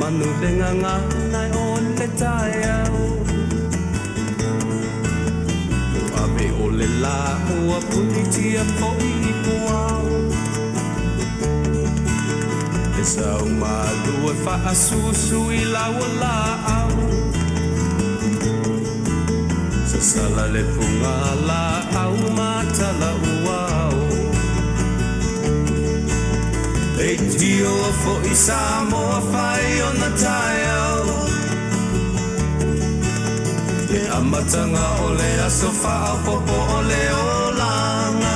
manu le gagana o le taeao. Ua ave o le lā ua punitia foi i puao. Le sau malu e faasusu i lau laau. Sasala le puga laau ma tala uao. Leitio foi Samoa fai ona taeao. Le amataga o le aso faaopoopo o le olaga.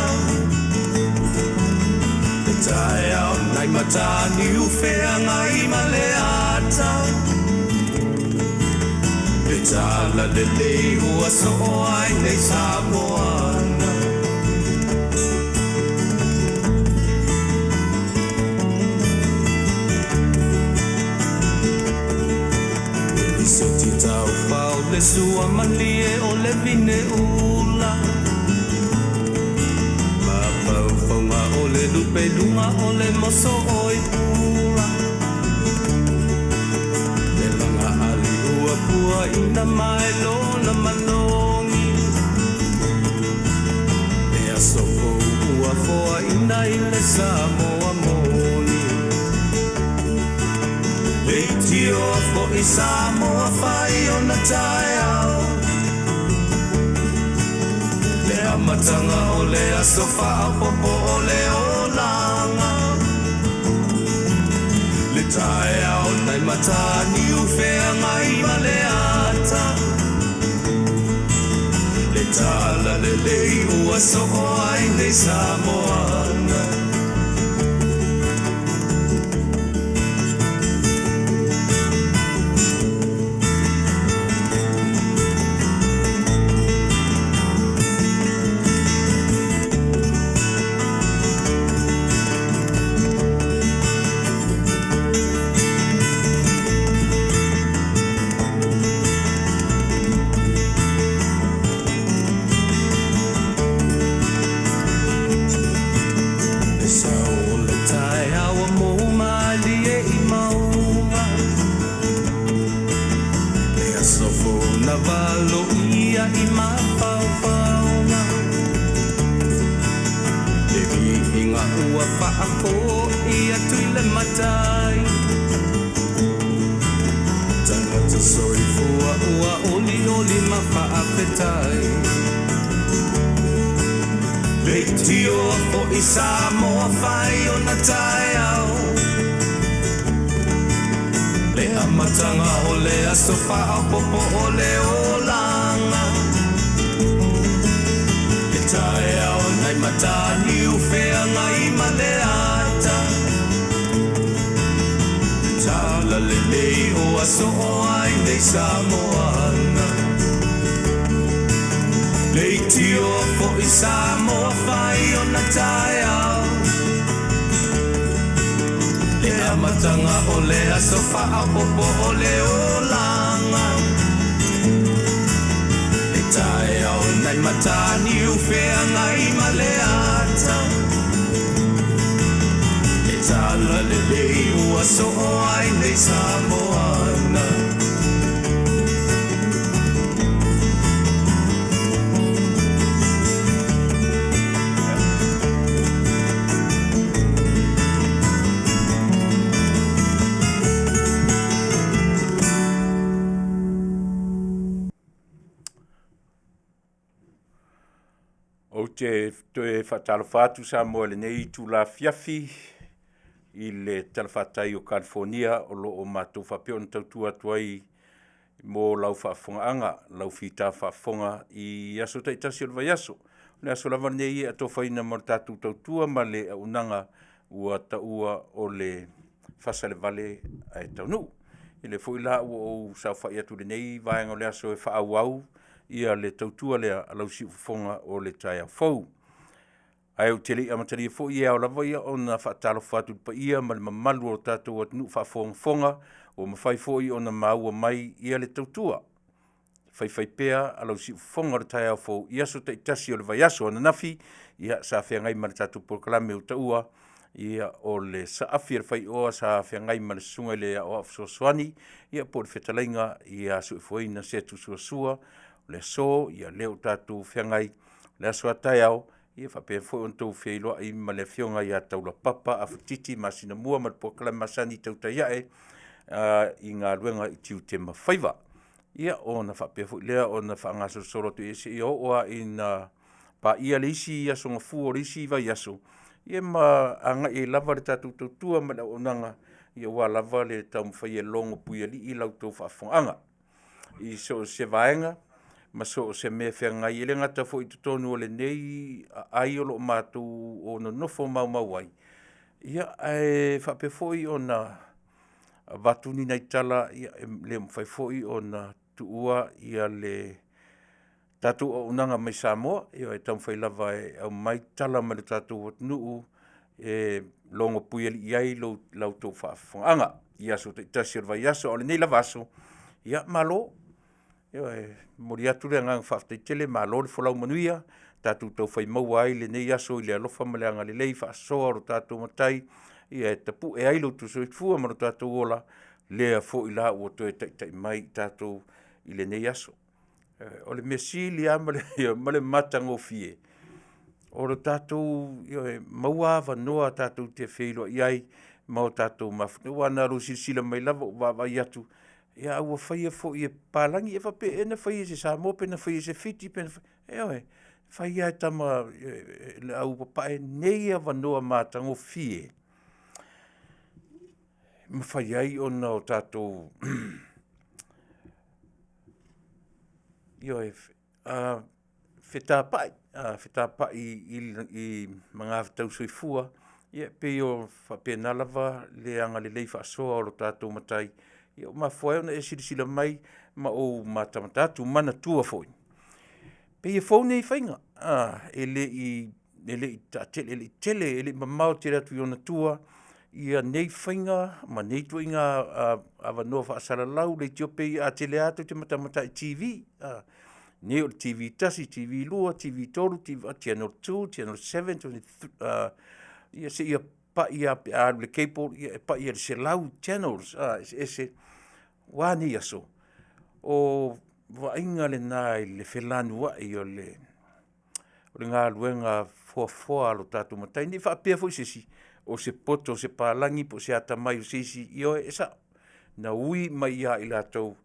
Le taeao nai Mataniu Feagai ma le ata. Le tala lelei ua soo ai nei Samoana. Le lisoti taufao le sua malie o le vine ula. Mafaufauga o le lupe luga o le moso oi pula. Le laga ali ua puaina mai lona manogi. Le aso fou ua foaina i le Samoa moni. Leitio foi Samoa fai ona taeao. Le amataga o le aso faaopoopo o le olaga. Le taeao nai Mataniu Feagai ma le ata. Le tala lelei ua soo ai nei Samoana. Le sao o le taeao ua mou malie i mauga. Le aso fou na valoia i mafaufauga. Le viiga ua faafoi atu i le Matai. Tagata soifua ua olioli ma faafetai. Leitio foi Samoa fai ona taeao. Le amataga o le aso faaopoopo o le olaga. Le taeao nai Mataniu Feagai ma le ata. Le tala lelei ua soo ai nei Samoana. Leitio foi Samoa fai ona taeao. Le amataga o le aso faaopoopo o le olaga. Le taeao nai Mataniu Feagai ma le ata. Le tala lelei ua soo ai nei Samoana. Ou te toe faatalofa atu Samoa i lenei itula afiafi i le talafatai o California o lo o matou faapea ona tautua atu ai mo lau faafofogaaga, lau fita faafofoga i aso taitasi o le vaiaso. O le aso lava lenei e atofaina mo le tatou tautua ma le auaunaga ua taua o le fasalevale ae taunuu. O lea foi la ua ou saofai atu i lenei vaega o le aso e faaauau ia le tautua lea a lau siufofoga o le taeao fou. Ae ou te le i amatalia foi, e ao lava ia ona faatalofa atu i le paia ma le mamalu o lo tatou atunuu faafogafoga ua mafai foi ona maua mai ia le tautua faifaipea a lau siufofoga o le taeao fou i aso taitasi o le vaiaso ananafi, ia sa feagai ma le tatou polokalame ua taua Ia, o le saafi a le faioa sa feagai ma le susuga i le Aoao Fesoasoani, ia po o le fetalaiga ia Soifuaina Setu Suasua. O le aso, ia lea ua tatou feagai, o le aso a taeao, ia faapea foi ona outou feiloai ma le Afioga ia Taulapapa Afatiti Masinamua ma le polokalame masani Tautai Ae i galuega i tiute ma faiva. Ia ona faapea foi lea ona faagasolosolo atu seia oo lava ina paia le isi aso Gafua o le isi vaiaso, ia ma agai ai lava le tatou tautua ma le auaunaga aua lava le taumafai e logopuialii la outou faafofogaaga i so o se vaega ma so o se mea e feagai ai. E le gata foi i totonu o lenei aai o lo o matou nonofo maumau ai, ae faapea foi ona avatu ni nai tala, e le mafai foi ona tuua le tatou auaunaga mai Samoa. E taumafai lava e aumai tala mai le tatou atunuu e logopuialii ai la outou faafofogaaga i aso taitasi o le vaiaso. A o lenei lava aso, ia malo. Ioe. E momoli atu le agaga faafetai tele, malo le folau manuia, tatou taufai maua ai lenei aso i le alofa ma le agalelei faasoa o lo tatou Matai e tapue ai lo outou soifua ma lo tatou ola, lea foi la ua toe taitai mai i tatou i lenei aso. O le mea sili lava ma le matagofie, o le tatou, ioe, maua avanoa tatou te feiloai ai ma o tatou mafuta. Aua na ona silasila mai lava ou vaavaai atu, a ua faia foi e papalagi. E faapea ea na faia e se Samoa pe na faia e se Fiti pe na faia… Ioe, e fai lava e tama e le au papae nei avanoa matagofie e mafai ai ona o tatou ioe, fetapai, fetapai i magafetau soifua, e pei e faapena lava le agalelei faasoa o lo tatou Matai ua mafua ai ona e silasila mai ma ou matamata atu. Manatua foi, pei e fou nei faiga, e le i taatele, e le i tele, e le i mamao tele atu i ona tua nei faiga ma nei ituaiga avanoa faasalalau, leitio pei a tele lava tou te matamata i TV, nei o le TV1, TV2, TV3, Channel 2, Channel 7, ia seia pai lava pe a alu i le cable e pai lava i le 100 channels eseese. Ua a nei aso? O vaaiga lena i le felanuai o le galuega foafoa a lo tatou Matai. Ne i faapea foi se isi o se poto o se palagi po o se atamai o se isi, ioe, e sao, na ui mai ia i latou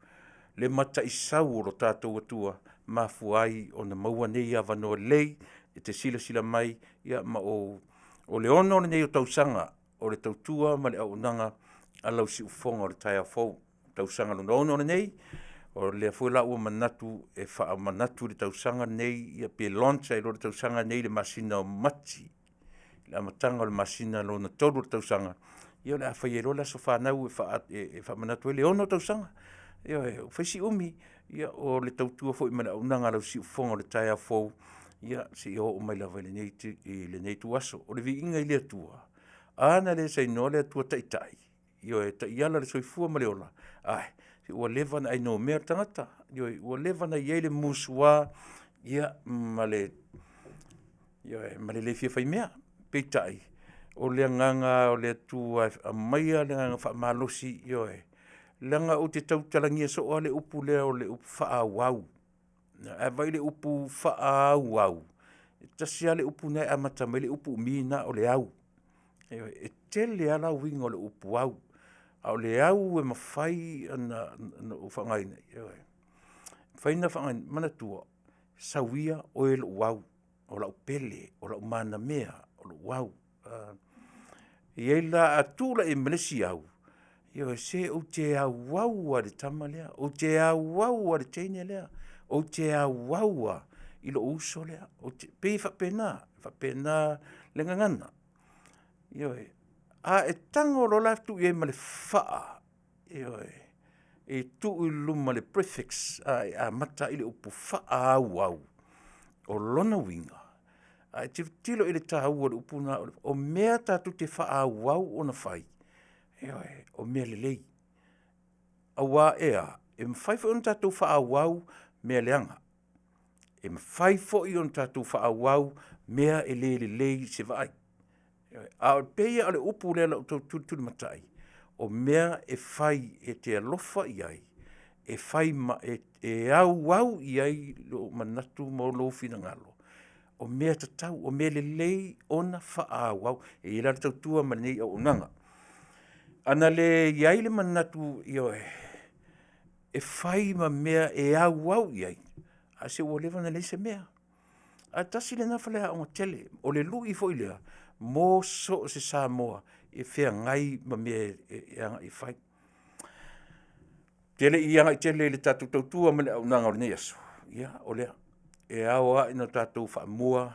le mataisau o lo tatou Atua ua mafua ai ona maua nei avanoa lelei e te silasila mai ma ou… O le 6 lenei o tausaga o le tautua ma le auaunaga a lau siufofoga o le taeao fou. O le tausaga lona 6 lenei, o lea foi la ua manatu e faamanatu i le tausaga lenei pe launch ai loa i le tausaga lenei i le masina o Mati, i le amataga o le masina lona tolu o le tausaga, ia o le a fai ai loa le aso fanau e faamanatu ai le 6 tausaga. Ioe, ua fai si umi o le tautua foi ma le auaunaga a lau siufofoga o le taeao fou seia oo mai lava i lenei ituaso. O le viiga i le Atua, a na le sainoa le Atua Taitai, ioe, e taiala le soifua ma le ola, ae ua leva ona ainumea le tagata, ioe, ua leva ona i ai le musua ma le le fia faimea. Peitai, o le agaga lava o le Atua e aumaia le agaga faamalosi, ioe, leaga ou te tautalagia soo lava le upu lea o le upu faaauau. A e vaai i le upu faaauau, e tasi lava le upu lena e amata mai ai le upu umi lena o le au. Ioe. E tele lava la uiga o le upu au, a o le au e mafai ona ou faaaogaina, ioe, e mafai ona faaaogaina. Manatua, sau ia oe lou au, o lau pele, o lou manamea, o lou au. E i ai la, a tuu la i ai ma le isi au, ioe, se ou te auau lava i le tama lea, ou te auau lava i le teine lea, ou te auau lava i lou uso lea. E pei e faapena, e faapena le gagana. Ioe. A e tago loa la tuu i ai ma le faa, ioe, e tuu i luma o le prefix e amata ai le upu faaauau, o lona uiga, a e tilotilo i le taua o le upu lena, o mea tatou te faaauau ona fai, ioe, o mea lelei. Aua e a? E mafai foi ona tatou faaauau mea leaga, e mafai foi ona tatou faaauau mea e le lelei i se vaai. Ioe. A o pei lava o le upu lea o lau tau tulitulimatai, o mea e fai e te alofa i ai, e fai ma e auau i ai lou manatu ma lou finagalo, o mea tatau, o mea lelei ona faaauau. E i ai la le tautua ma lenei auaunaga. A na le i ai le manatu, ioe, e fai ma mea e auau i ai, ae se ua leva ona leai se mea. Ae tasi lena faleaoga tele. O le lui foi lea mo so o se Samoa e feagai ma mea e agai e fai. Ou te le i agai tele i le tatou tautua ma le auaunaga o lenei aso, ia o lea, e ao lava ona tatou faamua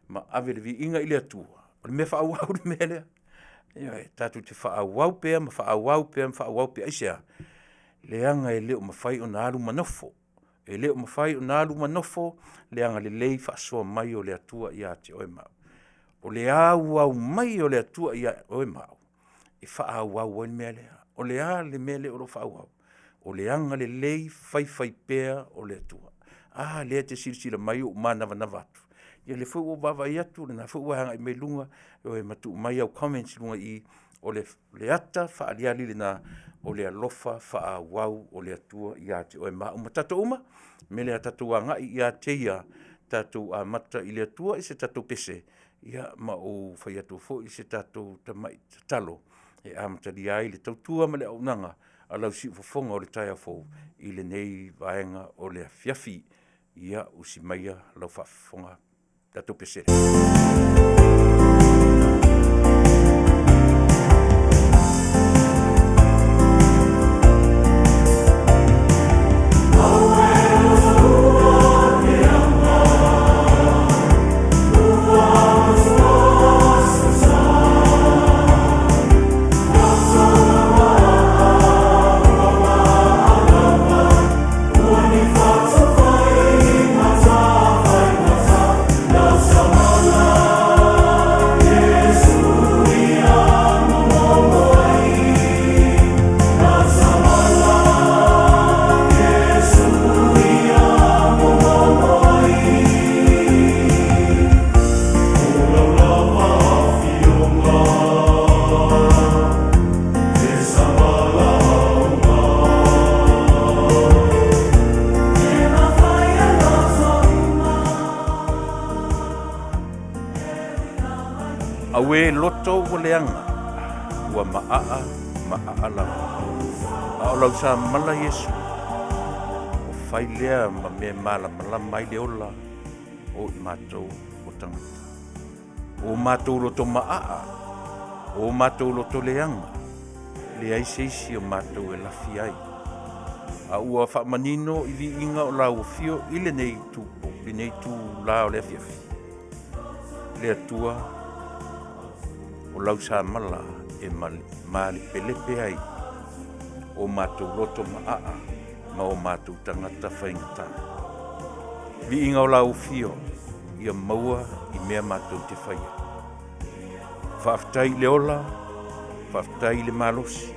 ma ave le viiga i le Atua, o le mea faaauau le mea lea. Ioe, tatou te faaauau pea ma faaauau pea ma faaauau pea. Aisea? Leaga e le o mafai ona alu ma nofo, e le o mafai ona alu ma nofo le agalelei faasoa mai o le Atua ia te oe ma au. O le auau mai o le Atua ia oe ma au e faaauau ai le mea lea. O le a le mea lea o lo o faaauau? O le agalelei faifaipea o le Atua. A lea e te silasila mai ua ou manavanava atu, ia lea foi ua ou vaavaai atu o lena foi ua e agai mai luga, ioe, ma tuu mai au comments i luga i i. O le ata faaaliali lena o le alofa faaauau o le Atua ia te oe ma au ma tatou uma. O le mea lea tatou agai ia te Ia, tatou amata i le Atua i se tatou pese, ma ou fai atu foi se tatou tamai tatalo e amatalia ai le tautua ma le auaunaga a lau siufofoga o le taeao fou i lenei vaega o le afiafi. Ia usi maia lau faafofoga. Tatou pese. Auē loto ua leaga, ua maaa maaa lava, a o lau samala Iesu, ua fai lea ma mea e malamalama ai le ola o i matou o tagata. O matou loto maaa, o matou loto leaga, leai se isi o matou e lafi ai. A ua faamanino i viiga o lau afio i lenei itula o le afiafi, le Atua o lau samala e malepelepe ai o matou loto maaa ma o matou tagata faigata. Viiga o lau afio ia maua i mea matou te faia. Faafetai i le ola, faafetai i le malosi,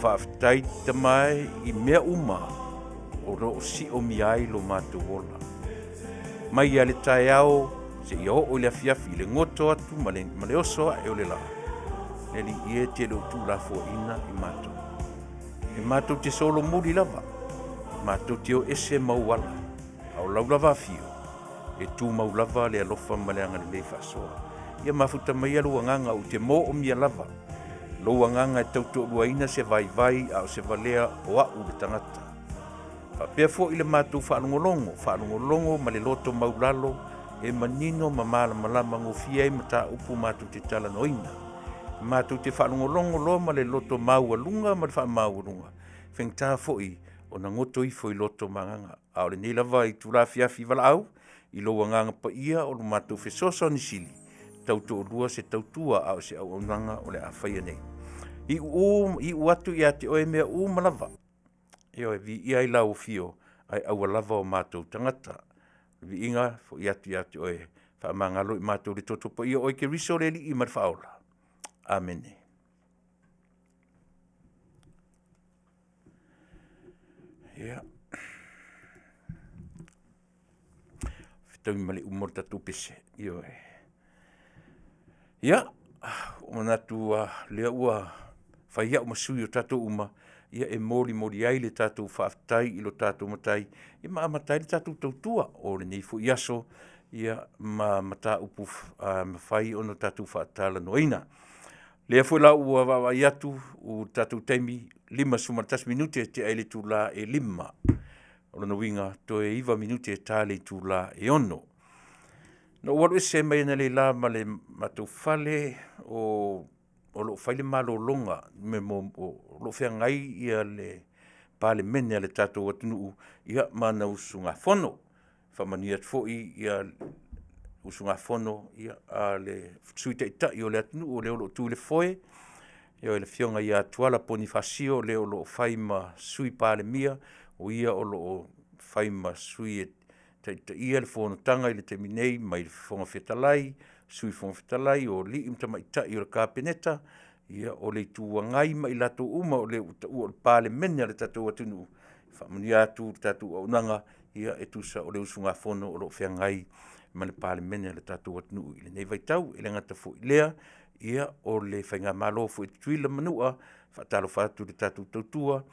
faafetai Tama e i mea uma o lo o siomia ai lo matou ola. Mai lava i le taeao seia oo i le afiafi i le goto atu ma le oso ae o le la, le Alii e, e te le o tuulafoaiina i matou. E matou te solomuli lava, matou te o ese ma ou ala, a o lau lava afio, e tumau lava le alofa ma le agalelei faasoa. Ia mafuta maia lou agaga ou te moomia lava, lou agaga e tautoaluaina se vaivai a o se valea o au le tagata. Faapea foi le matou faalogologo, faalogologo ma le loto maulalo e manino ma malamalama gofie ai mataupu matou te talanoaina. Matou te faalogologo loa ma le loto maualuga ma le faamaualuga, e faigata foi ona goto ifo i loto ma agaga. A o lenei lava itula afiafi valaau i lou Agaga Paia o lo matou fesoasoani sili, tautoalua se tautua a o se auaunaga o le a faia nei. Iu atu ia te oe mea uma lava, ioe, viia ai lau afio ae aua lava o matou tagata. O le viiga e foi atu ia te oe, faamagalo i matou i le toto paia o oe Keriso o le Alii ma le Faaola. Amene. Ia, fetaui ma le uma o le tatou pese, ioe. Ia, ua manatu lea ua fai au ma sui o tatou uma, ia e molimoli ai le tatou faafetai i lo tatou Matai, ia ma amata ai le tatou tautua o lenei foi aso, ia ma mataupu mafai ona tatou faatalanoaina. O lea foi la ua vaavaai atu i le tatou taimi, e 51 minute e tea ai le itula e 5:00. O lona uiga, toe 9 minute e ta le itula e 6:00. Na ou alu ese mai analeila ma le matou fale o lo o fai le malologa, o lo o feagai le Palemene a le tatou atunuu ma ana usugafono. E faamanuia atu foi le usugafono a le Sui Taitai o le atunuu o le o lo o tu i le foe, le Afioga ia Tuala Ponifasio, le o lo o fai ma Sui Palemia, o ia o lo o fai ma sui e taitaia le Fonotaga i le taimi nei mai le Fofoga Fetalai, Sui Fofoga Fetalai, o alii ma tamaitai o le Kapeneta, ia o le Itu Agai ma i latou uma o le ua taua o le Palemene a le tatou atunuu. E faamanuia atu le tatou auaunaga e tusa o le usugafono o lo o feagai ma le Palemene a le tatou atunuu i lenei vaitau. E le gata foi i lea, o le faigamalo foi a Tutuila ma Manua, e faatalofa atu i le tatou tautua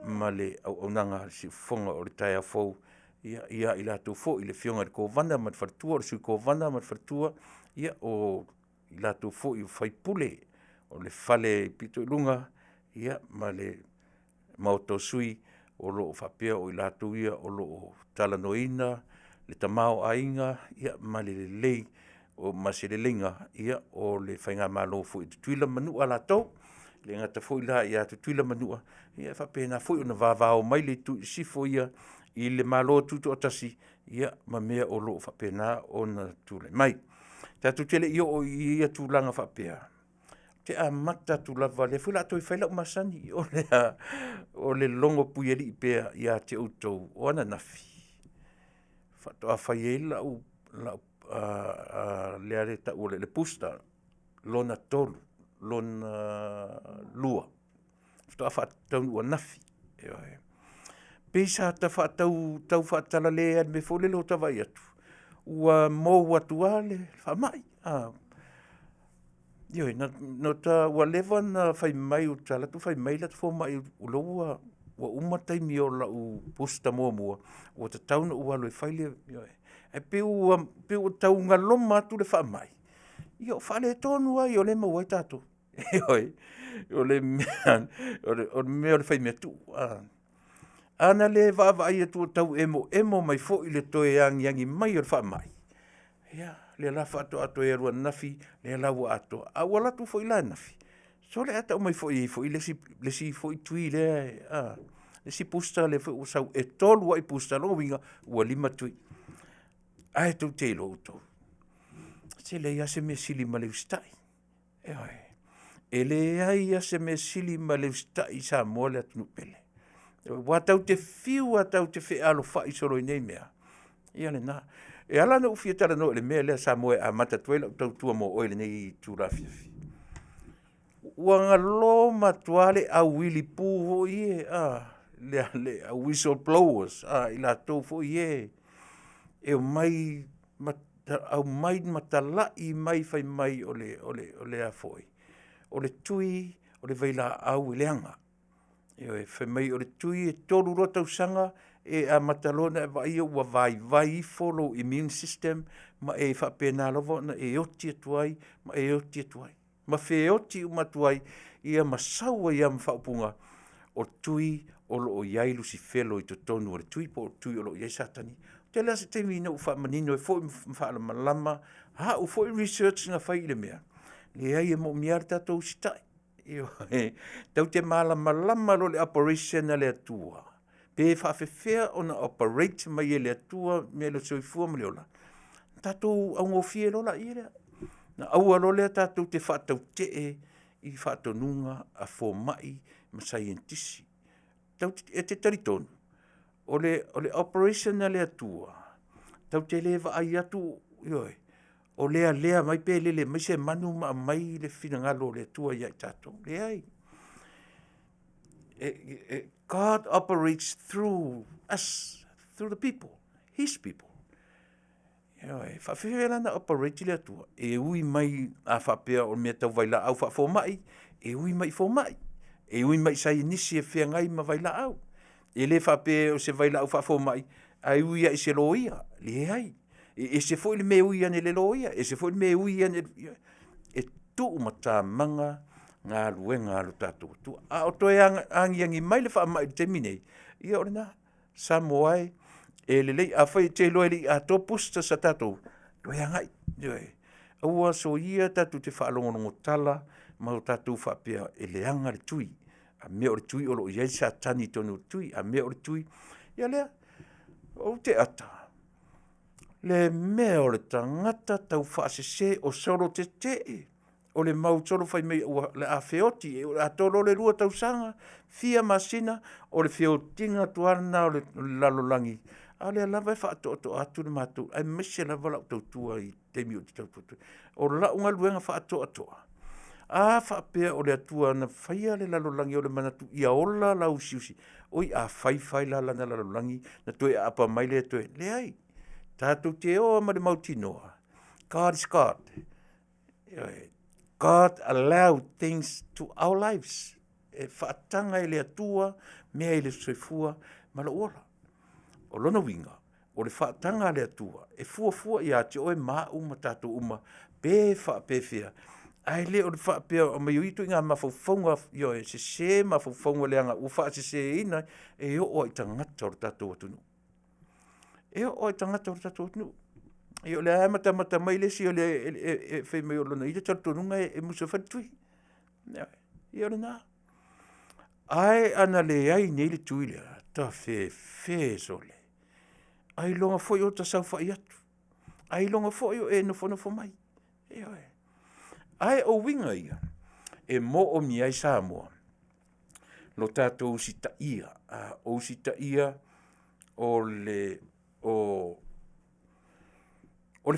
ma le auaunaga i le siufofoga o le taeao fou ia i latou foi le Afioga i le Kovana ma le faletua, o le Sui Kovana ma le faletua, o i latou foi o faipule o le fale pito i luga ma le Maota o Sui, o lo o faapea o i latou ia o lo o talanoaina le tamaoaiga ma le lelei ma se leleiga o le faigamalo foi a Tutuila ma Manua latou. E le gata foi la ia Tutuila ma Manua, ae faapena foi ona vavao mai le itu i sisifo ia i le Malo Tutoatasi ma mea o lo o faapena ona tulai mai. Tatou te le i oo i ia tulaga faapea, ou te amata atu lava, o lea foi o le a toe fai lau masani, o le logo puialii pea ia te outou. O ananafi faatoa fai ai lau lea e tau o le booster lona lua, faatoa taunuu ananafi. Ioe. Pei sa ta tau faatalale lava i le mea foi lele o ota vaai atu ua mou atu lava le faamai. Ioe, ua leva ona fai mai, ou te alu atu fai mai le ata fomai o lea ua uma le taimi o lau booster muamua, ua tatau ona ou alu e fai le… Ae pei ua tau galoma atu le faamai, ia o faaletonu lava ia o lea e maua ai tatou. Ioe. O le mea o le faimea tuu. A na le vaavaai atu ua tau emoemo mai foi le toe agiagi mai o le faamai, ia, lea la faatoa toe alu ananafi, lea la ua atoa. Ae ou alu atu foi la ananafi, sole a tau mai foi e i ai le isi foi tui lea, le isi booster lea foi ua sau, e 3 ai booster, o lona uiga ua 5 tui. Ae tou te iloa outou, se leai lava se mea e sili ma le usitai. Ioe. E leai lava se mea e sili ma le usitai i Samoa le atunuu pele. Aua tatou te fiu lava tatou te fealofai solo i nei mea, ia lena. E ala ona ou fia talanoa i le mea lea Samoa e amata atu ai lau tautua mo oe i lenei itula afiafi, ua galo matua le au wilipu foi ia a, le au whistle blowers a i latou foi ia e omai ma aumai ma talai mai fai mai o le a foi, o le tui o le vailaau e leaga. Ioe, fai mai o le tui e 3 loa tausaga e amata loa ona e vaai ua vaivai ifo lou immune system ma e faapena lava ona e oti atu ai ma e oti atu ai ma feoti uma atu ai ma sau ai lava ma faaupuga, o tui o lo o i ai Lusifelo i totonu o le tui po o tui o lo o i ai Satani. E tele lava se taimi na ou faamanino ai foi ma faamalamalama au foi research na fai i le mea, leai e moomia lava le tatou usitai. Ioe. Tatou te malamalama loa i le operation a le Atua, pe faapefea ona operate mai e le Atua mea o le soifua ma le ola, ona tatou augofie loa lea. Ona aua loa lea tatou te faatautee i faatonuga a fomai ma saienitisi. E te talitonu o le operation a le Atua, tatou te le vaai atu, ioe, o lealea mai pe lele mai se manu ma aumai le finagalo o le Atua ia i tatou. Leai. God operates through us, through the people, His people. Ioe, e faafefea la ona operate le Atua? E ui mai a faapea o mea tau vailaau faafomai, e ui mai i fomai, e ui mai i saienisi e feagai ma vailaau. E le faapea o se vailaau faafomai ae ui lava i se loia, leai. E ese foi le mea e ui ane i le loia, ese foi le mea e ui ane i le... E tuumatamaga galuega a lo tatou Atua. A o toe agiagi mai le faamai i le taimi lenei, ia o lena. Samoa e, e lelei, afai e te iloa e le i atoa boosters a tatou, toe agai, ioe. Aua soia tatou te faalogologo tala ma o tatou faapea e leaga le tui, a mea o le tui o lo o i ai le Satani i totonu o le tui, a mea o le tui. Ia lea, ou te ata le mea o le tagata taufaasese o solo tetee, o le mau solo fai mai o le a feoti, o le a atoa loa le 2 tausaga, fia masina, o le feotiga atu lava lena o le lalolagi, a o lea lava e faatoatoa atu le matou, aemaise lava lau tautua i le taimi ou te tautua atu ai. O lau galuega faatoatoa, a faapea o le Atua na faia le lalolagi o le manatu ia ola lauusiusi, oi a fai fai la lana lalolagi na toe aapa mai lea toe, leai. Tatou te o lava ma le mautinoa, God is God. Ioe. God allow things to our lives. E faataga e le Atua mea i le soifua ma lou ola. O lona uiga, o le faataga a le Atua, e fuafua ia te oe ma au ma tatou uma, pe faapefea, ae le o le faapea o aumai o ia ituaiga mafaufauga, ioe, sese mafaufauga leaga ua faaseseina e oo lava i tagata o le tatou atunuu. E oo lava i tagata o le tatou atunuu. Ia o lea lava e matamata mai le isi e fai mai o lona ia talitonuga e musu e fai le tui. Ia o lena. Ae ana leai nei le tui lea, tafefe sole, ailoga foi o ta saofai atu, ailoga foi o e nofonofo mai. Ioe. Ae o uiga ia e moomia ai Samoa lo tatou usitaia, o usitaia o le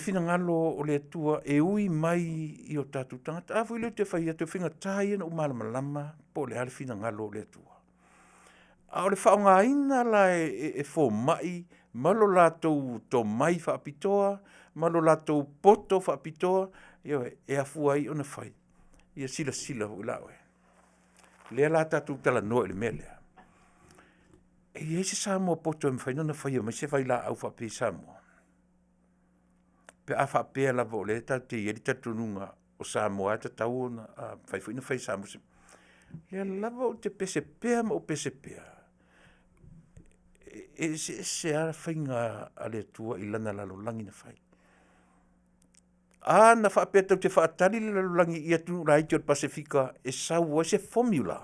finagalo o le Atua e ui mai i o tatou tagata. A foi lea ou te fai atu, o le faigata ia ona ou malamalama po o le a le finagalo o le Atua. A o le faaaogaina la e fomai ma lo latou tomai faapitoa ma lo latou poto faapitoa, ioe, e afua ai ona fai, ia silasila foi la oe. O lea o le a tatou talanoa i le mea lea, e i ai se Samoa poto e mafai ona faia mai se vailaau faapea i Samoa? Pe a faapea lava o lea tatou te i ai le talitonuga o Samoa e tatau ona mafai foi ona fai e Samoa se… O lea lava ou te pese pea ma ou pese pea, e eseese lava faiga a le Atua i lana lalolagi na fai. A na faapea tou te faatali le lalolagi i atunuu laiti o le Pasefika e sau ai se formula,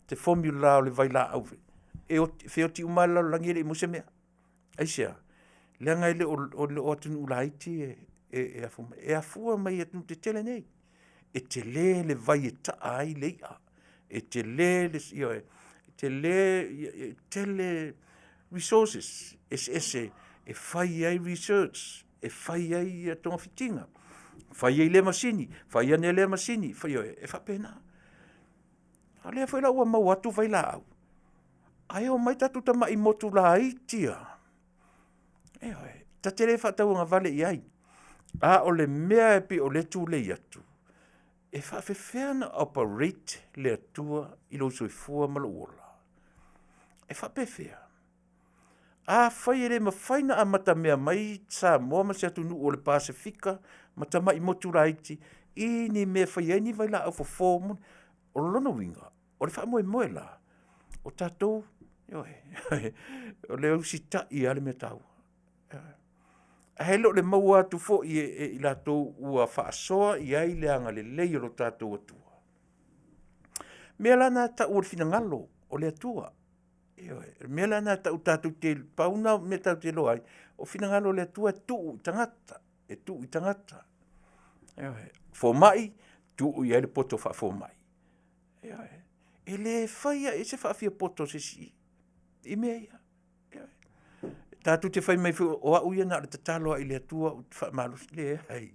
se formula o le vailaau, e feoti uma lava le lalolagi e le i maua se mea. Aisea? Leaga e le o atunuu laiti e afua mai, e afua mai atunuu tetele nei. E tele le vai e taa ai le i'a, e tele le, ioe, e tele, e tele resources eseese e fai ai research, e fai ai togafitiga, fai ai lea masini, fai ane lea masini, ioe, e faapena. A o lea foi la ua maua atu vailaau, ae omai tatou tamai motu laiti lava, ioe, ta te le faatauagavale i ai. A o le mea e pei o lea e tulei atu, e faapefea ona operate le Atua i lou soifua ma lou ola? E faapefea? Afai e le mafai ona amatamea mai Samoa ma se atunuu o le Pasefika ma tamai motu laiti i ni mea e fai ai ni vailaau fofo, o lona uiga, o le faamoemoe la, o tatou, ioe, o le usitai lava le mea taua. Ae le o le maua atu foi e i latou ua faasoa i ai le agalelei o lo tatou Atua. O mea la na e tau o le finagalo o le Atua. Ioe, o le mea la lena e tau tatou te, pau lena o mea tatou te iloa ai, o finagalo o le Atua e tuu i tagata, e tuu i tagata. Ioe, fomai, tuu i ai le poto faafomai. Ioe, e le faia i ai se faafiapoto a se isi i mea ia. Tatou te fai mai foi, o au ia na o le tatalo lava i le Atua ou te faamalosi. Leai,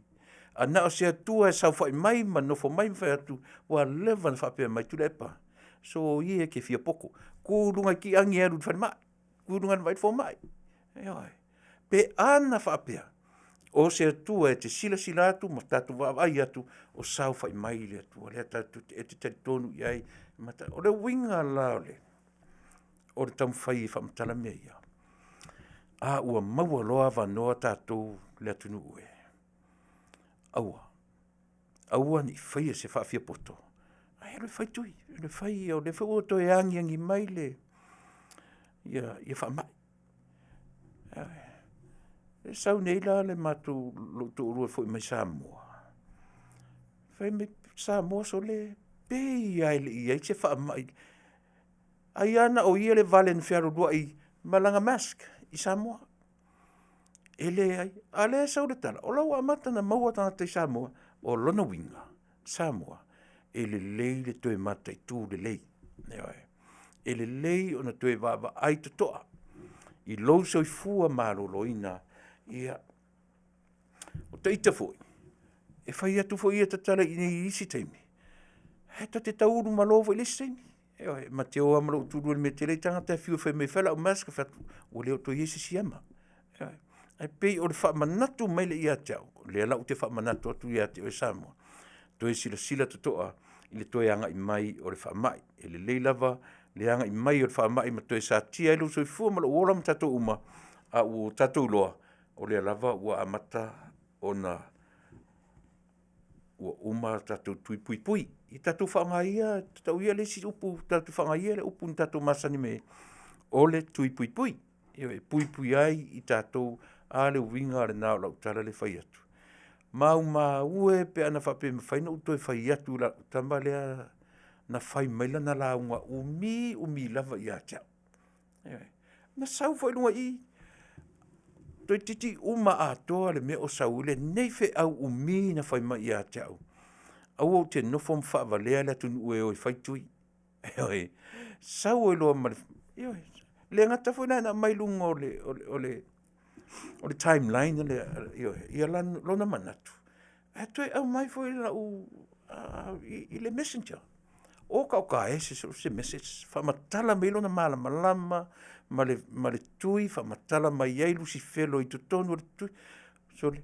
a na o se Atua e saofai mai ma nofo mai ma fai atu, ua leva ona faapea mai Tuilaepa, soia e te fia poto, tu i luga i tiagi e alu i le falemai, tu i luga e vaai le fomai. Ioe. Pe ana faapea, o se Atua e te silasila atu ma tatou vaavaai atu, o saofai mai le Atua lea tatou te, e te talitonu i ai. O le uiga la o le, o le taumafai e faamatala mea ia, a ua maua loa avanoa tatou le atunuu e, aua, aua ne i faia se faafiapoto, ae alu e fai tui, alu e fai, o lea foi ua toe agiagi mai le, ia faamai. E sau nei la le matou, lou toalua e foi mai Samoa, fai mai Samoa sole, e pei lava e le i i ai se faamai. Ai lava na o ia le vale na fealualuai ma lana mask i Samoa. E leai, a o lea e sau le tala, o la ua amata ona maua tagata i Samoa. O lona uiga, Samoa, e lelei le toe mataitu lelei. Ioe. E lelei ona toe vaavaai totoa i lou soifua maloloina. Ia, o ita foi, e fai atu foi ita tala i inei i isi taimi, ae ta te taulumalo foi i le isi taimi. Ioe, ma te o lava ma lou tulua i le mea e tele ai tagata e fiu e fai mai e fai lau mask, ou fai atu, ua le o toe i ai se isi ama. Ioe. Ae pei o le faamanatu mai lea ia te au, o lea la ou te faamanatu atu ia te oe Samoa, toe silasila totoa i le toe agai mai o le faamai. E lelei lava le agai mai o le faamai ma toe satia ai lou soifua ma lou ola ma tatou uma, a ua tatou iloa, o lea lava ua amata ona ua uma a tatou tui puipui. Ia tatou faaaoga ia, tau ia le isi upu, tatou faaaoga ia le upu na tatou masani mai ai, o le tui puipui. E puipui ai i tatou, a le uiga lena o lau tala lea e fai atu. Maumau e pe ana faapea e mafai ona ou toe fai atu i lau tama lea na fai mai lana lauga umi umi lava ia te au. Ioe. Na sau foi i luga i i, toeitiiti uma atoa le mea o sau ai lenei feau umi na fai mai ia te au, aua ou te nofo ma faavalea le atunuu e o e fai tui. Ioe. Sau ai loa ma le, ioe, e le gata foi la na aumai i luga o le timeline ioe, ia lona manatu, ae toe aumai foi lau i le messenger. Oka oka e se so o se message, faamatala mai ai lona malamalama ma le tui, faamatala mai ai Lusifelo i totonu o le tui. Sole,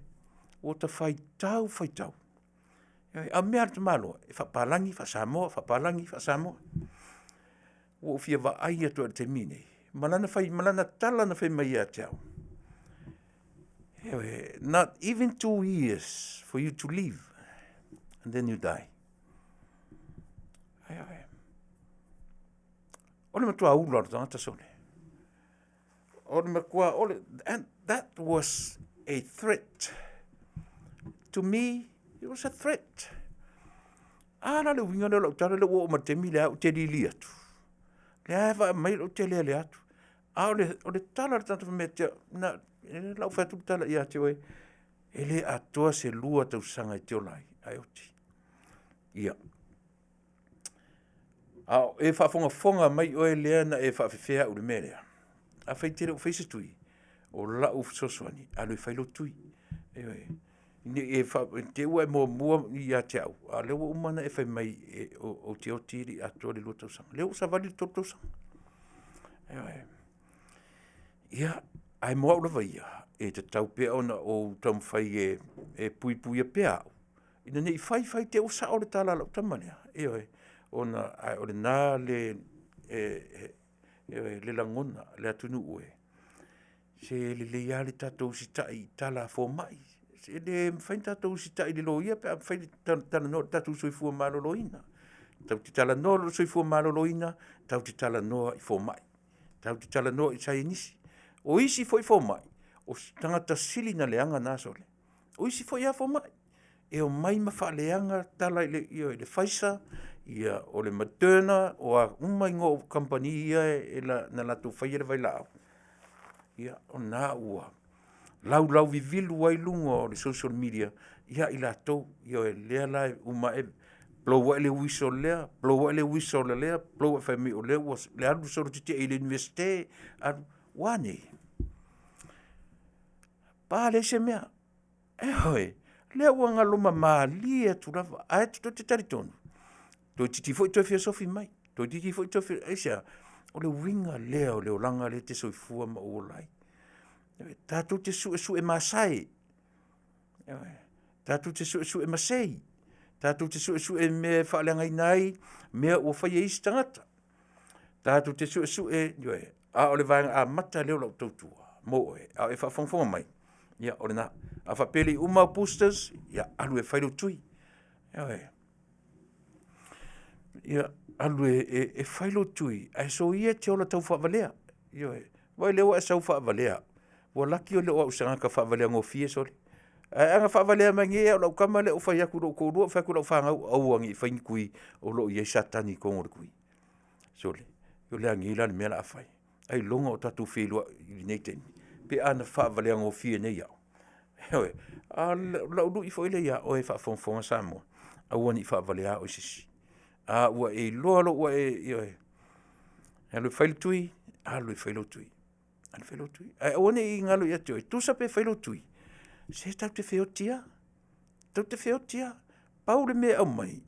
ua ta faitau faitau, a o mea a le tamaloa, e faapapalagi faa-Samoa, faapapalagi faa-Samoa. Ua ou fia vaai atu lava i le taimi lenei ma lana fai, ma lana tala na fai mai ia te au, ioe, not even 2 years for you to live and then you die. Ioe. O le matua ula o le tagata sole. O le matua, o le, and that was a threat. To me, it was a threat. A la le uiga lea o lau tala lea ua oo mai i le taimi lea ou te lili atu. Lea e vaai mai ou te lealea atu. A o le, o le tala a le tagata fai mai ia te au, na, e la ua fai atu le tala ia te oe, e le atoa se 2 tausaga e te ola ai, ae oti. Ia. A o e faafogafoga mai oe lea na e faafefea au i le mea lea, afai e te le o faia se tui, o lau fesoasoani, alu e fai lou tui. Ioe. Ne i e te i ua e muamua ia te au, a o lea ua uma ona e fai mai ou te oti e le i atoa le 2 tausaga. O lea ua ou savali i le 3 tausaga. Ioe. Ia, ae mo au lava ia, e tatau pea ona ou taumafai e puipuia pea au, ina ne i fai fai te i ua sao le tala a lau tama lea, ioe, ona ae o lena le, ioe, le lagona, le atunuu e, se e lelei lava le tatou usitai i tala a fomai. E le mafai ona tatou usitai i le loia pe a fai e talanoa i le tatou soifua maloloina. Tatou te talanoa i le soifua maloloina, tatou te talanoa i fomai, tatou te talanoa i saienisi. O isi foi fomai, o tagata sili ona leaga na sole. O isi foi lava fomai, e omai ma faaleaga tala i le, ioe, le Pfizer, ia, o le Moderna, o a uma igoa o kamupani ia na latou faia le vailaau, ia, o lena ua laulauvivilu ai luga o le social media ia i latou, ioe, lea la e uma ae blow ae le whistle lea, blow ae le whistle lea, blow ae fai mai o lea ua alu solo tetee i le Iunivesite, alu, ua a nei? Pa leai se mea. Ioe, lea ua galoma malie atu lava, ae tou te talitonu, toeitiiti foi toe fia sofi mai, toeitiiti foi toe fia, aisea? O le uiga lea o le olaga lea e te soifua ma ou ola ai. Tatou te suesue masae, tatou te suesue masei, tatou te suesue i mea e faaleagaina ai mea ua faia e isi tagata. Tatou te suesue, ioe, a o le vaega amata lea o lau tautua mo oe a o e faafogafoga mai, ia o lena. A faapea e le i uma au boosters, ia alu e fai lou tui. Ioe. Ia alu e fai lou tui, ae soia e te ola taufaavalea. Ioe. Vaai o lea ua e sau faavalea au, ua laki e le o au o se tagata faavalea gofie sole. Ae ana faavalea mai nei au i lau tama lea ou fai atu i lou toalua, ou fai atu i lau fanau, aua ne i faia ni tui o lo o i ai Satani i totonu o le tui. Sole, o le a nei la le mea o le a fai? Ailoga o tatou feiloai i lenei taimi pe ana faavalea gofie nei au. Ioe, a o lau lui foi lea ia oe faafogafoga Samoa, aua ne i faavalea oe e se isi. A ua e iloa loa ua e, ioe, alu e fai le tui, alu e fai lou tui, alu e fai lou tui. Ae aua ne i galo ia te oe, tusa pe fai lou tui, se tatou te feoti lava, tatou te feoti lava. Pau le mea e aumai,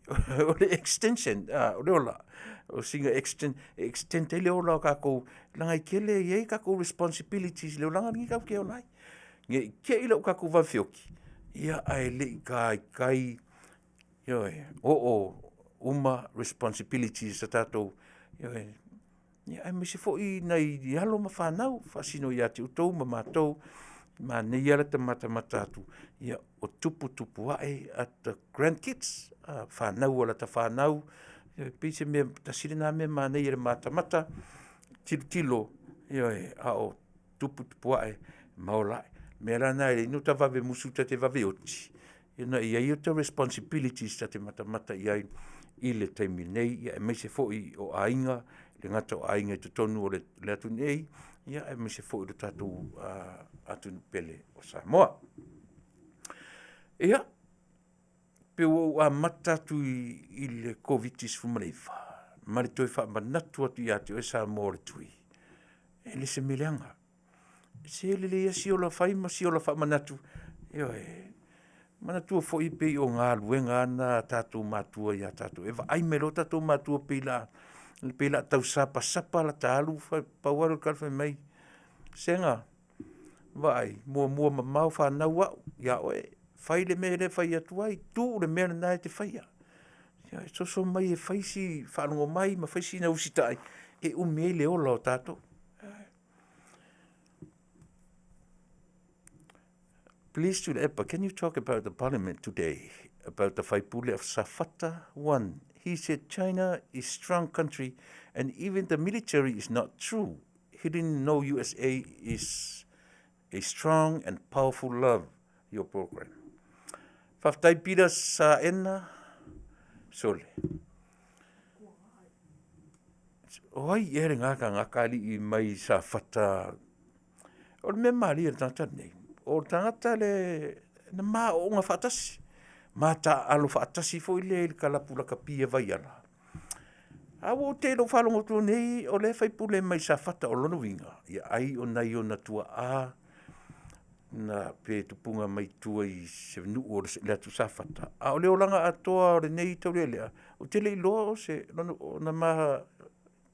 o le extension, o le ola, o sina extension e extend ai le ola o tatou, leaga e tele, e i ai tatou responsibilities i le olaga lenei tatou te ola ai. Ne i te i la ua tatou vave feoti, ia ae le i taitai, ioe, oo uma responsibilities a tatou, ioe. Ia aemaise foi nai alo ma fanau, faasino ia te outou ma matou, manaia le matamata atu o tuputupu ae a ta grandkids, fanau a lata fanau, e pei se mea tasi lena mea manaia i le matamata, tilotilo, ioe, a o tuputupu ae ma ola ae. O le mea la lena e ala ai ona ota vave musu ta te vave oti, ona e i ai ota responsibilities ta te matamata i ai i le taimi nei, aemaise foi o aiga, e le gata o aiga i totonu o le atunuu nei, aemaise foi o le tatou atunuu pele o Samoa. Ia, pei ua ou amata atu i le Koviti-19 ma le toe faamanatu atu ia te oe Samoa o le tui, e le o se mea leaga. Se e lelei lava si ola fai ma si ola faamanatu, ioe. Manatua foi pei o galuega lava na a tatou matua ia tatou, e vaai mai loa tatou matua pei o le a tausapasapa la ta alu, pau lava lea o le tala fai mai, Sega, vaai, muamua mamao fanau au ia oe, fai le mea lea e fai atu ai, tuu le mea lena e te faia. Ioe, soso mai e fai si faalogo mai ma fai sina usitai e umi ai le ola o tatou. Please Tuilaepa, can you talk about the parliament today about the faipule of Safata 1? He said China is strong country and even the military is not true. He didn't know USA is a strong and powerful love your program. Faafetai Peter Saena Sole. O ai ea le gagagaka alii mai Safata? O le mea malie i le tagata lenei, o le tagata le na ma aooga faatasi, ma taaalo faatasi foi lea i le kalapu lakapi a Vaiala. A ua ou te i lou faalogo atu nei o lea e faipule mai Safata, o lona uiga, ia ai o nai ona tuaa na pe tupuga mai tua i se nuu o le atu Safata, a o le olaga atoa o lenei taulealea, ou te le iloa o se ona ma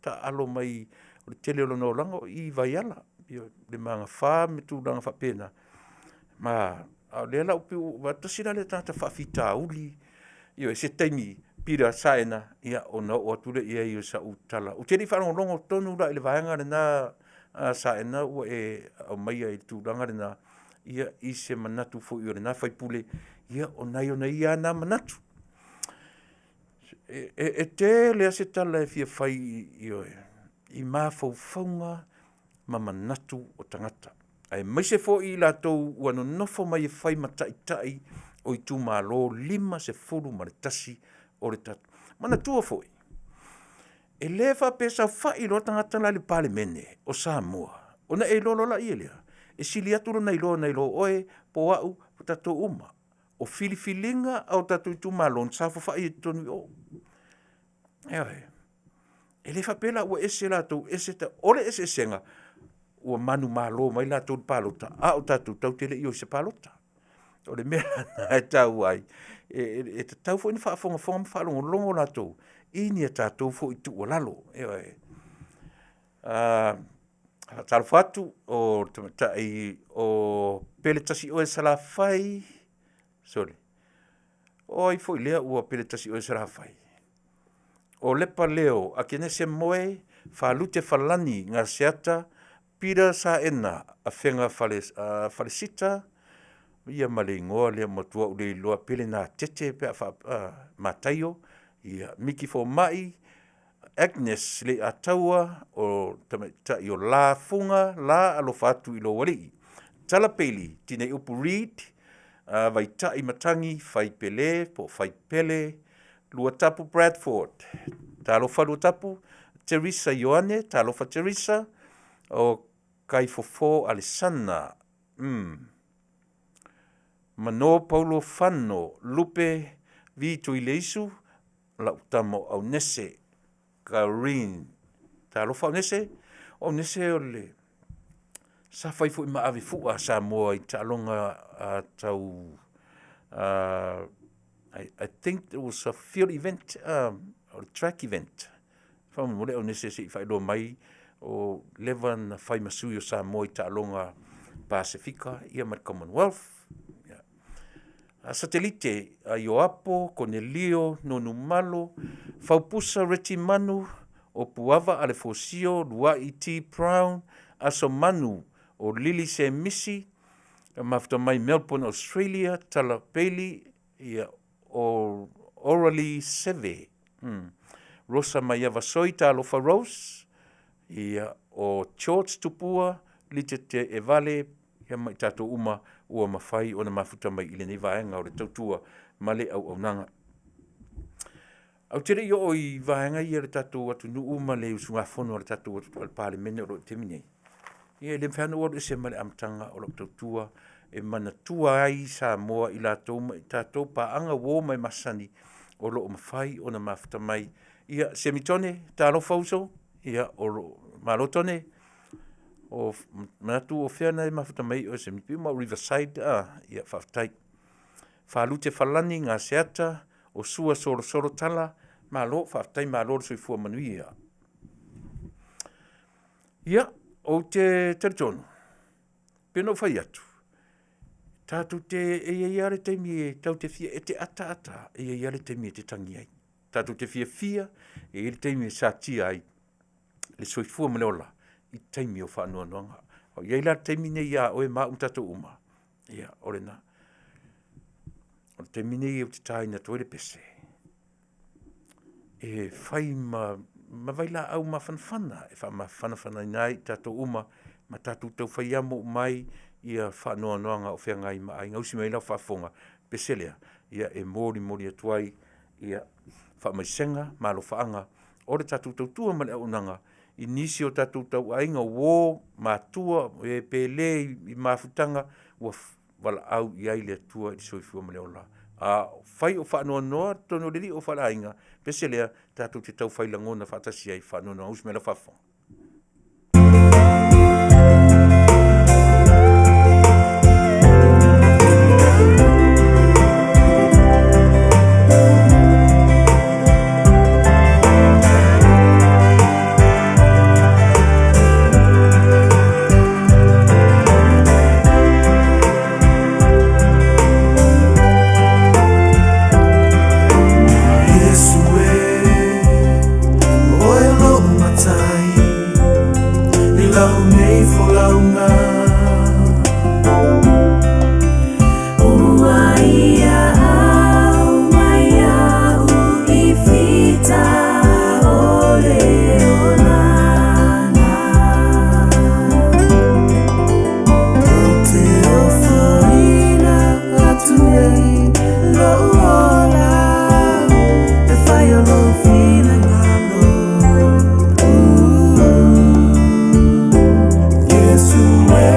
taaalo mai o le tele o lona olaga o i i Vaiala, le magafa ma tulaga faapena. Ma a o lea la ua pei ua tasi la lea tagata faafitauli, ioe, se taimi Peter Saena, ia ona oo atu lea i ai o sau tala. Ou te le i faalogologo tonu la i le vaega lena a Saena ua e aumaia i le tulaga lena, ia i se manatu foi o lena sui usufono, ia o nai ona ia lava na manatu. E tele lava se tala e fia fai, ioe, i mafaufauga ma manatu o tagata, aemaise foi i latou ua nonofo mai e fai ma taitai o itumalo 51 o le tatou. Manatua foi, e le faapea e saofai loa le tagata la i le Palemene o Samoa ona e iloa loa lea lea, e sili atu lona iloa nai lo oe po o au po o tatou uma. O filifiliga a o tatou itumalo na saofafai ai i totonu i o. Ioe. E le faapea la ua ese latou ese ta, o le eseesega, ua manumalo mai latou i le palota, a o tatou tatou te le i o i se palota. O le mea lena e taua ai, e tatau foi ona faafogafoga ma faalogologo latou i ni a tatou foi tuualalo. Ioe. Faatalofa atu o le tamaitai o Pele Tasi Oe Salafai, sorry, o ai foi lea ua Pele Tasi Oe Salafai? O Lepa Leo, Akenese Moe, Falute Falani, Gaseata, Peter Saena, Afega Fale, Falesita, ia ma le igoa lea matua ou le iloa Pele Natete pe a Mataio, ia Miki Fomai, Agnes Leiataua, o tamaitai o La Fuga, La alofa atu i lou alii. Tala Peili, Tineiupu Reid, Vaitai Matagi, Faipele po o Faipele, Luatapu Bradford, Talofa Luatapu, Teresa Ioane, Talofa Teresa, o Kaifofo Alesana, Mano Paulo Fano, Lupe Vi Tuileisu, lau tama o Aunese, Karin. Talofa Aunese, o Aunese o le sa fai foi ma ave fua a Samoa i taaloga tau I think it was a field event, o le track event. Faamolemole Aunese se i faailoa mai o leva na fai ma sui o Samoa i taaloga Pasefika ia ma le Commonwealth. Ia. A Satelite a Ioapo, Konelio, Nonumalo, Faupusa Retimanu, o Puava Alefosio, Luai T. Brown, Asomanu, o Lili Semisi, mafuta mai Melbourne, Australia, Tala Bailey, ia, o Orally Seve, Rosa Maiava Soi, Talofa Rose, ia, o George Tupua, Litete Evale, ia ma i tatou uma ua mafai ona mafuta mai i lenei vaega o le tautua ma le auaunaga. Ou te le i oo i vaega ia o le tatou atunuu ma le usugafono a le tatou a le Palemene o lo o i ai i le taimi nei, ia e le mafai lava ona ou alu ese mai le amataga o lau tautua e manatua ai Samoa i latou ma i tatou paaga uo ma e masani o lo o mafai ona mafuta mai. Ia Semitone, talofa uso, ia o lo o malo Tone. O manatu o fea na e mafuta mai ai oe Semi? Pei o Riverside a? Ia faafetai. Falute Falani Gaseata, o Sua Solosolo Tala, malo faafetai malo le soifua manuia. Ia, ou te talitonu, pei ona ou fai atu, tatou te, e i ai lava le taimi e tatou te fia, e te ataata lava, e i ai lava le taimi e te tagi ai. Tatou te fiafia, e i ai le taimi e satia ai le soifua ma le ola i taimi o faanoanoaga. O i ai la le taimi nei ia oe ma au ma tatou uma, ia, o lena. O le taimi nei ou te taina atu ai le pese, e fai ma vailaau mafanafana e faamafanafanaina ai i tatou uma ma tatou tau fai amo uma ai ia faanoanoaga o feagai ma aiga. Usi mai lau faafofoga, pese lea, ia e molimoli atu ai ia faamaisega ma alofaaga o le tatou tautua ma le auaunaga i nisi o tatou tauaiga, o uo ma matua, o e pele i mafutaga ua valaau i ai le Atua i le soifua ma le ola. A fai o faanoanoa totonu o le alii o faleaiga, pese lea, tatou te tau fai lagona faatasi ai faanoanoa. Usi mai lau faafofoga. Iesu e, oe lou matai, i lau nei folauga. Ua ia au mai au i fita o le olana. Ou te ofoina atu nei lou ola, e fai o lou finagalo. Iesu e,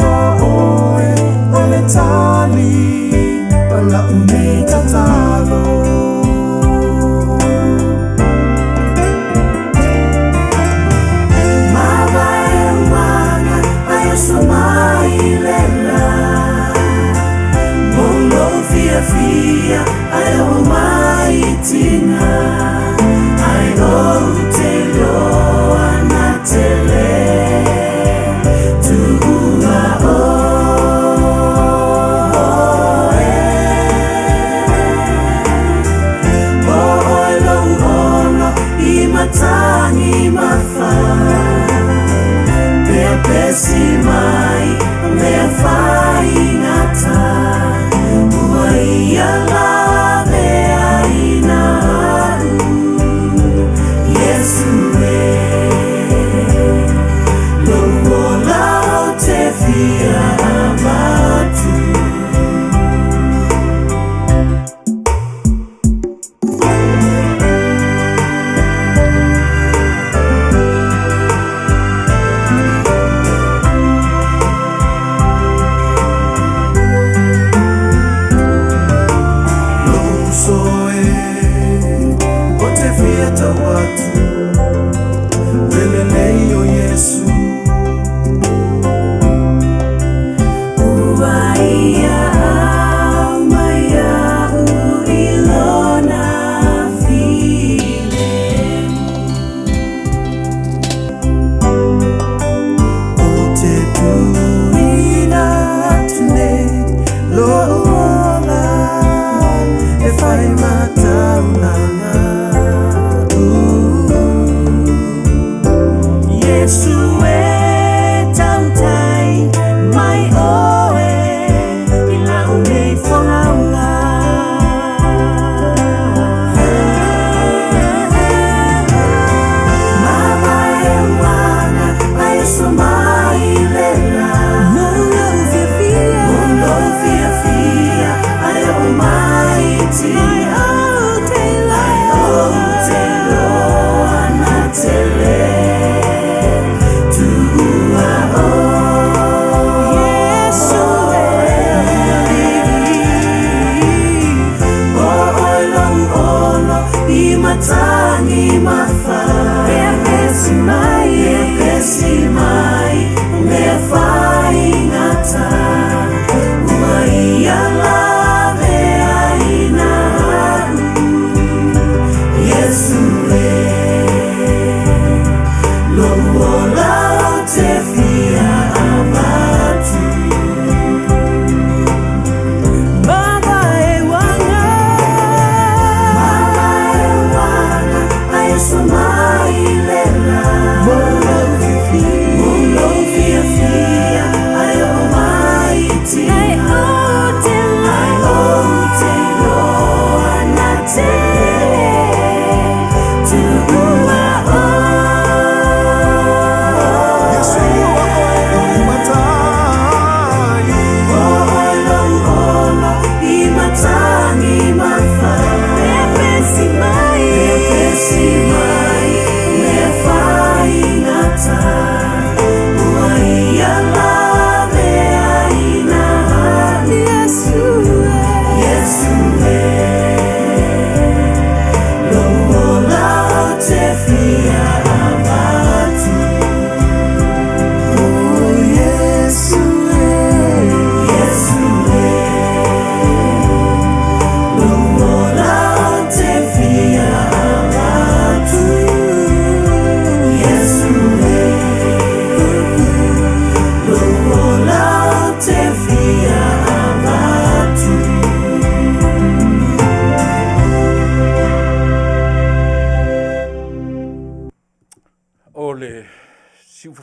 o oe o le tali o lau nei tatalo. Mavae uaga ai oso mai le la. Mo lou fiafia ai o mai tina. Ai ou te loa na tele.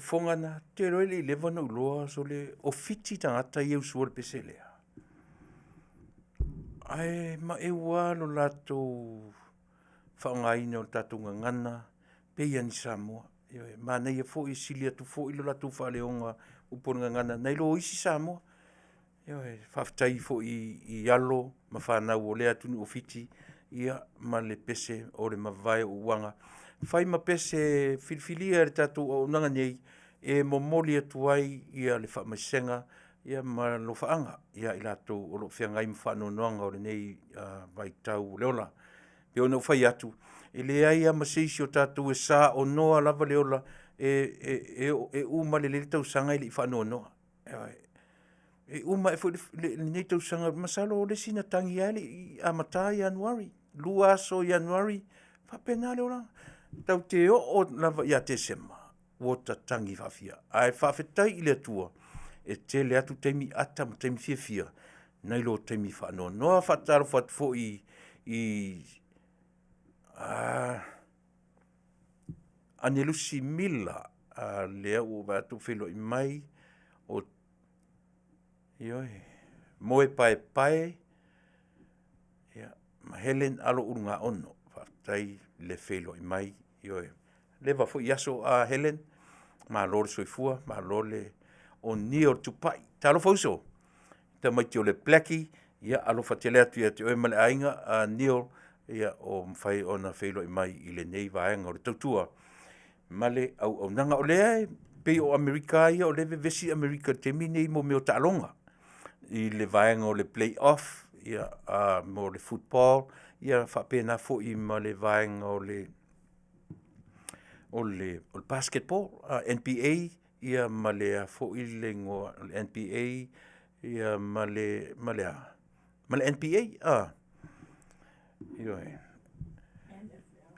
fofoga na, ou te iloa e le i leva ona ou iloa sole o Fiti tagata ia e usuina le pese lea. Ae maeu lava lo latou faaaogaina o le tatou gagana pei lava ni Samoa. Ioe, manaia foi e sili atu foi lo latou faaleoga o upu o le gagana nai lo isi Samoa. Ioe, faafetai foi i alo ma fanau o lea atunuu o Fiti, ia ma le pese o le mavae o Uaga. Fai ma pese filifilia e le tatou auaunaga nei e momoli atu ai ia le faamaisega ia ma le alofaaga ia i latou o lo o feagai ma faanoanoaga o lenei vaitau o le ola. E pei ona ou fai atu, e leai lava ma se isi o tatou e saonoa lava le ola e uma lelei le tausaga e le i faanoanoa. Ioe. E uma ae foi lenei tausaga, masalo o le isi na tagi lava e le i amata Ianuari, 2 aso o Ianuari, e faapena le olaga. E tatou te oo lava ia Tesema, ua tatagi faafia. Ae faafetai i le Atua, e tele atu taimi ata ma taimi fiafia nai lo taimi faanoanoa. Faatalofa atu foi i Anelusi Mila, lea ua ou vaai atu ua feiloai mai, ioe, Moepaepae ma Hellen Alo Ulugaono, faafetai le feiloai mai. Ioe, leva foi aso Helen, malo le soifua malo le onia o le tupai. Talofa uso, tamaiti o le Blackie, ia alofa tele atu ia te oe ma le aiga Neil, ia ua mafai ona feiloai mai i lenei vaega o le tautua ma le auaunaga. O lea e pei o Amerika lava ia o lea e vevesi Amerika i le taimi lenei i mea o taaloga i le vaega o le play off mo le football, ia faapena foi ma le vaega o le basketball NBA ia ma le a foi le igoa o le NBA ma le a? Ma le NBA. Ioe.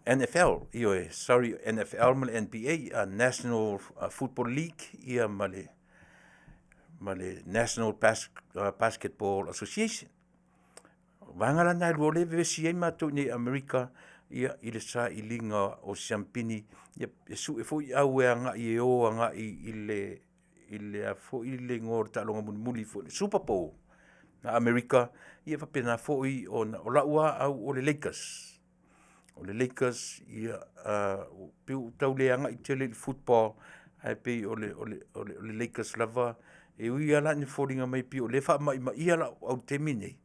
NFL, ioe, sorry NFL ma le NBA, National Football League ia ma le National Basketball Association. O vaega la na e lua lea e vevesi ai matou i inei i Amerika i le sailiga o siamupini e sue foi au e agai e o agai i le a foi le igoa o le taaloga mulimuli foi le Super Bowl a Amerika, ia e faapena foi ona… O lau lava au o le Lakers. O le Lakers pei ua ou tau le agai tele i le football, ae pei o le Lakers lava. E ui lava la ina foliga mai pei o lea e faamaimaia lau au i le taimi lenei,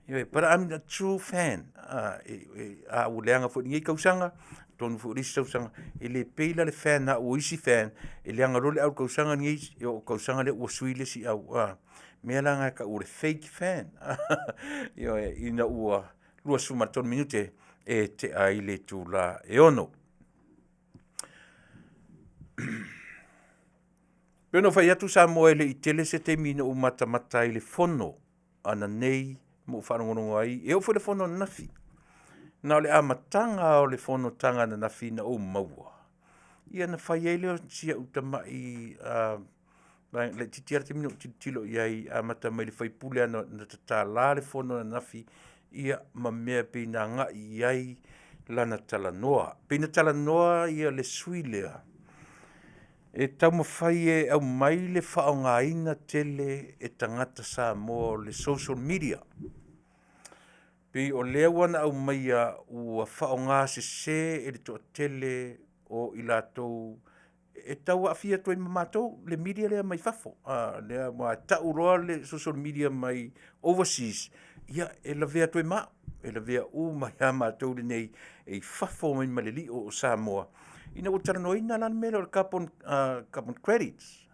ioe, but I'm a true fan. A ua leaga foi i lenei tausaga, atonu foi o le isi tausaga, e le pei la le fan a au o isi fan, e leaga loa le au i le tausaga lenei, oo i le tausaga lea ua sui le isi au. O le mea la lena e tau o le fake fan. Ioe, ina ua 23 minute e tea ai le itula e 6:00. E pei ona ou fai atu Samoa e le i tele se taimi na ou matamata ai i le fono ananei ma ou faalogologo ai, e oo foi i le fono ananafi. Na o le amataga lava o le fonotaga ananafi na ou maua, ia ona fai ai lea o si au tamai vaega laitiiti lava le taimi na ou tilotilo i ai amata mai i le sui usufono na tatala le fono ananafi ma mea e pei ona agai i ai lana talanoa. E pei ona talanoa le sui usufono lea, e taumafai e aumai le faaaogaina tele e tagata Samoa o le social media. Pei o lea ua na aumaia ua faaaogasese e le toatele o i latou e tau aafia atu ai ma matou le media lea mai fafo. Aua e tau loa le social media mai overseas, ia e lavea atu ai ma au, e lavea uma ai lava matou nei e i fafo mai ma le lio o Samoa, ina ua talanoaina la le mea lea o le carbon credits.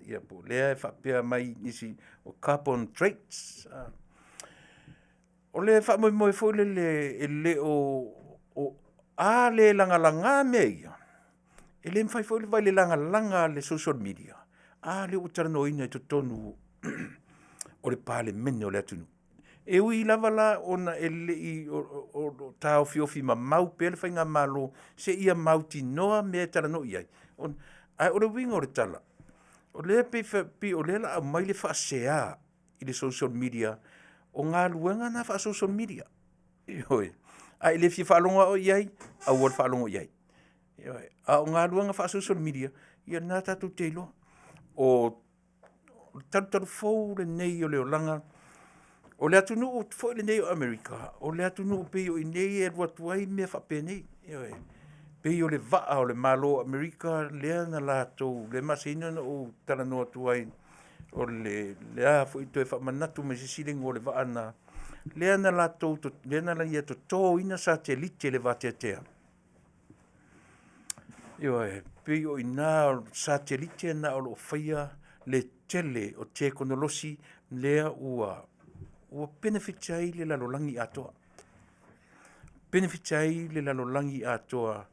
Ia po o lea e faapea mai nisi o carbon trades. O le faamoemoe foi lele e le o… a le lagalaga mea ia, e le mafai foi le lagalaga a le social media, a lea ua talanoaina i totonu o le Palemene o le atunuu. E ui lava la ona e le i taofiofi mamau pea le faigamalo seia mautinoa mea e talanoa i ai, ae o le uiga o le tala, o lea e pei o lea o le a aumai le faasea i le social media, o galuega na faa-social media. Ioe. A e le fia faalogo lava oe i ai, aua le faalogo i ai. Ioe. A o galuega faa-social media, Ia lena tatou te iloa. O le talutalu fou lenei o le olaga, o le atunuu foi lenei o Amerika, o le atunuu pei o i inei e alu atu ai mea faapenei. Ioe. Pei o le vaa o le Malo o Amerika lea na latou, lea e masani ona ou talanoa atu ai, o le a foi toe faamanatu mai se isi le igoa o le vaa lena, lea na latou, lea na ia totoina satelite i le vateatea. Ioe, pei o i ina o satelite na o lo o faia le tele o tekonolosi lea ua benefit ai le lalolagi atoa. Benefit ai le lalolagi atoa.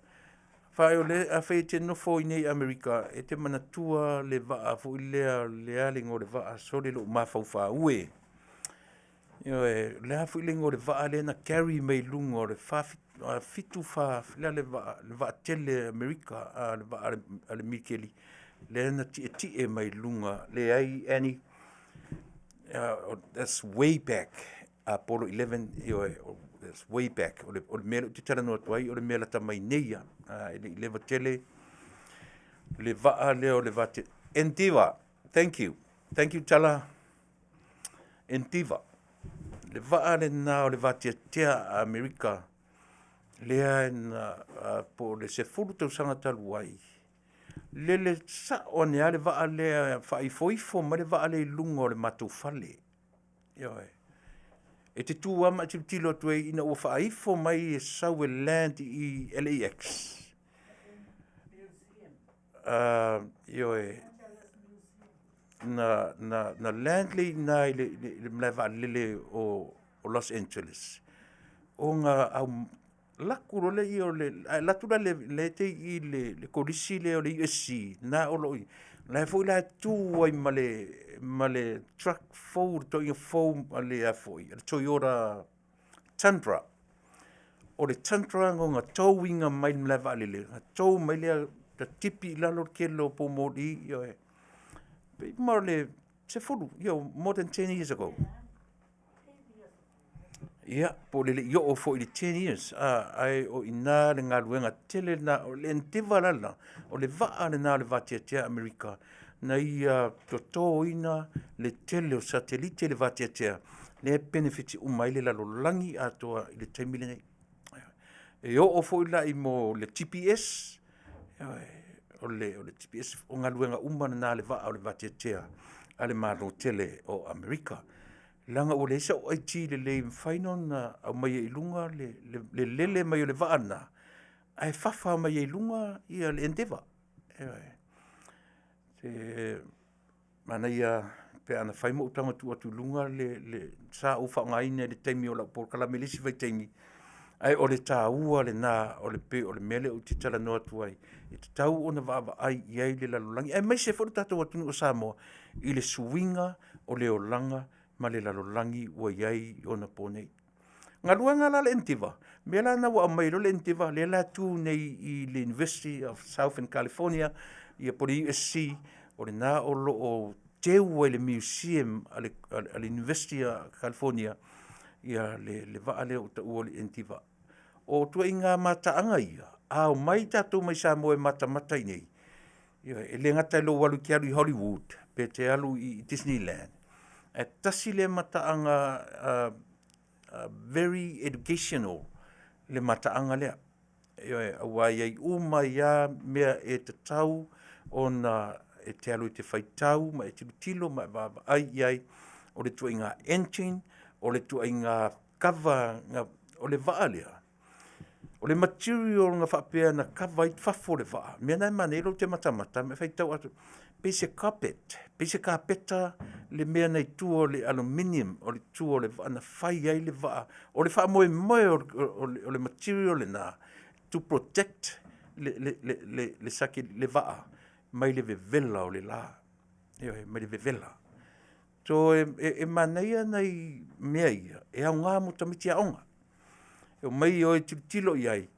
Afai e te nofo i inei i Amerika, e te manatua le vaa foi lea, le a le igoa o le vaa, sole lou mafaufau e. Ioe, o le a foi le igoa o le vaa lea na carry mai luga o le 74, le a le vaa, le vaatele a Amerika, le vaa a le Mikeli, lea na tietie mai luga, leai Annie, that's way back, Apollo 11, ioe, that's way back. O le mea lea ou te talanoa atu ai, o le mea lata mai nei lava, e le i leva tele le vaa lea o le vaatele, Endeavour, thank you, thank you Tala. Endeavour, le vaa lena o le vateatea a Amerika lea na po o le 10 tausaga talu ai, lele sao ane lava le vaa lea, faaifoifo mai le vaa lea i luga o le matou fale. Ioe. E te tu lava ma e tilotilo atu ai ina ua faaifo mai e sau e land i LAX. Ioe, na land lea i ina i le malae vaalele o Los Angeles, ona alu atu loa lea o le, a e alu atu la i i le kolisi lea o le USC, lena o lo o i ai, o la foi la e tu ai ma le truck fou, le toeaina fou a le Toyota Tundra. O le Tundra na ona towing mai le malae vaalele, ona tow mai lea, ta tipi i lalo le tele o poumoli, ioe. Pei ma o le 10, more than 10 years ago. Ia, po o le le i oo foi i le 10 years, ae o i ina le galuega tele lena, o le endeavour la lena, o le vaa lena o le vateatea a Amerika, na ia totoina le tele o satelite i le vateatea, lea e penefiti uma ai le lalolagi atoa i le taimi lenei. E oo foi la i mea o le GPS, o le GPS, o galuega uma lena a le vaa o le vateatea a le Malo tele o Amerika. Leaga ua leai sau IT lelei e mafai ona aumaia i luga le lele mai o le vaa lena, ae fafa mai ai i luga le Endeavour. E manaia pe ana fai ma ou tago e tuu atu i luga le... sa ou faaaogaina i le taimi o lau polokalame i le isi vaitaimi, ae o le taua lena o le pei o le mea lea ou te talanoa atu ai, e tatau ona vaavaai i ai le lalolagi, aemaise foi le tatou atunuu o Samoa i le suiga o le olaga ma le lalolagi ua i ai i ona po nei. Galuega la a le Endeavour, mea la lena ua aumai loa le Endeavour, lea la e tu nei i le University of Southern California, ia po o le USC, o lena o lo o teu ai i le museum a le University of California ia le vaa lea ua taua o le Endeavour. O ituaiga mataaga ia, a omai tatou mai Samoa e matamata i inei, ioe, e le gata i lou alu e te alu i Hollywood pe te alu i Disneyland, ae tasi lea mataaga very educational le mataaga lea. Ioe, aua e i ai uma ai lava mea e tatau ona e te alu e te faitau ma e tilotilo ma e vaavaai i ai, o le ituaiga engine, o le ituaiga kava, o le vaa lea, o le material na faapea na kava ai fafo o le vaa, mea na e manaia lou te matamata ma e faitau atu, pei se carpet, pei se kapeta le mea na i tua o le aluminium o le tua o le vaa na fai ai le vaa. O le faamoemoe o le material lena to protect le saki, le vaa mai le vevela o le la. Ioe, mai le vevela. So e manaia nai mea ia, e aoga mo tamaiti aoga. E omai o e tilotilo i ai,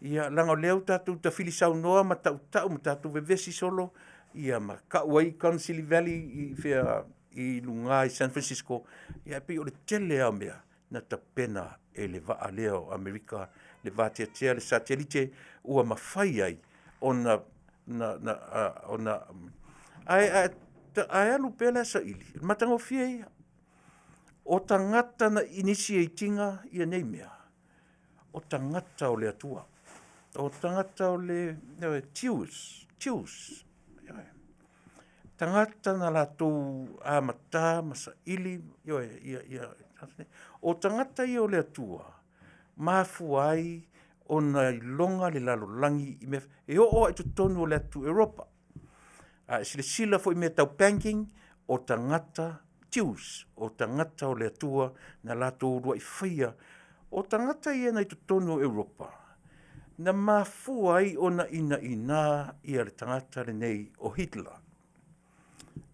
ia leaga o lea ua tatou tafili saunoa ma tautau ma tatou vevesi solo, ia ma tau ai Council Valley i fea i luga i San Francisco, ia e pei o le tele lava o mea na tapena e le vaa lea o Amerika, le vateatea, le satelite, ua mafai ai ona na, na, ona, ae, ae, ae alu pea le saili, matagofie ia. O tagata na initiate ina ia nei mea, o tagata o le Atua. O tagata o le, le Jews, Jews. Tagata na latou amata ma saili, ioe, ia, ia, o tagata ia o le Atua, mafua ai ona iloga le lalolagi i mea, e oo lava i totonu o le atu Europa. A e silasila foi i mea tau banking, o tagata Jews, o tagata o le Atua na latou uluai faia. O tagata ia na i totonu o Europa, na mafua ai ona inaina ia le tagata lenei o Hitler.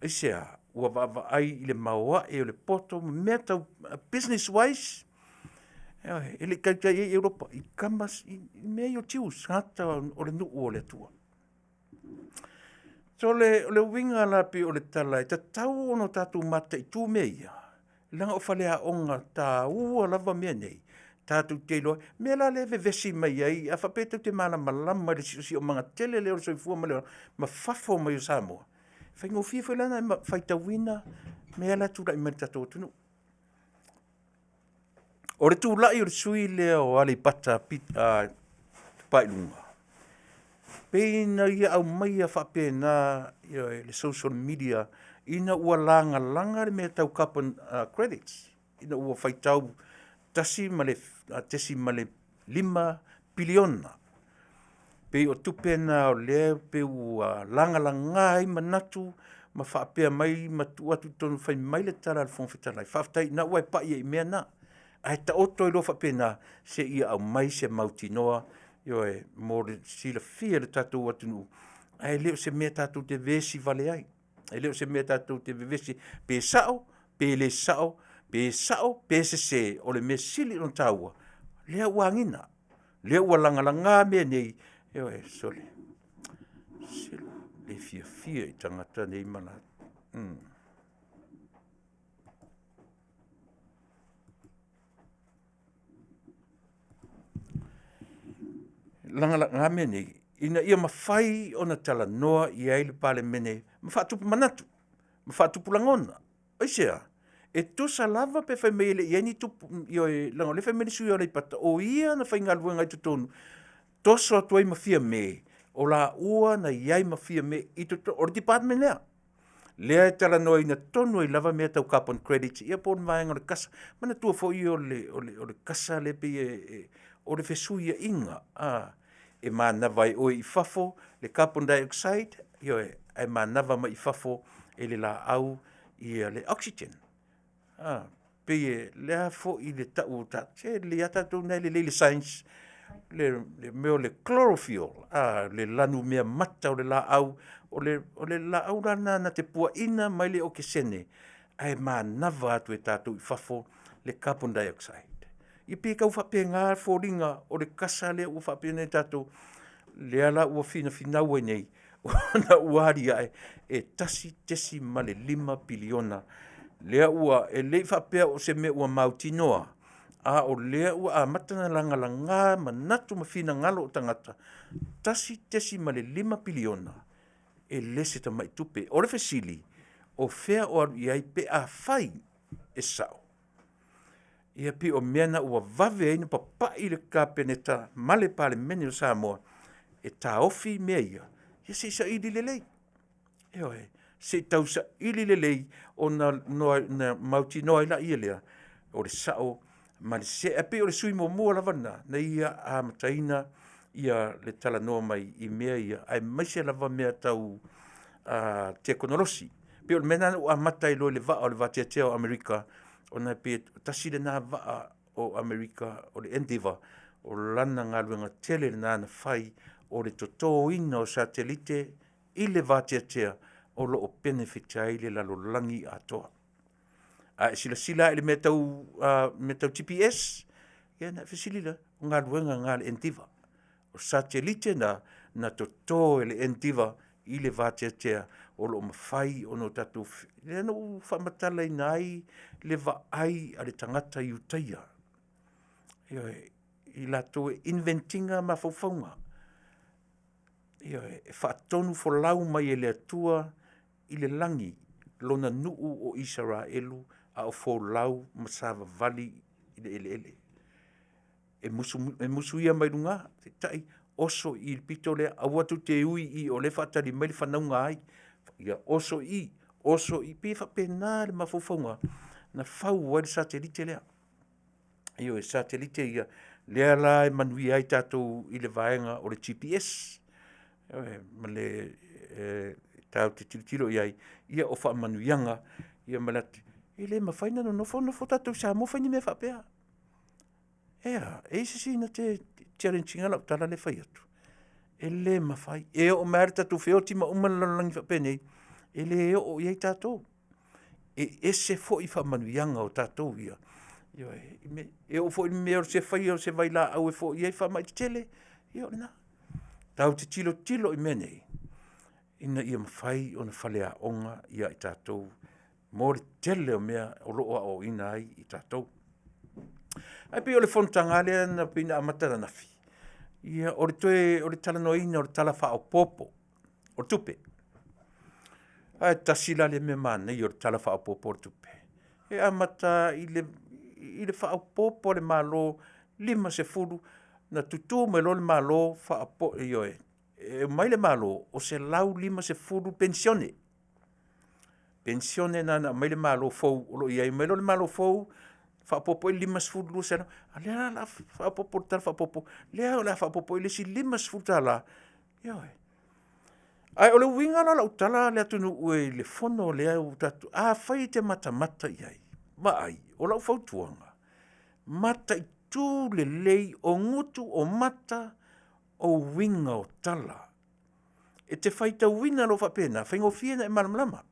Aisea? Ua vaavaai i le maoae o le poto ma mea tau business wise, e le i taitai ai Europa i tama, i mea ia o Jews, tagata o le nuu o le Atua. So o le, o le uiga la pei o le tala e tatau ona tatou mataitu mea ia, leaga o faleaoga taua lava mea nei, tatou te iloa ai. O le mea la lea e vevesi mai ai, a faapea tou te malamalama i le siosiomaga tele lea o le soifua ma le olaga ma fafo mai o Samoa, e faigofie foi la ona e faitauina mea la e tulai mai i le tatou atunuu. O le tulai o le sui usufono lea o Aleipata Itupa i Luga, pei na ia aumaia faapena le social media ina ua lagalaga le mea tau carbon credits, ina ua faitau 1.5 piliona. Pei o tupe na o lea pei ua lagalaga ai manatu ma faapea mai ma tuu atu i totonu fai mai le tala a le Fofoga Fetalai, faafetai o lena ua e pai ai i mea na, ae taoto ai loa faapena seia aumai se mautinoa, ioe, mo le silafia e le tatou atunuu, ae le o se mea tatou te vevesi vale ai. E le o se mea tatou te vevesi pe sao pe le sao, pe sao pe sese, o le mea sili ona taua, lea ua agiga, lea ua lagalaga mea nei, ioe, sole, se le fiafia i tagata nei ma latou. Lagalaga mea nei ina ia mafai ona talanoa i ai le Palemene ma faatupu manatu, ma faatupu lagona. Aisea? E tusa lava pe fai mai e le i i ai ni tupu, ioe, leaga o lea e fai mai le sui usufono o Aleipata, o ia na faigaluega i totonu, toso atu ai ma Fiame, o laua na i ai ma Fiame i totonu, o le department lea, lea e talanoaina tonu ai lava mea tau carbon credits, ia po o le vaega o le kasa. Manatua foi o le kasa lea pei e, o le fesuiaiga, a, e manava ai oe i fafo le carbon dioxide, ioe, ae manava mai i fafo e le laau ia le oxygen. A, pei e le a foi le tau o ta, se lelei lava tatou na e lelei le science, le mea o le chlorophyll, a, le lanumea mata o le laau, o le laau la lena na te puaina mai le okesene ae manava atu e tatou i fafo le carbon dioxide. Ia pei e tau faapena foliga o le kasa lea ua faapea nei tatou, lea la ua finafinau ai nei ona ua aliae e 1.5 piliona lea ua, e le i faapea o se mea ua mautinoa, a o lea ua amata ona lagalaga manatu ma finagalo o tagata, 1.5 piliona e le se tamai tupe. O le fesili, o fea o alu i ai pe afai e sao? Ia pei o mea na ua vave ai ona papai le Kapeneta ma le Palemene o Samoa e taofi mea ia, ia se i saili lelei. Ioe, se i tausaili lelei ona mautinoa ai lea lea o le sao ma le sese. Ae pei o le sui usufono muamua lava lena na ia amataina le talanoa mai i mea ia, aemaise lava mea tau tekonolosi. Pei o le mea lena na ou amata ai loa i le vaa o le vateatea o Amerika, ona e pei e tasi lena vaa o Amerika o le Endeavour, o lana galuega tele lena na fai, o le totoina o satelite i le vateatea o lo o benefit ai le lalolagi atoa. A e silasila i le mea tau, mea tau GPS, ia ona e fesili lea, o galuega na a le Endeavour. O satelite na na toto e le Endeavour i le vateatea o lo o mafai ona o tatou, lea na ou faamatalaina ai le vaai a le tagata i utaia. Ioe, i latou e invent ina mafaufauga. Ioe, e faatonu folau mai e le Atua i le lagi lona nuu o Isaraelu a o folau ma savavali i le eleele. E musu, e musuia mai luga, taitai oso i le pito lea, aua tou te ui i i o lea e faatali mai le fanauga ai. Ia oso i i, oso i i, pei e faapena le mafaufauga na fau ai le satelite lea. Ioe, satelite ia lea la e manuia ai tatou i le vaega o le GPS. Ioe, ma le tatou te tilotilo i ai, ia o faamanuiaga ia ma le e le mafai ona nonofo nofo tatou i Samoa fai ni mea faapea. E a? E i ai se isi na te challenge ina lau tala lea e fai atu? E le mafai. E oo mai lava le tatou feoti ma uma le lalolagi faapenei, e le oo i ai tatou. E ese foi faamanuiaga o tatou ia. Ioe, e oo foi i le mea o se faia o se vailaau e foia ai faamai tetele, ia o lena. Tatou te tilotilo i mea nei, ina ia mafai ona faleaoga i tatou mo le tele o mea o lo o aoaoina ai i tatou. Ae pei o le fonotaga lava lea na pei ona amata ananafi, ia o le toe o le talanoaina o le Tala Faaopoopo o le Tupe. Ae tasi la lea mea manaia o le Tala Faaopoopo o le Tupe, e amata lava i le faaopoopo a le Malo 50, na tutu mai loa le Malo ioe, e omai le Malo o $150 penisione. Penisione na na aumai le Malo fou o lo o i ai mai loa le Malo fou faaopoopo i ai le 50, 200, a o lea la o le a faaopoopo i le Tala Faaopoopo, lea o le a faaopoopo i ai le isi $50. Ioe. Ae o le uiga la o lau tala le atunuu e i le fono lea ua tatou… afai e te matamata i ai, vaai, o lau fautuaga, mataitu lelei o gutu o mata o uiga o tala. E te faitauina loa faapena, faigofie ona e malamalama.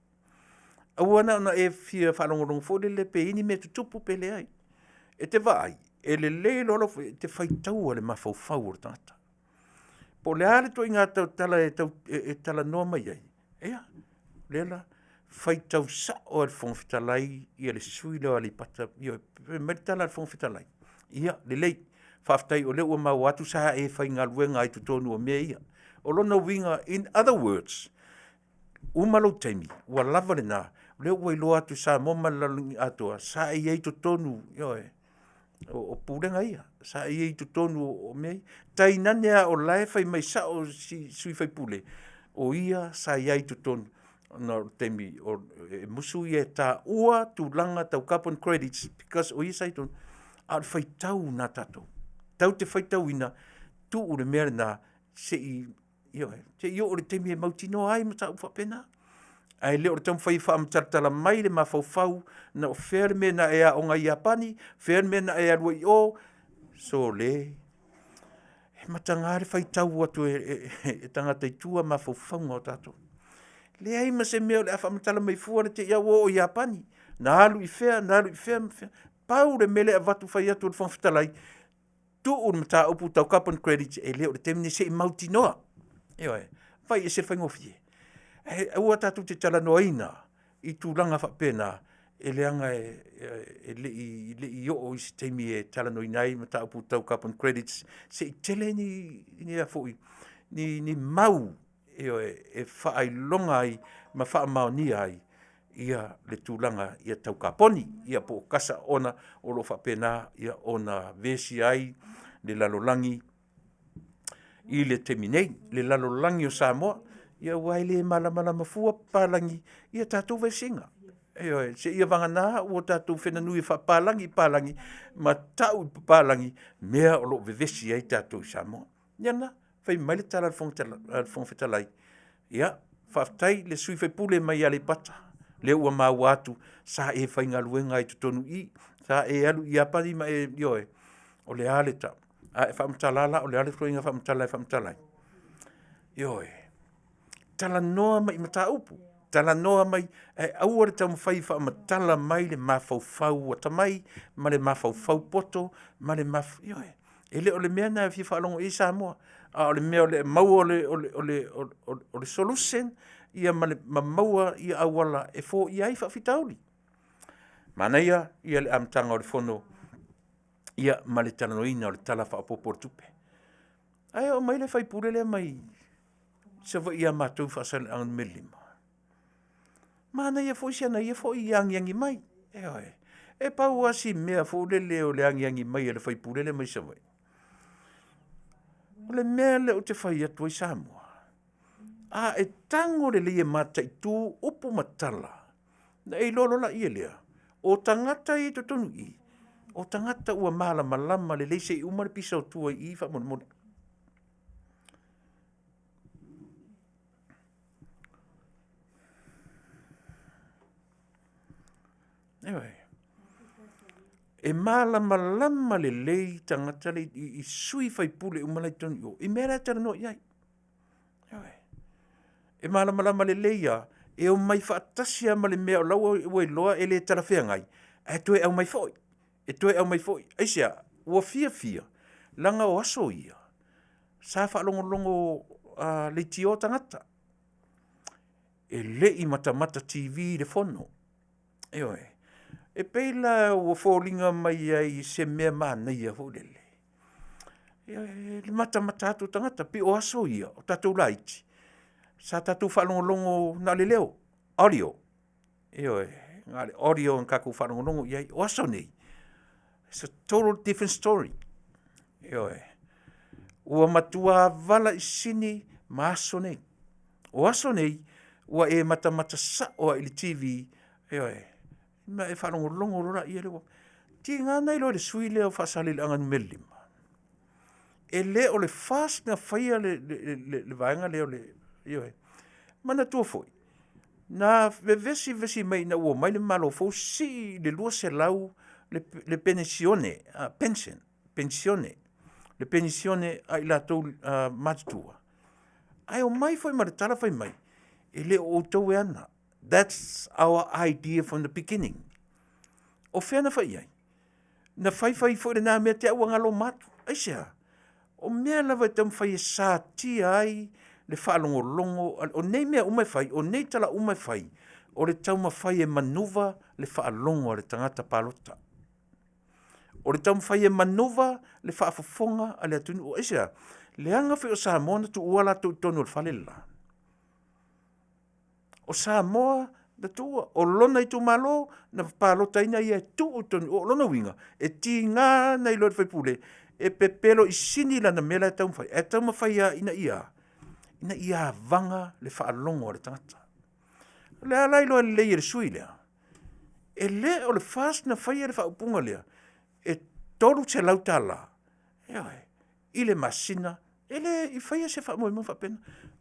Aua na ona e fia faalogologo foi lele pe i ai ni mea tutupu pe leai. E te vaai, e lelei loa lou e te faitaua le mafaufau o le tagata. Po o le a le ituaiga tautala e talanoa mai ai, ia, lea la, faitau sao lava e le Fofoga Fetalai le sui usufono lea o Aleipata, ioe, fai mai le tala a le Fofoga Fetalai, ia lelei, faafetai o lea ua maua atu sa e faigaluega ai i totonu o mea ia. O lona uiga, in other words, uma lou taimi, ua lava lena, o lea ua iloa atu e Samoa ma le lalolagi atoa, sa e i ai i totonu, ioe, o pulega ia, sa e i ai i totonu o mea ia, tainane lava o la e fai mai sao si sui usufono, o ia sa i ai i totonu ona o le taimi e musu ia e taua tulaga tau carbon credits because o ia sa i totonu, a o le faitau lena a tatou. Tatou te faitauina, tuu le mea lena se i, ioe, se i oo i le taimi e mautinoa ai mataupu faapena. Ae le o le taumafai e faamatalatala mai le mafaufau na o fea le mea na e aoga ai i Iapani, fea le mea na e alu ai i o, sole, e mataga le faitau atu e tagata i tua mafaufauga o tatou. Leai ma se mea o le a faamatala mai fua le te i lava ua oo i Iapani, na alu i fea, na alu i fea ma fea. Pau le mea lea e avatu fai atu e le Fofoga Fetalai, tuu le mataupu tau carbon credits e le o le taimi lenei se i mautinoa. Ioe, vaai e ese le faigofie. Ae aua tatou te talanoaina i tulaga faapena, e leaga e le i oo i se taimi e talanoaina ai mataupu tau carbon credits se i tele ni a foi, ni mau, ioe, e faailoga ai ma faamaonia ai le tulaga tau kaponi, ia po o kasa ona o lo o faapena ona vesia ai le lalolagi i le taimi nei, le lalolagi o Samoa, aua e le malamalama fua papalagi i a tatou vesiga. Ioe, seia vagana ua tatou feganui e faapapalagi i papalagi ma tau i papalagi mea o lo o vevesi ai tatou i Samoa. Ia lena, fai mai le tala a le Fofoga Fetalai, ia, faafetai i le sui usufono mai Aleipata, lea ua maua atu sa e faigaluega ai i totonu i i, sa e alu i Iapani ma e, ioe, o le a le tau? A e faamatala la, o le a le ituaiga faamatala e faamatala ai? Ioe, talanoa mai i mataupu, talanoa mai, ae aua le taumafai e faamatala mai le mafaufau atamai ma le mafaufau poto ma le ioe. E le o le mea lena e fia faalogo i ai Samoa, a o le mea o le maua o le solution ma maua auala e foia ai faafitauli. Manaia le amataga o le fono ma le talanoaina o le Tala Faaopoopo o le Tupe. Ae oo mai le sui usufono lea mai Savaii ia matou i Faasaleleaga Nu.5. Manaia foi si ana ia foi agiagi mai. Ioe. E pau lava si mea foi lele o le agiagi mai a le sui usufono lea mai Savaii, o le mea lea ou te fai atu ai Samoa, a e tago lelei e mataitu upu ma tala, ona e iloa loa lea, o tagata ia i totonu i i, o tagata ua malamalama lelei se i uma le pisa o tua i i faamolemole. Ioe. E malamalama lelei tagata i sui usufono uma la e i totonu i o, i mea la e talanoa i ai. Ioe. E malamalama lelei lava, e omai faatasi lava ma le mea o la ua iloa e le talafeagai, ae toe aumai foi, e toe aumai foi. Aisea? Ua fiafia leaga o aso ia, sa faalogologo leitioa tagata, e le i matamata tv i le fono. Ioe. E pei la ua foliga mai ai i se mea manaia foi lele, le matamata atu o tagata. E pei o aso ia o tatou laiti, sa tatou faalogologo na o le leo, audio. Ioe, na o le audio na tatou faalogologo i ai. O aso nei, it's a total different story. Ioe. Ua matua valaisini ma aso nei. O aso nei, ua e matamata sao lava i le TV, ioe, ma e faalogologo loa lea, ua tiga ona iloa i le sui usufono lea o Faasaleleaga Nu.5, e le o le FAST na faia le vaega lea o le… ioe. Manatua foi, na vevesi vevesi mai ina ua omai le Malo fou sii i le $200 le penisione, pension, penisione, le penisione a i latou matutua, ae omai foi ma le tala fai mai, e le o outou e ana. That's our idea from the beginning. O fea na fai i ai? Na fai fai foi lena mea te i ua galo uma atu. Aisea? O mea lava e taumafai e satia ai le faalogologo, o nei mea uma e fai, o nei tala uma e fai, o le taumafai e manuva le faalogo a le tagata palota. O le taumafai e manuva le faafofoga a le atunuu. Aisea? Leaga foi o Samoa na tuua latou i totonu o le fale le la. O Samoa na tuua, o lona itumalo na palotaina ia e tuu i totonu, o lona uiga, e tiga ona iloa e le sui usufono e pepelo i sini lana mea la e taumafai, ae taumafai lava ina ia a? Ina ia avaga le faalogo a le tagata. O le a la iloa lelei e le sui usufono lea, e le o le FAST na faia le faaupuga lea, e $300, ioe, i le masina, e le i faia se faamoemoe faapena.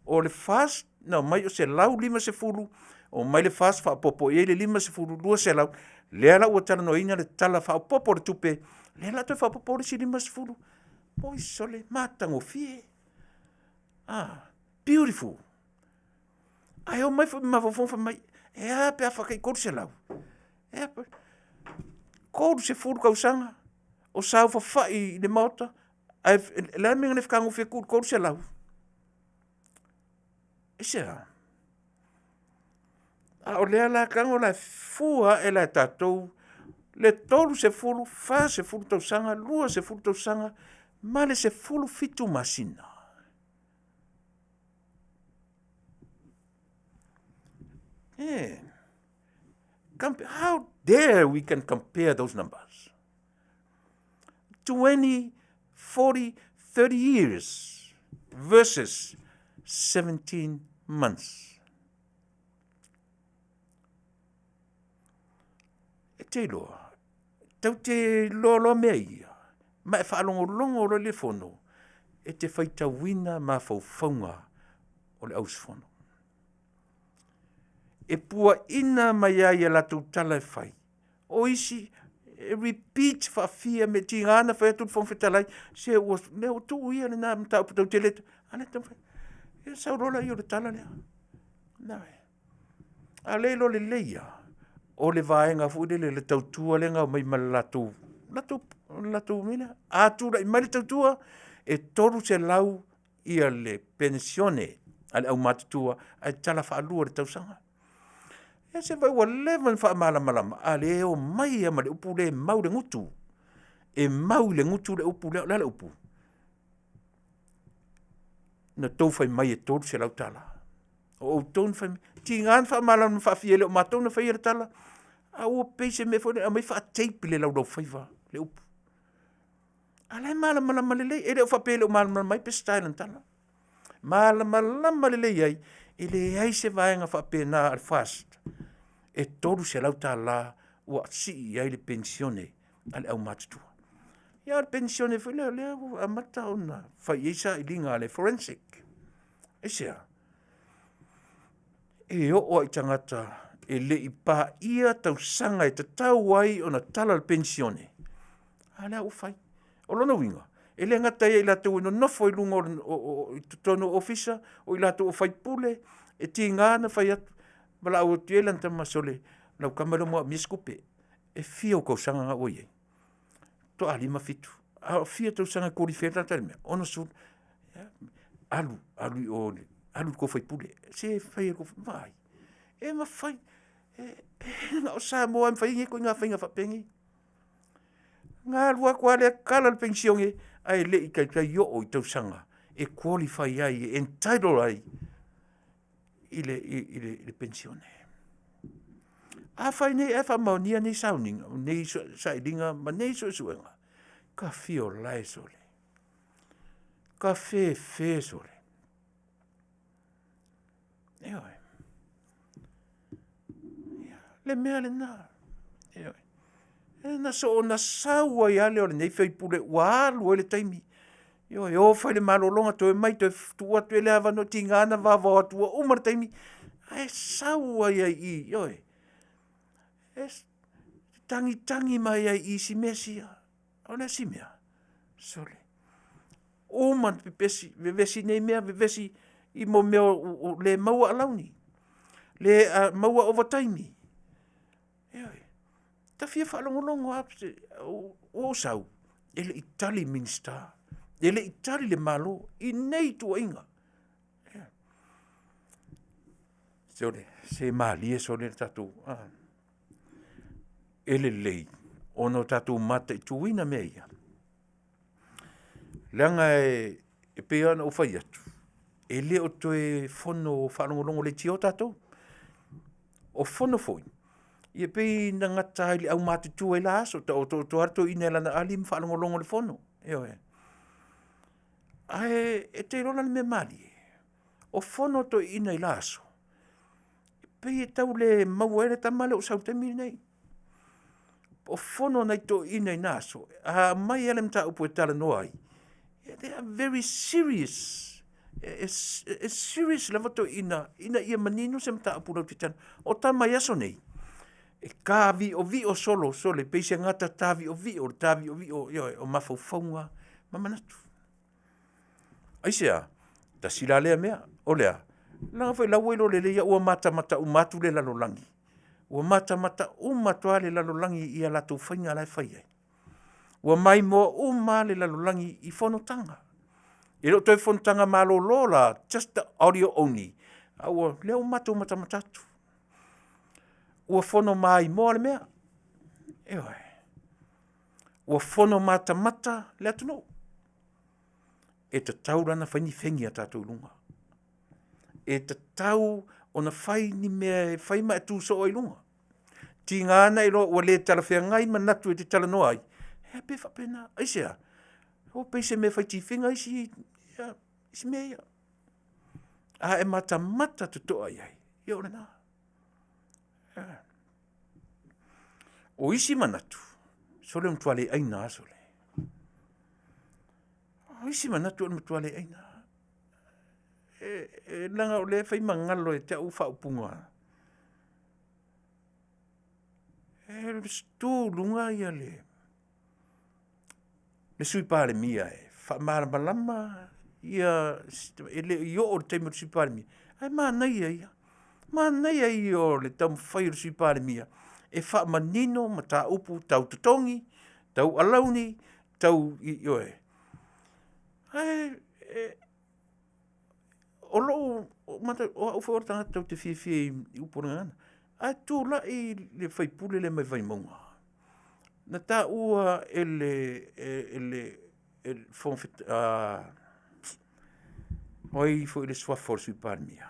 O le FAST na omai o le 150, omai le FAST faaopoopo i ai le 50, 200, lea la ua talanoaina le Tala Faaopoopo o le Tupe, lea o le a toe faaopoopo le isi 50. Oi sole, matagofie, beautiful. Ae omai foi ma mafaufauga fai mai, e a pe a fatai $300? E a pe… 30 tausaga o saofafai i le Maota, ae o le a le mea na le fetagofie ai tuu i le $300? Aisea? A o lea la e tago la e fua ae la e tatou le 30, 40 tausaga, 20 tausaga ma le 17 masina. E, how dare we can compare those numbers? 20, 40, 30 years versus 17 months. E te iloa, tau te iloa loa mea ia, ma e faalogologo loa i le fono, e te faitauina mafaufauga o le auusufono. E puaina mai ai i a latou tala e fai, o isi e repeat faafia mea, tiga ona fai atu le Fofoga Fetalai, se ua tuu ia lena mataupu tatou te le… a o lea e taumafai. Ia ona sau loa lea o le tala lea. A o lea e iloa lelei lava, o le vaega foi lele o le tautua lea na omai ma le latou mea lea. A tulai mai le tautua, e $300 le penisione a le aumatutua ae tala faalua i le tausaga. Ia se vaai ua leva ona faamalamalama, a o lea e omai lava ma le upu lea e mau i le gutu. E mau i le gutu le upu lea. O le a le upu? Na tou fai mai e $300. O outou na fai mai. Tiga na faamalamalama faafia e le o matou na faia le tala, a ua pei se mea foi lea e aumai faa-tape i le laulaufaiva le upu. A o la e malamalama lelei, e le o faapea e le o malamalama ai Peseta i lana tala. Malamalama lelei ai, e leai se vaega faapena a le FAST e $300 ua sii i ai le penisione a le aumatutua. Ia a o le penisione foi lea o lea ua amata ona fai i ai sailiga a le forensic. Aisea? E oo lava i tagata e le i paia tausaga e tatau ai ona tala le penisione, a o lea ua fai. O lona uiga, e le gata ia i latou e nonofo i luga i totonu o ofisa, o i latou o faipule, e tiga ona fai atu, valaau atu i ai lana tama, sole, lau tama lea ua manaomia se tupe. E fia ou tausaga na ua i ai? Faatoa 57. A o fia tausaga e qualify ai le tagata i le mea? 60. Alu, alu i o, alu i le tou sui usufono, se fai e le tou sui usufono. Vaai, e mafai, na o Samoa lava e mafai ai nei ituaiga faiga faapenei. Na alu atu lava lea tala le penisione ae le i taitai oo i tausaga e qualify ai, e entitle ai i le penisione. Afai nei ae faamaonia nei sauniga, nei sailiga ma nei suesuega, ta fia ola e sole, ta fefe sole, ioe. Le mea lena, ioe. Na soona sau ai lava lea o lenei sui usufono ua alu ai le taimi, ioe, o fai le malologa toe omai toe tuu atu i ai le avanoa, tiga ona vaovao atu ua uma le taimi, ae sau ai lava i i, ioe. E tagitagi mai ai i i isi mea sia. O le isi mea, sole, uma ona pepesi, vevesi nei mea, vevesi i mea o le maua alauni, le maua ovataimi. Ioe. Ta fia faalogologo lava, ua ou sau, e le i tali Minisita, e le i tali le Malo i nei tuuaiga. Sole, se malie sole le tatou… E lelei ona tatou mataituina mea ia, leaga e pei lava ona ou fai atu, e le o toe fono faalogologo leitioa tatou. O fono foi, e pei na gata lava i le aumatutua i la aso, taoto atu lava le toeaina i lana ali ma faalogologo i le fono, ioe. Ae e te iloa la le mea malie, o fono a toeaiina i la aso, e pei e tau le maua ai le tama lea ua sau i le taimi lenei. O fono a nai toeaiina i na aso, a aumai lava le mataupu e talanoa ai, they are very serious. E serious lava toeaiina ina ia manino se mataupu latou te talanoa. O tama i aso nei, e taviovio solo, sole pei se gata taviovio le taviovio, ioe, o mafaufauga ma manatu. Aisea? Tasi la lea mea, o le a? Leaga foi o la ua iloa lelei lava ua matamata uma atu le lalolagi, ua matamata uma atu lava le lalolagi i a latou faiga la e fai ai. Ua maimoa uma lava le lalolagi i fonotaga. E le o toe fonotaga malolo la, just the audio only, a o lea ua matou matamata atu. Ua fono maimoa le mea, ioe. Ua fono matamata le atunuu. E tatau la ona fai ni fegi a tatou i luga. E tatau ona fai ni mea e fai ma e tu soo ai i luga. Tiga na iloa ua le talafeagai manatu e te talanoa ai, ia pei e faapena. Aisea? Ua pei se mea e fai tifiga isi, ia, isi mea ia. A e matamata totoa i ai, ia o lena. O isi manatu, sole ua matua le aina lava sole. O isi manatu o le matua le aina lava. E leaga o lea e fai ma galo ia te au faaupuga. E tu i luga le Sui Palemia e faamalamalama ia, e le i oo i le taimi o le Sui Palemia, ae manaia ia, manaia ia o le taumafai o le Sui Palemia e faamanino mataupu tau totogi, tau alauni, tau, ioe. Ae o lou manatu, o au foi o le tagata ou te fiafia i upu o le gagana, ae tulai le sui usufono lea mai Vaimauga, na taua e le O ai foi le suafa o le Sui Palemia?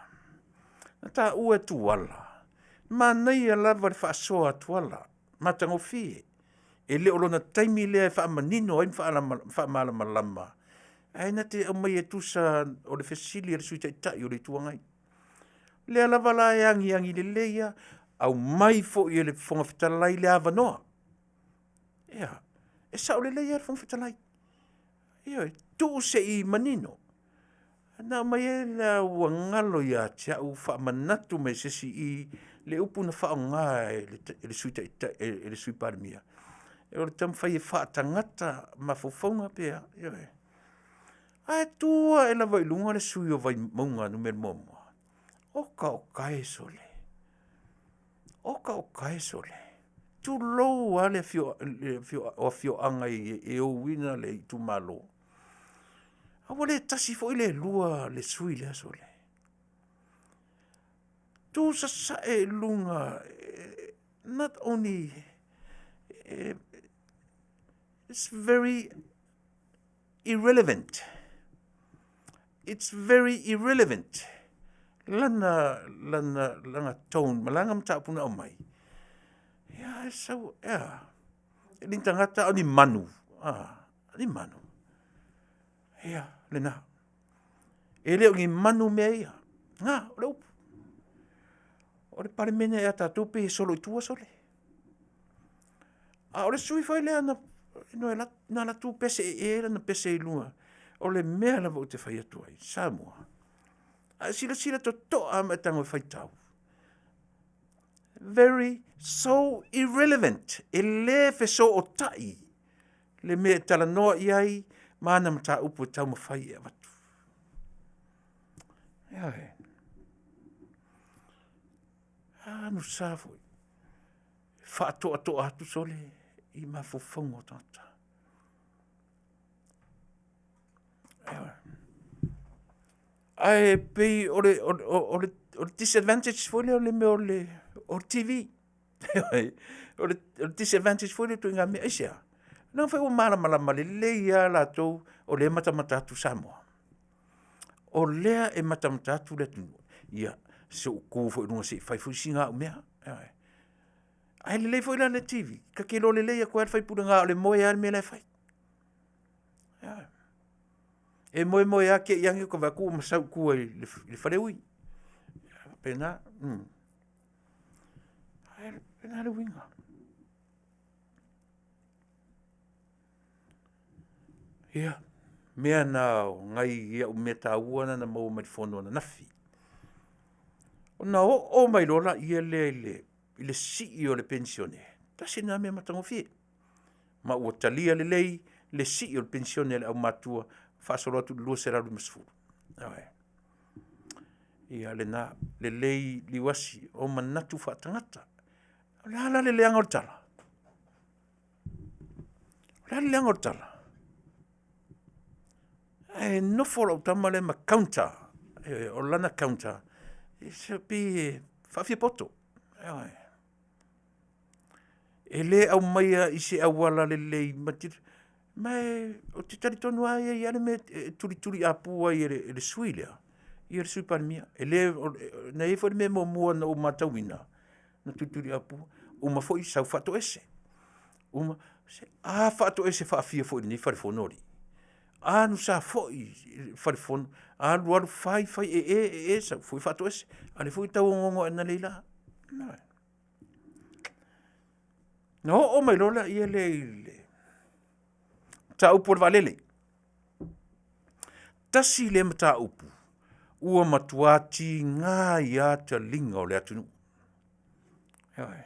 Na taua e Tuala, manaia lava le faasoa a Tuala, matagofie. E le o lona taimi lea e faamanino ai ma faamalamalama, ae na te aumaia e tusa o le fesili a le Sui Taitai o le Itu Agai. O lea lava la e agiagi lelei lava, aumai foi e le Fofoga Fetalai le avanoa. Ioe, e sao lelei lava le Fofoga Fetalai. Ioe, tuu se i manino. Na aumai ai lea ua galo ia te au faamanatu mai e se isi i le upu na faaaoga e le Sui Taitai, e le Sui Palemia, o le taumafai e faatagata mafaufauga pe a, ioe. Ae tu ae lava i luga le sui usufono o Vaimauga 1, oka oka e sole, oka oka e sole, tulou lava le afio o afioaga e ouina le itumalo, a ua le tasi foi le lua le sui usufono lea sole. Tu sasae i luga, not only, it's very irrelevant, it's very irrelevant lana tone ma lana mataupu na aumai. Ia, e sau, e a? E le ni tagata a o ni manu, a, ni manu. Ia, lena. E le o ni manu mea ia. Na, o le upu. O le Palemene ea a tatou pei e solo i tua sole. A o le sui usufono foi lea na alu atu pese ee lana pese i luga. O le mea lava ou te fai atu ai, Samoa, a e silasila totoa lava ma e tago e faitau, very so irrelevant, e le fesootai le mea e talanoa i ai ma ana mataupu e taumafai e avatu. Ioe. Anusa foi, faatoatoa atu sole i mafaufauga o tagata. Ioe. Ae pei o le disadvantage foi lea o le mea o le TV. O le disadvantage foi lea o ituaiga mea. Aisea? Leaga foi ua malamalama lelei lava latou o lea e matamata atu Samoa. O lea e matamata atu le atunuu. Ia, se i ou tu foi i luga se i fai foi sina au mea. Ioe. Ae lelei foi la le TV, ta te iloa lelei atu lava le sui usufono na o le moe lava le mea la e fai. Ioe. E moemoe lava te i ane ota vaai atu ua ma sau i tua i le faleui. E faapena. Ae faapena le uiga. Ia, mea na o nai au mea taua na na maua mai le fono ananafi. Ona oo mai loa lea i le sii o le penisione, tasi lena mea matagofie, ma ua talia lelei le sii o le penisione a le aumatutua faasolo atu i le 250. Ioe. Ia lena, lelei Liuasi, o manatu faatagata. O le a la le leaga o le tala? O le a le leaga o le tala? Ae nofo lau tama lea ma counter, o lana counter, e pei e faafiapoto. Ioe. E le aumaia i se auala lelei, ma ou te talitonu lava e i ai lava le mea e tulituliapu ai e le sui usufono lea le Sui Palemia. E le, na i ai foi le mea muamua na ou matauina na tulituliaupu, uma foi sau faatoese. Uma, a faatoese faafia foi i lenei fale fono alii? Alu sa foi le fale fono, alu alu fai fai, ee ee sau foi faatoese. A o lea foi e tau onoono atu nei la. Ona oo mai loa lea i le mataupu o le vaalele. Tasi lea mataupu ua matua tiga ai lava taliga o le atunuu. Ioe.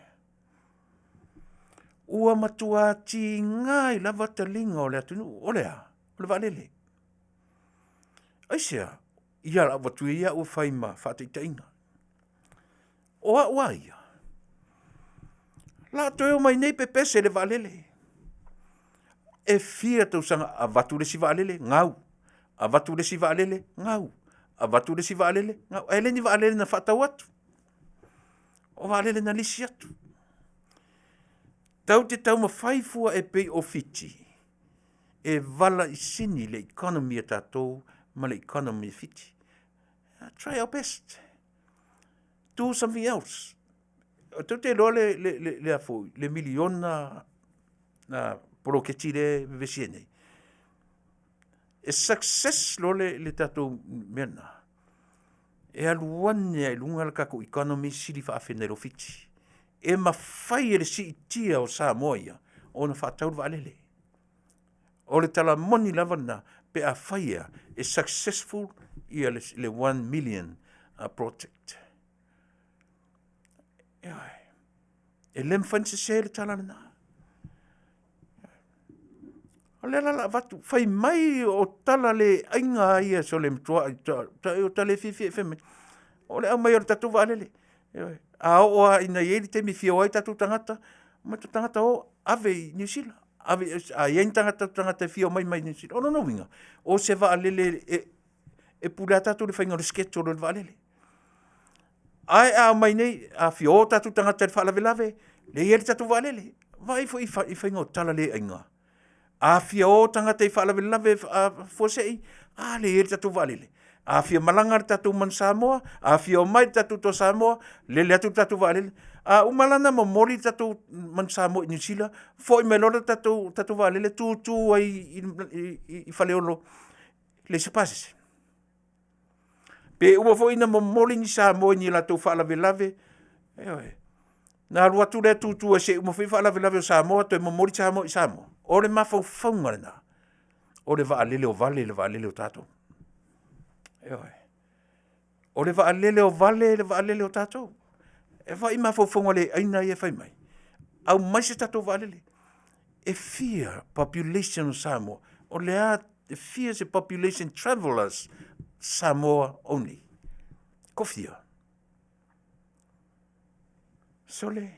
Ua matua tiga ai lava taliga o le atunuu. O le a? O le vaalele. Aisea? Ia o le a ou avatu ia au e fai ma faataitaiga. O au lava ia, o le a toe omai nei pepese le vaalele. E fia tausaga avatu le isi vaalele, gau, avatu le isi vaalele, gau, avatu le isi vaalele, gau. Ae le ni vaalele na faatau atu, o vaalele na lisi atu. Tatou te taumafai fua e pei o Fiti e vala i sini le economy a tatou ma le economy a Fiti. Try our best. Do something else. O tou te iloa le, le, le, le a foi, le miliona na poloketi le vevesi ai nei. E success loa le, le tatou mea lena. E alu ane lava i luga le tatou economy sili faafena i lo Fiti. E mafai e le siitia o Samoa ia ona faatau le vaalele. O le tala moni lava lena pe afai e a, e successful ia le, le 1 million project. Ioe. E le mafai ona sese le tala lena. O lea la o le a avatu, fai mai o tala le aiga ia sole matua o tala e fiafia e fai mai. O le aumai o le tatou vaalele. Ioe. A oo lava ina i ai le taimi e fia o ai tatou tagata, omai tatou tagata o, ave i Niu Sila. Ave, a i ai ni tagata, tagata e fia omai mai Niu Sila. O lona uiga, o se vaalele e, e pule lava tatou i le faiga o le schedule o le vaalele. Ae a omai nei, a fia o tatou tagata i le faalavelave, lea e i ai le tatou vaalele. Vaai foi i faiga o tala le aiga. A fia o tagata i faalavelave faafuasei, a lea e i ai le tatou vaalele. A fia malaga le tatou Manu Samoa, a fia omai le tatou Toa Samoa, lele atu le tatou vaalele. A uma la ona momoli le tatou Manu Samoa i Niu Sila, foi mai loa le tatou, tatou vaalele tutu ai i, i, i Faleolo, leai se pasese. Pe uma foi ona momoli ni Samoa i ni latou faalavelave, ioe, na alu atu lea tutu ai se i uma foi faalavelave o Samoa toe momoli Samoa i Samoa. O le mafaufauga lena, o le vaalele o vale le vaalele o tatou. Ioe. O le vaalele o vale le vaalele o tatou. E vaai mafaufauga le aina ia e fai mai. Aumai se tatou vaalele. E fia population o Samoa? O le a e fia se population travelers Samoa only? Ko fia? Sole.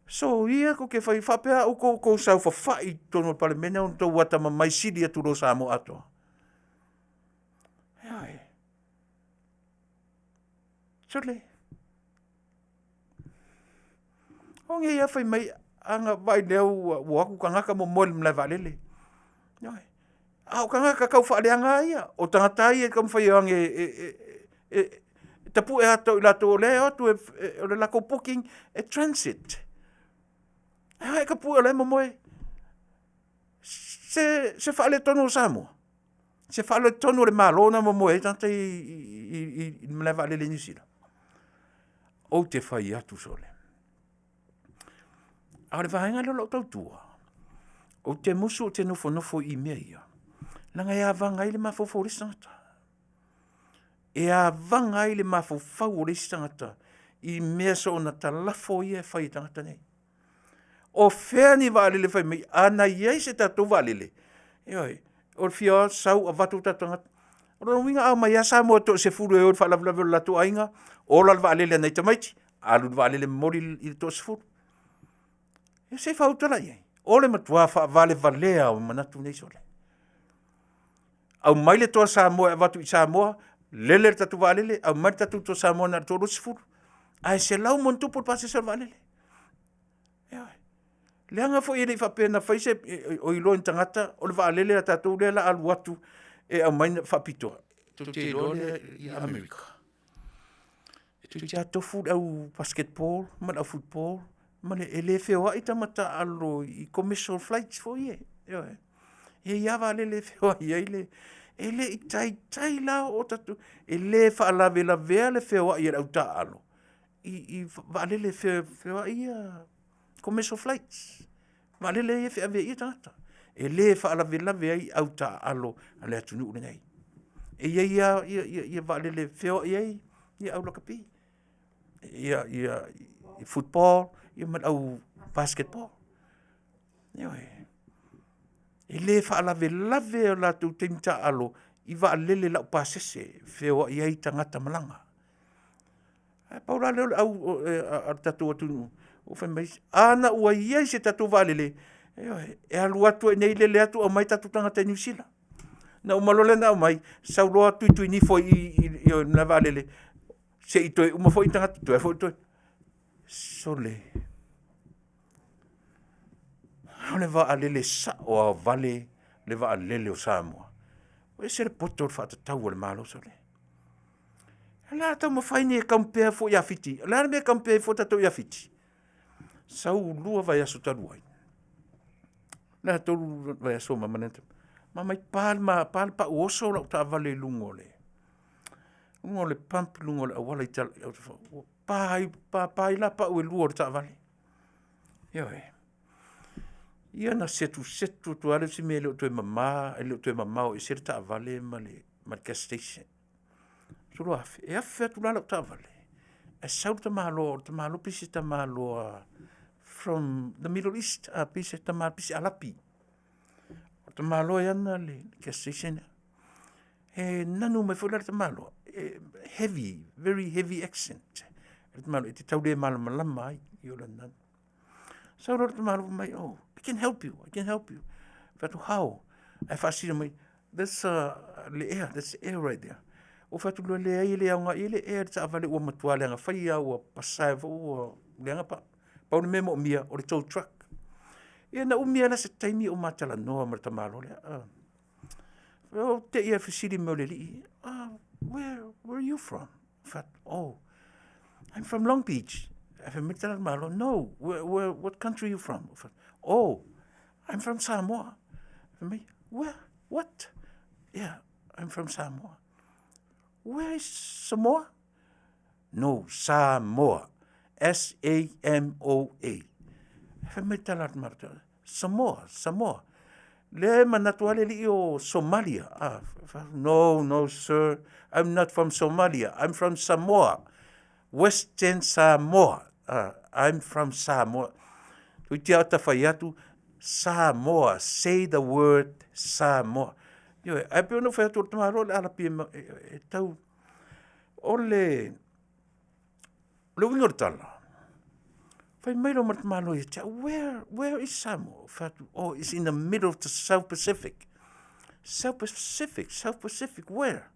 So ia ko ke whai whapea au ko kou saufawhai i tonu o le palemene ona tou atamamai sili atu lo Samoa atoa. Ioe. Sole. O ngei a fai mai aga vaai lea ua, ua o atu tagata momoe i le malae vaalele. Ioe. A o tagata tau faaleaga lava ia. O tagata lava ia e taumafai e o ane e, e, e, e tapue ata o i latou o lea e o atu e, e, o le latou booking e transit. Ae e tapue o la e momoe. Se, se faaletonu o Samoa. Se faaletonu o le Malo na momoe ai tagata i, i, i, i le malae vaalele i Niu Sila. Ou te fai atu sole. A o le vaega lea o lau tautua, ou te musu ou te nofonofo i mea ia, leaga e avaga ai le mafaufau o le isi tagata. E avaga ai le mafaufau o le isi tagata i mea soona talafo ia e fai e tagata nei. O fea ni vaalele fai mai, ana i ai se tatou vaalele, ioe, o le fia sau avatu o tatou tagata. O lona uiga a omai lava Samoa e toasefulu e o i le faalavelave o le latou aiga, ola le vaalele a nai tamaiti, alu i le vaalele momoli i le toasefulu. Ia se i faautala i ai. O le matua faavalevalea o manatu nei sole. Aumai le toa Samoa e avatu i Samoa, lele le tatou vaalele, aumai le tatou toa Samoa na o le 20, ae 100+ le pasese o le vaalele. Ioe. Leaga foi e le i faapea na fai se, o iloa e ni tagata o le vaalele a tatou lea o le a alu atu e aumai faapitoa. Tou te iloa lea i Amerika. E toeitiiti lava tofu le au basketball ma le au football ma le, e le feoai tama taaalo i commercial flights foi ia. Ioe. E i ai lava vaalele e feoai ai le, e le i taitai la oo tatou, e le faalavelavea le feoai a le au taaalo i vaalele feoai ia, commercial flights, vaalele ia e feaveaia tagata. E le faalavelave ai au taaalo a le atunuu lenei. E i ai lava ia vaalele e feoai ai ia au lakapi, ia football ia ma le au basketball. Ioe. E le faalavelave o latou taimi taaalo i vaalele laupasese e feoai ai tagata malaga. Ae pau la lea o le au a le tatou atunuu ua fai mai, ana ua i ai se tatou vaalele, ioe, e alu atu ai nei lele atu aumai tatou tagata i Niu Sila. Na uma loa lea ona aumai, sau loa tuitui nifo i i i le malae vaalele, se i toe uma foi tagata toe alu foi toe. Sole, o le vaalele sao lava o vale le vaalele o Samoa. Ua ese le poto o le faatatau a le Malo, sole. O le a taumafai nei e compare foi ia Fiti. O le a le mea e compare ai fua tatou ia Fiti? Sau 2 vaiaso talu ai, le a 3 vaiaso ma ma mai pa le pau oso o lau taavale i luga o le pump i luga o le auala i ua pa ai, pa ai la pau e 2 o le taavale. Ioe. Ia na setusetu atu lava le isi mea e le o toe mama, e le o toe mamao ese le taavale ma le gas station. Solo afe, e afe atu la lau taavale, ae sau le tamaloa, o le tamaloa pei se tamaloa from the Middle East, pei se tama pei se Arapi. O le tamaloa e ana le gas station lea. E nanu mai foi la le tamaloa, e heavy, very heavy accent. Le tamaloa e te tau le malamalama ai i lona nanu. Sau loa le tamaloa fai mai, oh, I can help you, I can help you. Fai atu, how? Ae faasino mai, that's le ea, that's air right there. Ou fai atu loa, leai e le aoga i ai le ea i le taavale ua matua leaga faia ua pasa foi ua leaga pau. Pau le mea e moomia o le tow truck. Ia na umi lava la se taimi o ma talanoa ma le tamaloa lea. Ou te i lava i le fesili mai o le alii, where are you from? Fai atu, oh, I'm from Long Beach. Ae fai mai le tala a le Malo, no, what country are you from? Fai atu, oh, I'm from Samoa. Fai mai, where? What? Yeah, I'm from Samoa. Where is Samoa? No, Samoa. S-A-M-O-A. Fai mai le tala a le Malo, Samoa, Samoa. Lea e manatu lava le alii o Somalia. No, no, sir, I'm not from Somalia. I'm from Samoa. Western Samoa. I'm from Samoa. Toeitiiti lava ta fai atu, Samoa, say the word Samoa. Ioe, ae pei ona ou fai atu o le tamaloa o le Arapi e tau, o le uiga o le tala, fai mai loa ma le tamaloa ia te au, where is Samoa? Fai atu, oh, it's in the middle of the South Pacific. South Pacific, South Pacific, where?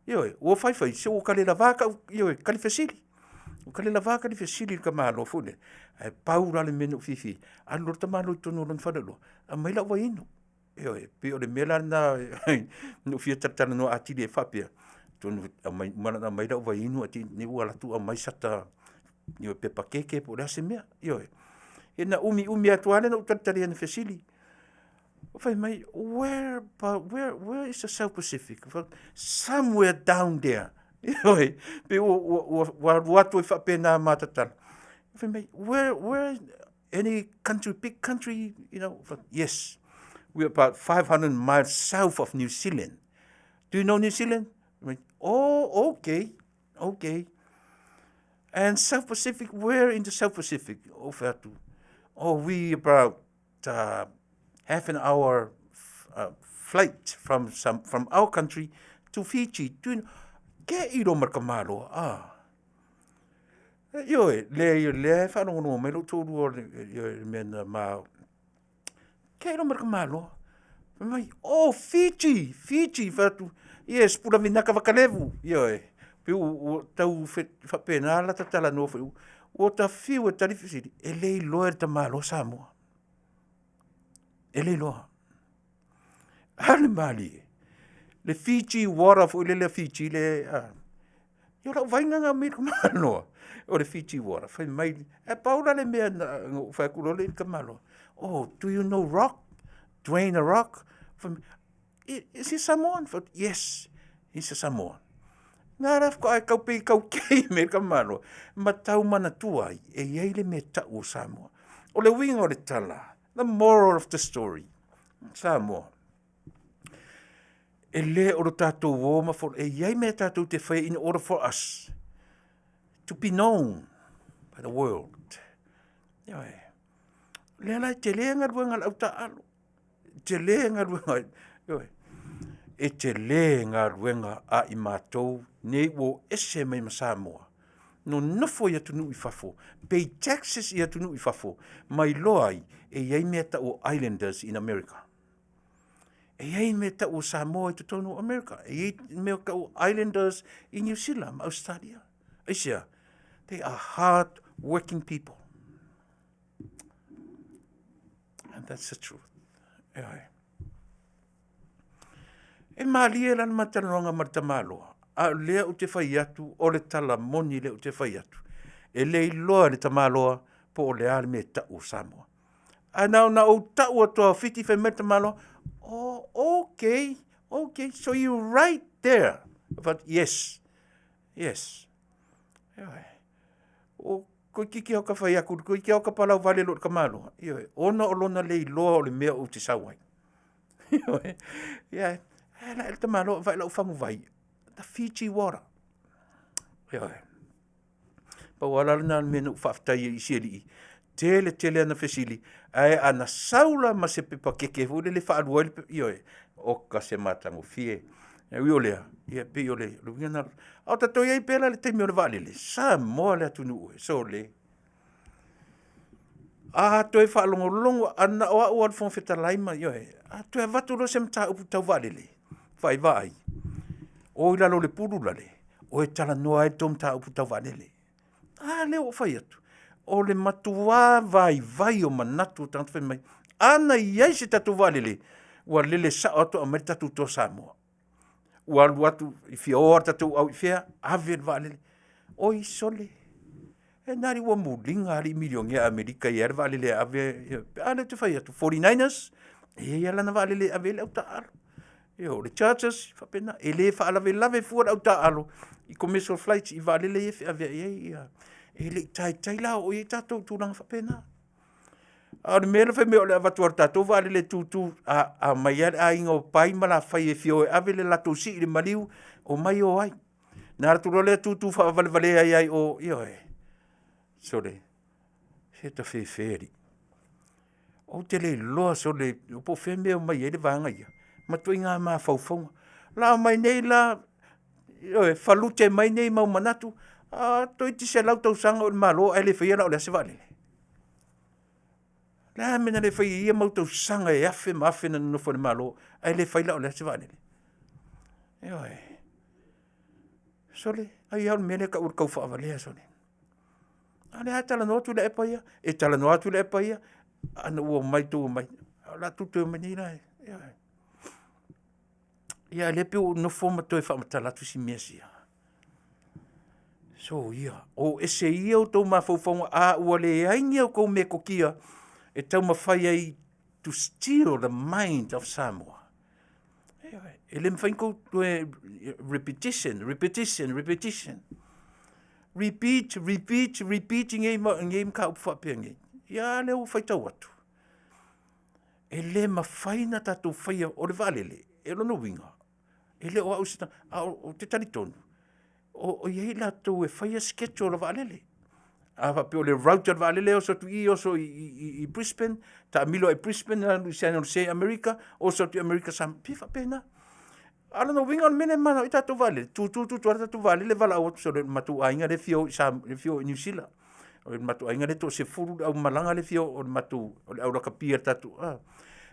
Ioe, ua faifai, se ua kale lava kau, ioe, kali fesili. Ua kale lava kali fesili i le tamaloa foi lea. Ae pau la le mea na ou fiafia ai, alu loa le tamaloa i totonu o lona faleoloa, aumai lau vaiinu. Ioe, pei o le mea la lena na ou fia talatalanoa atili ai faapea, atonu e aumai uma ona aumai lau vaiinu ae te i ua alu atu aumai sata ioe, pepa keke po o le a se mea. Ioe. Ia na umiumi atu lava lea na ou talitali ai na fesili. Fai mai, where, but where, where is the South Pacific? Somewhere down there. Ioe, pei ua alu atu ai faapena ma ta tala. Fai mai, where, any country, big country, you know? Yes, we are about 500 miles south of New Zealand. Do you know New Zealand? Oh, okay, okay. And South Pacific, where in the South Pacific? Oh, fai atu, oh, we about half an hour flight from our country to Fiji. Do you know? Ke i roma ka maloa, ah. Ioe, leai o lea e faalogologo mai lou toalua o le, ioe, le mea na ma... Ke i roma ka maloa. Fai mai, oh, Fiji, Fiji, fai atu, yes, pula vinaka vakalevu, ioe. Pei ua tau faapena la ta talanoa foi, ua ta fiu e tali fesili, e le iloa e le tamaloa Samoa. E le iloa. A le malie. Le Fiji water foi lele a Fiji le, a. Ia o lau vaaiga na aumai i le tamaloa, o le Fiji water. Fai mai, e pau la le mea na ou fai atu loa lea i le tamaloa, oh, do you know Rock? Dwayne the Rock? Fai mai, is he Samoan? Fai atu, yes, he's a Samoan. Na la faatoa e tau pei tau kei me le tamaloa, ma tau manatua ai, e i ai le mea tau o Samoa. O le uiga o le tala, the moral of the story, Samoa, e le o lo tatou o ma e i ai mea tatou te faia in order for us to be known by the world. Ioe. Lea la e tele galuega a le au taaalo. Tele galuega, ioe. E tele galuega a i matou nei ua o ese mai ma Samoa. Nonofo i atunuu i fafo, pay taxes i atunuu i fafo, ma iloa ai e i ai mea tau o Islanders in America. E i ai mea tau o Samoa i totonu o America. E i ai mea tau o Islanders i New Zealand ma Australia. Aisea? They are hard working people. And that's the truth. Ioe. E malie la le matalanoaga ma le tamaloa. A o lea ou te fai atu, o le tala moni lea ou te fai atu. E le iloa e le tamaloa po o le a le mea e tau o Samoa. Ae na ona ou tau atu lava o Fiti fai mai le tamaloa, oh, okay, okay, so you right there. But yes, yes. Ioe. O koe kiki au ka fai aku, koe kiki au ka palau vale lo le tamaloa. Ioe, ona o lona le iloa o le mea ou te sau ai. Ioe, ia, e la e le tamaloa, vai lau fagu vai, the Fiji water. Ioe. Pau lava la lena o le mea na ou faafetai ai i si alii, tele tele ana fesili, ae ana sau la ma se pepa keke foi lele e faalua ai le pepa, ioe, oka se matagofie. E ui o lea, ia pei o le uiga lena. A o tatou i ai pea la i le taimi o le vaalele, Samoa le atunuu e, sole. A toe faalogologo, a na o au lava o le Fofoga Fetalai ma, ioe, a toe avatu loa se mataupu tau vaalele, vaai, vaai, o i lalo o le pulu lale, o e talanoa ai le tou mataupu tau vaalele. A lea ua ou fai atu, o le matuā vaivai o manatu o tagata fai mai, ana i ai se tatou vaalele, ua lele sao atu aumai le tatou Toa Samoa. Ua alu atu i fia o lava le tatou au i fea, ave le vaalele. Oi sole, e na alii ua muliga alii milionea Amerika e i ai lava le vaalele e ave ai, a lea ou te fai atu, 49ers, e i ai lava lana vaalele e ave ai le au taaalo. Ioe, o le Chargers, e faapena. E le faalavelave fua le au taaalo i commercial flights i vaalele ia e feaveai ai ia. E le i taitai la oo i ai tatou i tulaga faapena. A o le mea lea fai mai o le avatu lava o le tatou vaalele e tutu, a omai lava le aiga o Pai ma Lafai e fia o e ave le latou sii i le maliu, omai o ai. Ona alu atu loa lea tutu faavalevalea ai lava i o, ioe. Sole, se tafefe alii. Ou te le iloa sole po o fea mea e omai ai le vaega ia ma ituaiga mafaufauga. O le a omai nei la, ioe, falute mai nei mau manatu, a toeitiiti 100 tausaga o i le Malo ae le faia la o le a se vaalele? O le a le mea na le faia ai i ia mau tausaga e afe ma afe na nonofo ai i le Malo ae le fai la o le a se vaalele? Ioe. Sole, ai lava o le mea lea e tau o le taufaavalea sole. A lea lava e talanoa Tuilaepa ia, e talanoa Tuilaepa ia, ana ua omai outou omai, o le a tou toe omai nei la e… ioe. Ia a o lea e pei ua ou nofo ma toe faamatala atu si mea sia. Soia, o ese ia outou mafaufauga, a ua leai ni a outou metotia e taumafai ai to steal the mind of Samoa. Ioe, e le mafai ona outou toe repetition, repetition, repetition. Repeat, repeat, repeat nei mataupu faapenei. Ia a lea ua faitau atu, e le mafai ona tatou faia, o le vaalele, o lona uiga, e le o au se tagata, ae ou te talitonu, o i ai latou e faia schedule o vaalele. A faapea o le route a le vaalele e oso atu i i oso i Brisbane, taamilo lava i Brisbane alu i San Jose i Amerika, oso atu i Amerika i Samoa, e pei e faapena. A o lona uiga o le mea lea e mananao ai tatou vaalele, tutu tutu lava le tatou vaalele valaau atu sole o le matou aiga lea e fia o i Niu Sila. O le matou aiga lea e toasefulu le aumalaga lea e fia o, o le matou, o le aulakapi a le tatou… A,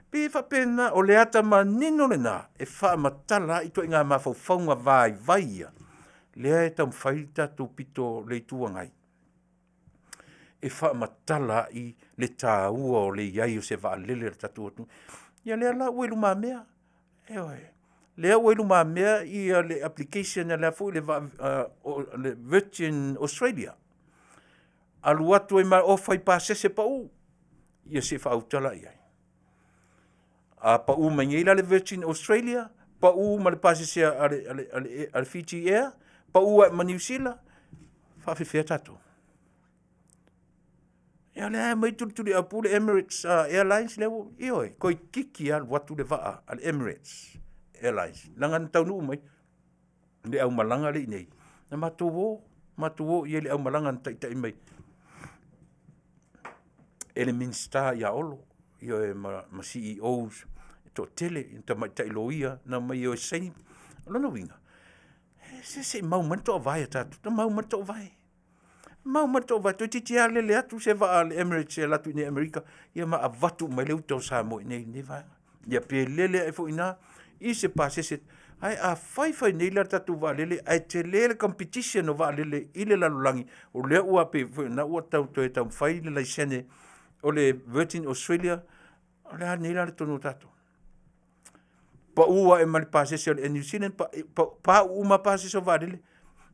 pei e faapena, o le ata manino lena e faamatala ai ituaiga mafaufauga vaivai ia lea e taumafai le tatou pito o le Itu Agai e faamatala ai le taua o le i ai o se vaalele a le tatou atunuu. Ia lea la ua i lumamea, ioe, lea ua i lumamea le application a le a foi le vaa o le Virgin Australia, alu atu ai ma ofa i pasese pau, ia se i faauta la i ai. A pau mai nei la le Virgin Australia, pau ma le pasese a le Fiji Air, pau ae ma Niu Sila, e faapefea tatou? Ia o lea lava e aumai tulituliaupu le Emirates Airlines lea ua, ioe, toeitiiti alu atu le vaa a le Emirates Airlines, leaga na taunuu mai le aumalaga lea i inei, na matou o, matou o i ai i le aumalaga na taitai mai e le Minisita ia Olo, ioe ma CEOs e toatele, tamaitai loia na omai e o e saini. O lona uiga, se se i mau mai le toovae a tatou, na mau mai le toovae. Mau mai le toovae, toeitiiti lava lele atu se vaa a le Emirates e alu atu i inei i Amerika ma avatu uma ai le uta o Samoa i inei i lenei vaega. Ia pe lele ae foi i ina i se pasese. Ae a fai fai nei la le tatou vaalele ae tele le competition o vaalele i le lalolagi, o lea ua pei foi o lena ua toe taumafai le laisene o le Virgin Australia, o le a nei la le tonu o tatou? Pau ae ma le pasese o le Air New Zealand, pauu uma pasese o vaalele,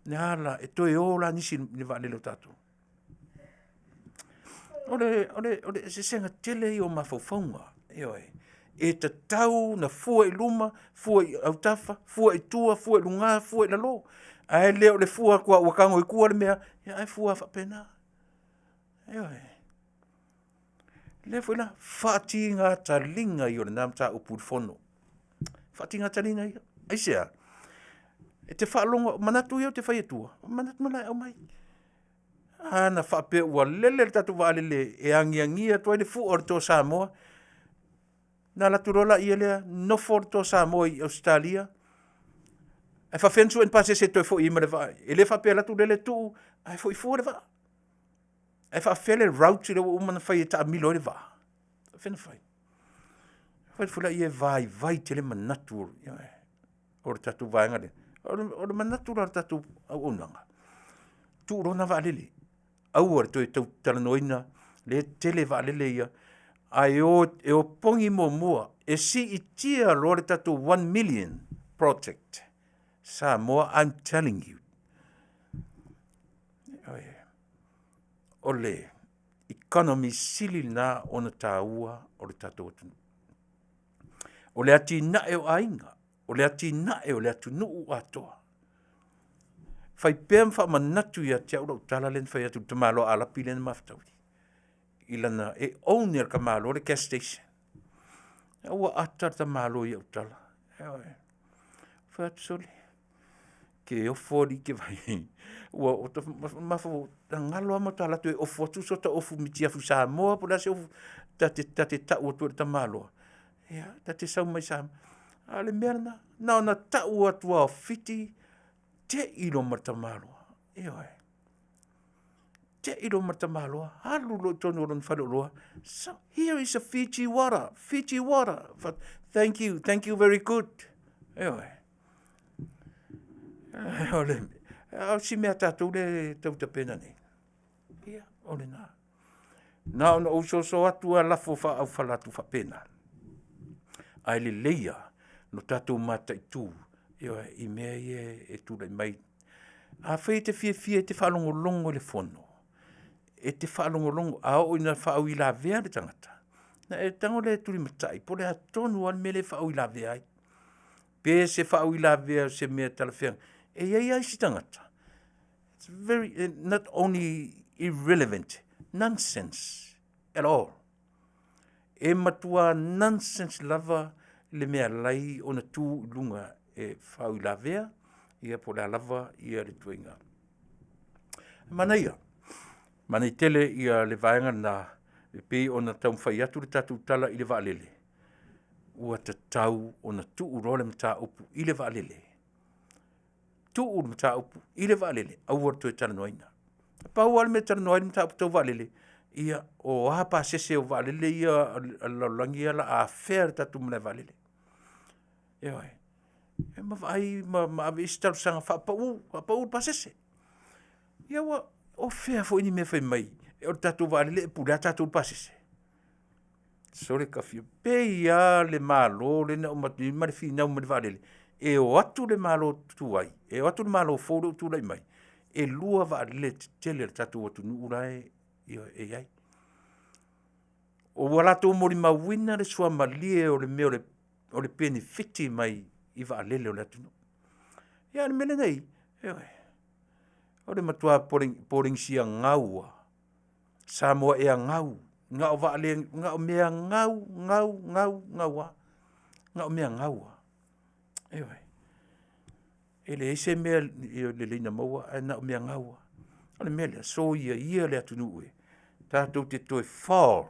le a la, e toe o la nisi i le vaalele o tatou. O le eseesega tele ia o mafaufauga, ioe. E tatau ona fua i luma, fua i autafa, fua i tua, fua i luga, fua i lalo, ae le o le fua atu lava ua tago i tua le mea, ia ae fua lava faapena. Ioe. O lea foi la faatiga taliga ia o lena mataupu i le Fono, faatiga taliga ia. Aisea? E te faalogo, o manatu ia ou te fai atua, o manatu na e aumai. A na faapea ua lele le tatou vaalele e agiagi atu ai le fua o le Toa Samoa, ona alu atu loa lea nofo le Toa Samoa i Ausetalia, ae faapefea ona sue ni pasese e toe foi ai ma le vaa? E le faapea e alu atu lele tuu ae foi fua le vaa. Ae faapefea le route lea ua uma ona fai e taamilo ai le vaa? E faapefea ona fai? Fai atu foi lea e vaivai tele manatu o le tatou vaega lea. O le manatu la o le tatou auaunaga, tuu loa lena vaalele, aua le toe tau talanoaina, lea e tele vaalele ia, ae o opogi muamua e siitia loa le tatou one million project, Samoa I'm telling you, o le economy sili lena ona taua o le tatou atunuu. O le atinae o aiga, o le atinae o le atunuu atoa. Fai pea ma faamanatu ia te au lau tala lea na fai atu i le tamaloa Alapi lea na mafutaia i lana, e own e le tamaloa le gas station. Ua ata le tamaloa i au tala, ioe. Ou fai atu, sole, e te ofo alii ou te vaai i ai. Ua galo lava ma ta alu atu e ofu atu se ofu mitiafu Samoa po o le a se ofu ta te tau atu ai i le tamaloa, ia ta te sau mai Samoa. A o le mea lena, na ona tau atu lava o Fiti, tei loa ma le tamaloa, ioe. Tei loa ma le tamaloa, alu loa i totonu o lona faleoloa, here is a Fiji water, Fiji water. Thank you, thank you very good. Ioe. A o si mea a tatou lea e tau tapena nei, ia, o lena. Na ona ou soso atu lava lafo faaaufala atu faapena, ae lelei lava lo tatou mataitu, ioe, i mea ia e tulai mai. Afai e te fiafia e te faalogologo i le Fono, e te faalogologo, a oo ina faauilavea le tagata, ona e tago lea e tulimatai po o le a tonu lava le mea lea e faauilavea ai. Pe se faauilavea o se mea talafeagai. E i ai lava isi tagata, it's very not only irrelevant, nonsense at all. E matua nonsense lava le mea e ala ai ona tu i luga e faauilavea, ia po o le a lava le ituaiga. Manaia, manaia tele le vaega lena e pei ona taumafai atu le tatou tala i le vaalele, ua tatau ona tuu loa le mataupu i le vaalele, tuu le mataupu i le vaalele, aua le toe talanoaina. E pau lava le mea e talanoa ai le mataupu tau vaalele, ia, o a pasese o vaalele ia a le lalolagi o le a afea e le tatou malaevaalele. Ioe. Ma vaai ma ave i ai se talosaga faapau, faapau le pasese. Ia ua, o fea foi le mea fai mai o le tatou vaalele e pule lava tatou i le pasese? Sole tafiu, pei lava le Malo lea na uma atu nei ma le finau mai i le vaalele, e o atu le Malo tuai, e o atu le Malo fou lea ua tulai mai, e 2 vaalele tetele a le tatou atunuu la e i ai. Ua latou molimauina le suamalie o le mea o le penefiti mai i vaalele o le atunuu. Ia a o le mea lea na i ai, ioe, o le matua Polenisia gau lava. Samoa ea gau, na o vaalele, na o mea gau, gau, gau, gau lava. Na o mea gau lava, ioe. E leai se mea lelei na maua ae na o mea gau lava. O le mea lea, soia ia le atunuu e tatou te toe fall,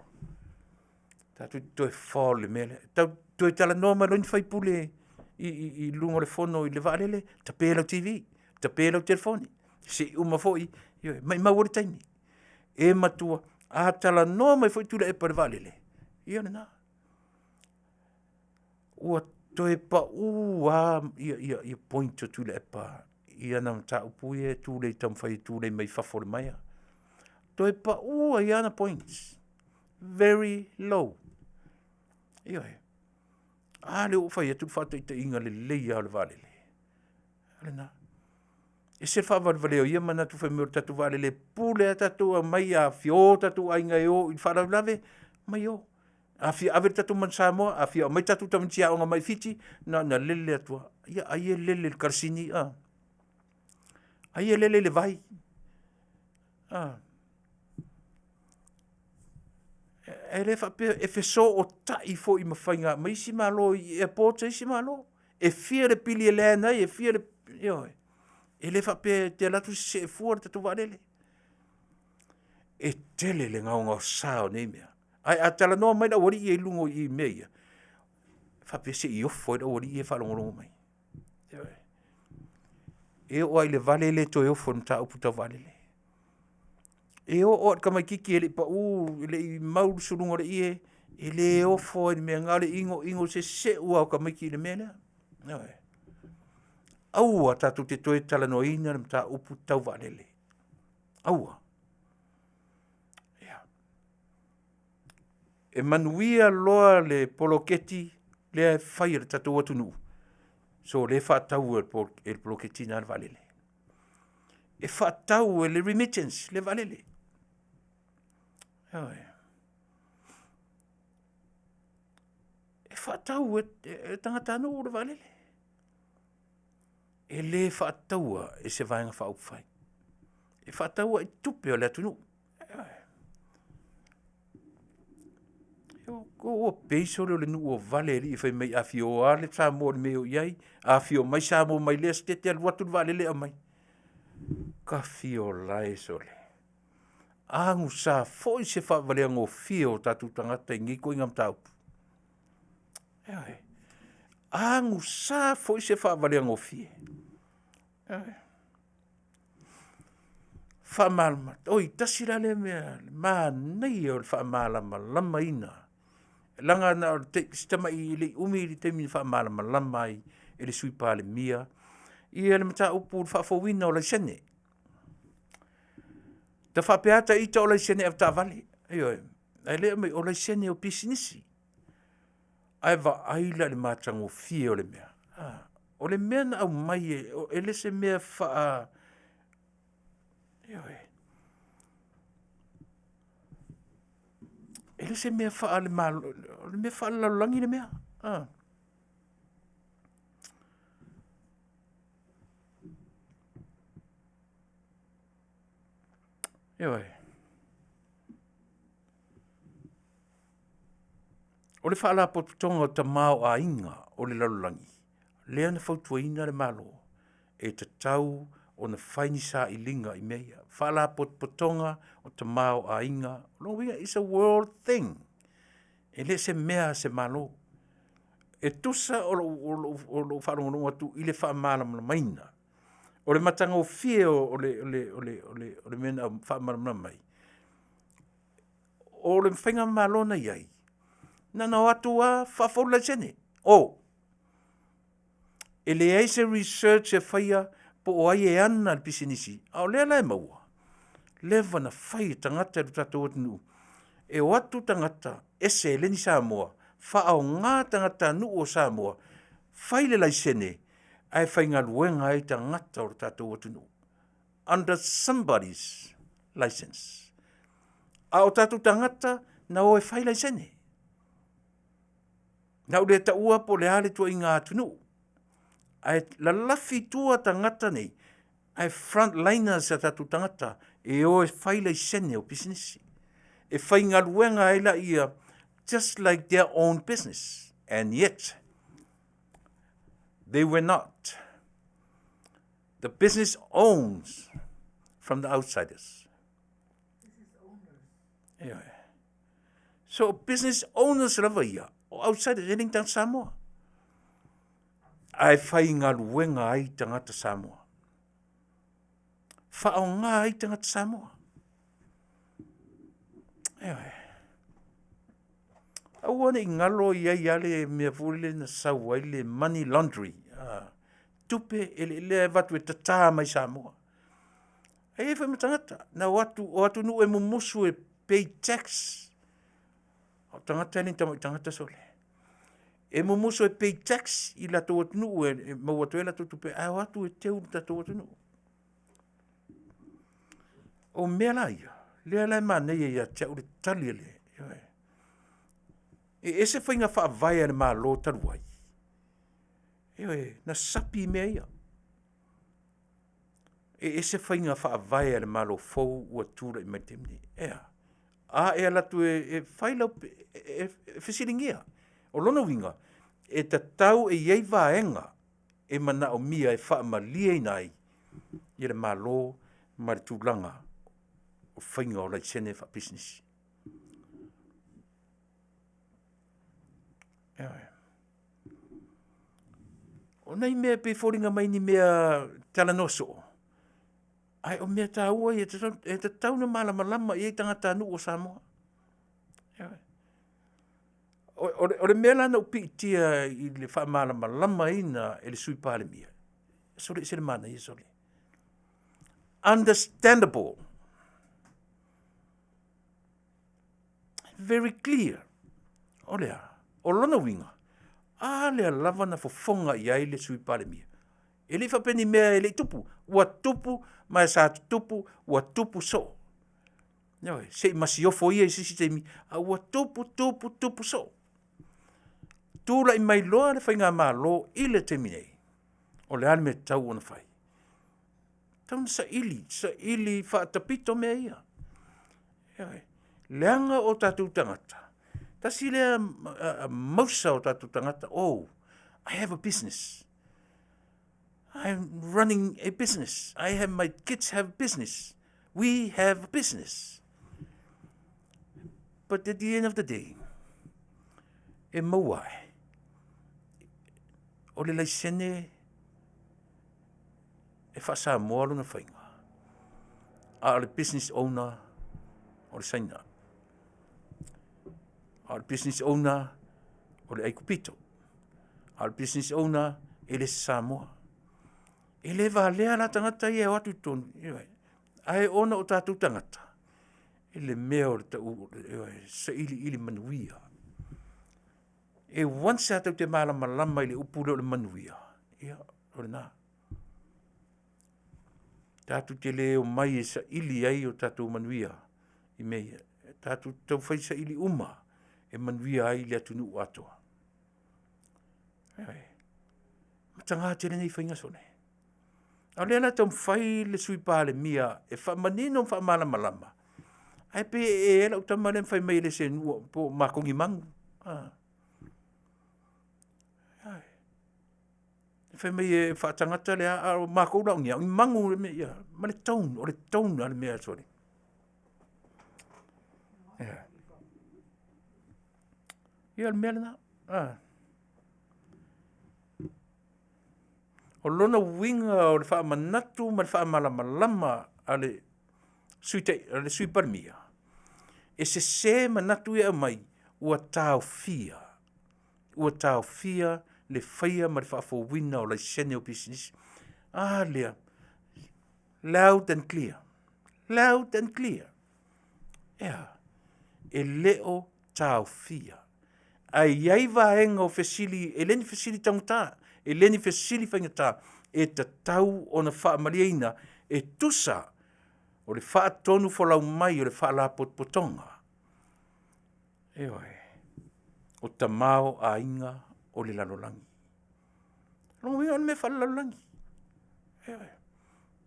tatou te toe fall i le mea lea. Tatou te toe talanoa mai loa ni sui usufono i luga o le fono i le vaalele, tape lau TV, tape lau telefoni, se i uma foi, ioe, maumau ai le taimi. E matua, a talanoa mai foi Tuilaepa i le vaalele, ia o lena. Ua toe pau lava points o Tuilaepa i ana mataupu ia e taumafai e tulei mai fafo o le maea. Toe pau ai lava ana points, very low. Ioe. A lea ua fai atu le faataitaiga lelei lava o le vaalele. O lena. E ese le faavalevalea o ia manatu fai mai o le tatou vaalele e pule lava tatou aumai a fia o tatou aiga e o i le faalavelave, omai e o. A fia ave le tatou manu Samoa, a fia aumai tatou tamaiti aoga mai Fiti, na ona lele atu lava. Ia ai e lele i le kalasini a? Ai e lele i le vai a? E le faapea, e fesootai foi ma faiga ma isi Malo i airports a isi Malo. E fia le pili e land ai, e fia le, ioe. E le faapea e te alu atu sesee fua le tatou vaalele. E tele le gaogaosa o nei mea. Ae a talanoa mai le aualii ia i luga i i mea ia, e faapea se i ofo ai le aualii ia e faalogologo mai. Ioe. E oo lava i le vale e le toe ofo i le mataupu tau vaalele. E oo lava i le tamaitiiti e le i pau, e le i mau le suluga o le ie, e le ofo lava i le mea, na o le igoigo seseu lava o tamaiti i le mea lea. Ioe. Aua tatou te toe talanoaina le mataupu tau vaalele, aua. Ia. E manuia loa le poloketi lea e fai e le tatou atunuu, so o lea e faatau e le poloketi lena le vaalele. E faatau e le remittance le vaalele. Ioe. E faatau e tagatanuu le vaalele. E le faataua e se Vaega Faaupufai. E faataua i tupe a le atunuu. Ua pei sole o le nuu o vale e alii fai mai a fia o lava le Samoa i le mea e o i ai, a fia omai Samoa mai lea Setete alu atu le vaalele aumai. Tafiola e sole, agusa foi se faavaleagofie o tatou tagata i nei ituaiga mataupu. Ioe. Agusa foi se faavaleagofie. Ioe. Faamalamalama, oi tasi la lea mea manaia o le faamalamalamaina, leaga na o si tamai e le i umi le taimi na faamalamalama ai e le Sui Palemia le mataupu i le faafouina o laisene. Ta faapea lava ita o laisene avetaavale, ioe, ae o lea e aumai o laisene o pisinisi. Ae vaai la i le matagofie o le mea? O le mea na aumai e le o se mea faa… ioe, e le o se mea faale-Malo, o le mea faalelalolagi le mea. Ioe. O le Faalapotopotoga o Tamaoaiga o le Lalolagi, lea na fautuaina le Malo e tatau ona fai ni sailiga i mea ia. Faalapotopotoga o Tamaoaiga, o lona uiga it's a world thing. E le o se mea a se Malo. E tusa o lou faalogologo atu i le faamalamalamaina o le matagofie o le mea na faamalamalama mai, o le faigamalo na i ai, na ona o atu lava faafou le laisene, o. E leai se research e faia po o ai e ana le pisinisi, a o lea la e maua, leva ona fai e tagata i le tatou atunuu, e o atu tagata ese e le ni Samoa, faaaoga tagatanuu o Samoa, fai le laisene, ae faigaluega ai tagata o le tatou atunuu under somebody's license. A o tatou tagata na o e fai laisene. Na ou le taua po o le a le ituaiga atunuu, ae lalafi i tua tagata nei, ae frontliners a tatou tagata e o e fai laisene o pisinisi. E faigaluega ai laia just like their own business and yet they were not. The business owns from the outsiders. Ioe. So business owners lava ia, o outsiders, e le ni tagata Samoa. Ae faigaluega ai tagata Samoa. Faaaoga ai tagata Samoa. Ioe. Aua ne i galo i ai lava le mea foi lele na sau ai le money laundry, tupe lea e avatu e tata mai Samoa. E i ai foi ma tagata na o atu, o atunuu e mumusu e pay tax. O tagata e le ni tamai tagata sole. E mumusu e pay tax i latou atunuu e maua atu ai latou tupe ae o atu e teu i le tatou atunuu. O mea la ia, lea la e manaia ia te au le tali a le, ioe. E ese faiga faavae a le Malo talu ai, ioe, na sapi mea ia. E ese faiga faavae a le Malo fou ua tulai mai i le taimi lenei. E a? A e alu atu e fai lau... e fesiligia. O lona uiga, e tatau e i ai vaega e manaomia e faamalieina ai le Malo ma le tulaga o faiga o laisene faapisinisi. Ioe. O nai mea e pei e foliga mai ni mea talanoa soo, ae o mea taua ia e tatau ona malamalama i ai tagatanuu o Samoa. Ioe. O le mea la na ou piitia i le faamalamalamaina e le Sui Palemia, sole e ese le manaia sole. Understandable, very clear. O le a? O lona uiga, a lea lava na fofoga i ai le Sui Palemia, e le i faapea ni mea e le i tupu, ua tupu ma e sa tutupu, ua tupu soo. Ioe, se i masiofo ia i se isi taimi, ae ua tupu tupu tupu soo. Tulai mai loa le faigamalo i le taimi nei, o le a le mea e tatau ona fai? E tatau ona saili, saili faatapito mea ia. Ioe, leaga o tatou tagata, tasi lea mausa o tatou tagata, oh I have a business. I am running a business. I have my kids have business. We have a business. But at the end of the day, e maua ae, o le laisene e faa-Samoa lona faiga, a o le business owner o le Saina. A o le business owner o le Aikupito. A o le business owner, e le o se Samoa. E le valea la tagata ia e o atu i totonu, ioe, ae ona o tatou tagata i le mea o le tau sailiili manuia. E once lava tatou te malamalama i le upu lea o le manuia, ia o lena. Tatou te le omai e saili ai o tatou manuia i mea ia. Tatou te taufai saili uma e manuia ai le atunuu atoa. Ioe. E mataga tele nei faiga sole. A o lea la e taumafai le Sui Palemia e faamanino ma faamalamalama, ae pei e i ai lau tama lea na fai mai e le selu po o Makogimagu. Fai mai e faatagata le a, a o makou la o ni a? O ni magu ma le tone, o le tone a le mea sole. Ia o le mea lena. O lona uiga o le faamanatu ma le faamalamalama a le Sui Palemia, e sese manatu ia e aumai ua taofia, ua taofia le faia ma le faafouina o laisene o pisinisi. A lea, loud and clear, loud and clear. E a? E le o taofia. Ae i ai vaega o fesili, e le ni fesili taugata, e le ni fesili faigata, e tatau ona faamalieina e tusa o le faatonufolau mai o le Faalapotopotoga. Ioe, o tamaoaiga o le lalolagi. O lona uiga o le mea faalelalolagi. Ioe,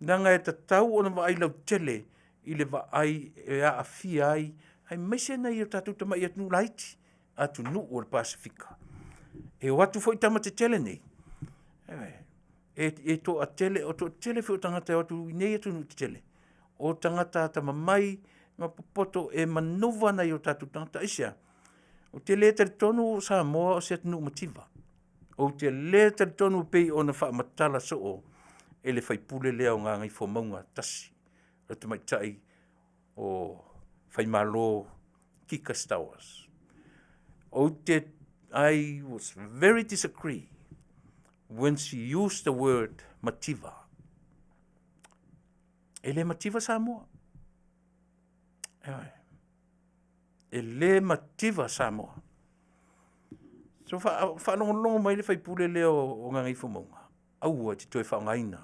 leaga e tatau ona vaai lautele i le vaai e aafia ai aemaise nai o tatou tamai atunuu laiti, atunuu o le Pasefika. E o atu foi tama tetele nei, ioe, e toatele foi o tagata e o atu i nei atunuu tetele, o tagata atamamai ma popoto e manuva nai o tatou tagata. Aisea? Ou te le talitonu o Samoa o se atunuu mativa. Ou te le talitonu pei ona faamatala soo e le sui usufono lea o Gagaifomauga 1, le tamaitai o Faimalo Kika Stowers. I was very disagree when she used the word mativa. E le mativa Samoa. Ioe. E le mativa Samoa. So faalogologo mai le faipule lea o Gagaifomauga, aua e te toe faaaogaina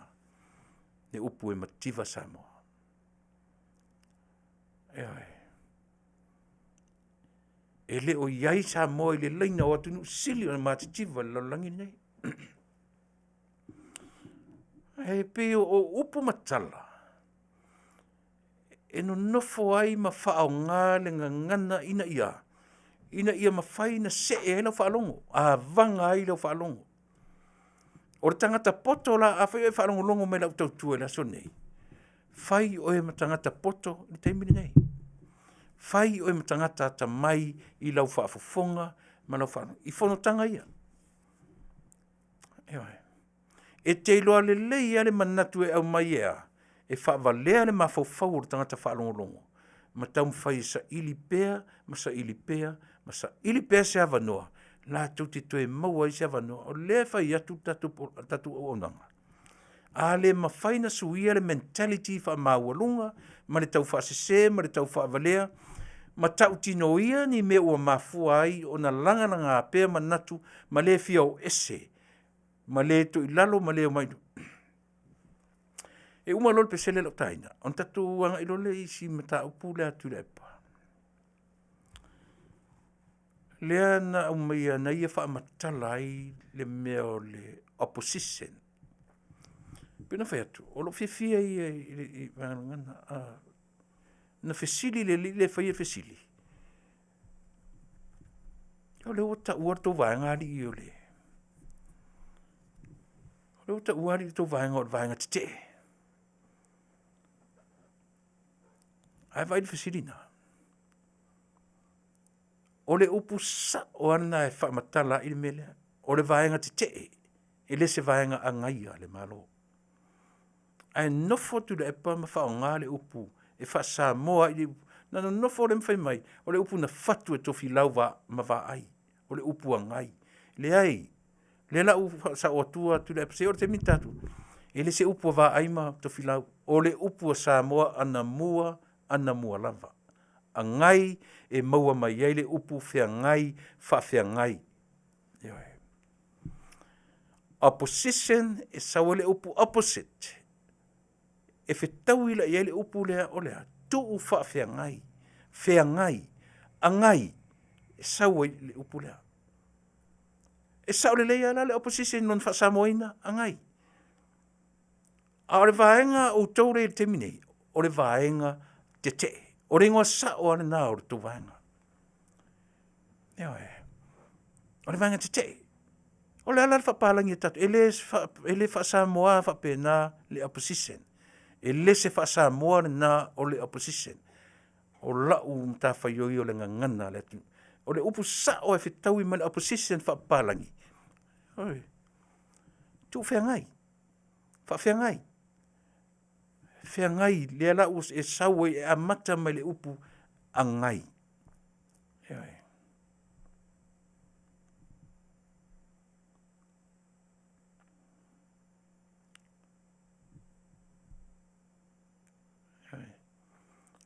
le upu e mativa Samoa. Ioe. E le o i ai Samoa i le laina o atunuu sili ona matitiva i le lalolagi lenei. Ae pei o upu ma tala, e nonofo ai ma faaaoga le gagana ina ia, ina ia mafai ona see ai lau faalogo, avaga ai lau faalogo. O le tagata poto la, afai o e faalogologo mai i lau tautua i le aso lenei, fai oe ma tagata poto i le taimi lenei. Fai oe ma tagata atamai i lau faafofoga ma lau faalogo i fonotaga ia. Ioe. E te iloa lelei lava le manatu e aumai e a? E faavalea le mafaufau o le tagata faalogologo ma taumafai e saili pea ma saili pea ma saili pea se avanoa latou te toe maua ai se avanoa. O lea e fai atu le tatou auaunaga, a le mafai ona suia le mentality faamaualuga ma le taufaasese ma le taufaavalea ma tautinoia ni mea ua mafua ai ona lagalaga pea manatu ma le fia o ese ma le toilalo ma le omai. E uma loa le pesele lau taina, ona tatou agai loa lea i si mataupu lea a Tuilaepa, lea na aumaia na ia faamatala ai le mea o le opposition. E pei ona fai atu, o lou fiafia ia i le gagana. Na fesili le alii lea e faia le fesili, o lea ua taua le tou vaega alii o le... O lea ua taua alii le tou vaega o le vaega tetee. Ae vaai i le fesili lena. O le upu sao lava lena e faamatala ai le mea lea. O le vaega tetee, e le o se vaega agaia le Malo. Ae nofo Tuilaepa ma faaaoga le upu e faa-Samoa ai le upu. Na nonofo lea ma fai mai, o le upu na fatu e Tofilau ma Vaai, o le upu agai. Leai, o lea la ua faasao atu Tuilaepa, se i oo i le taimi ona tatou... E le o se upu a Vaai ma Tofilau, o le upu a Samoa anamua, anamua lava. Agai e maua mai ai le upu feagai, faafeagai. Ioe. Opposition e sau ai le upu opposite, e fetaui la i ai le upu lea o le a? Tuu faafeagai, feagai, agai, e sau ai le upu lea. E sao lelei lava la le opposition i lona faa-Samoaina, agai. A o le vaega a outou lea e i ai i le taimi nei, o le vaega tetee. O le igoa sao lava lena o le tou vaega. Ioe. O le vaega tetee. O le a la le faapalagi a tatou? E le faa-Samoa faapena le opposition. E le se faa-Samoa lena o le opposition. O lau matafaioi o le gagana a le atunuu. O le upu sao e fetaui ma le opposition faapapalagi, oi, tuufeagai, faafeagai, feagai, lea la ua e sau ai, e amata mai le upu agai. Ioe.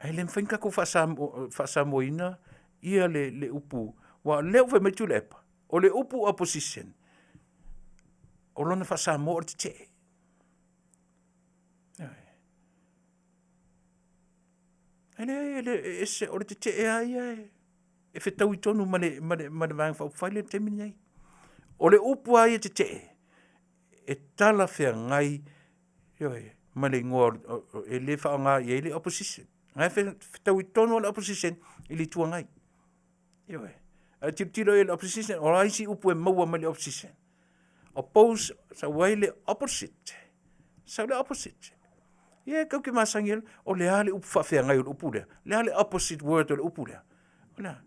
Ae le mafai ona tatou faasamoaina ia le upu, aua o lea ua fai mai Tuilaepa, o le upu opposition, o lona faa-Samoa o le tetee. E leai e ese, o le tetee lava ia e fetaui tonu ma le Vaega Faaupufai lea i le taimi lenei. O le upu lava ia tetee, e talafeagai, ioe, ma le igoa e le faaaoga i ai le opposition. O lena e fetaui tonu lava le opposition i le Itu Agai. Ioe. A e tilotilo i ai i le opposition, o a isi upu e maua mai le opposition? Oppose, sau ai le opposite, sau le opposite. Ia e tatou te masani ai, o le a le upu faafeagai o le upu lea? O le a le opposite word o le upu lea? O le a?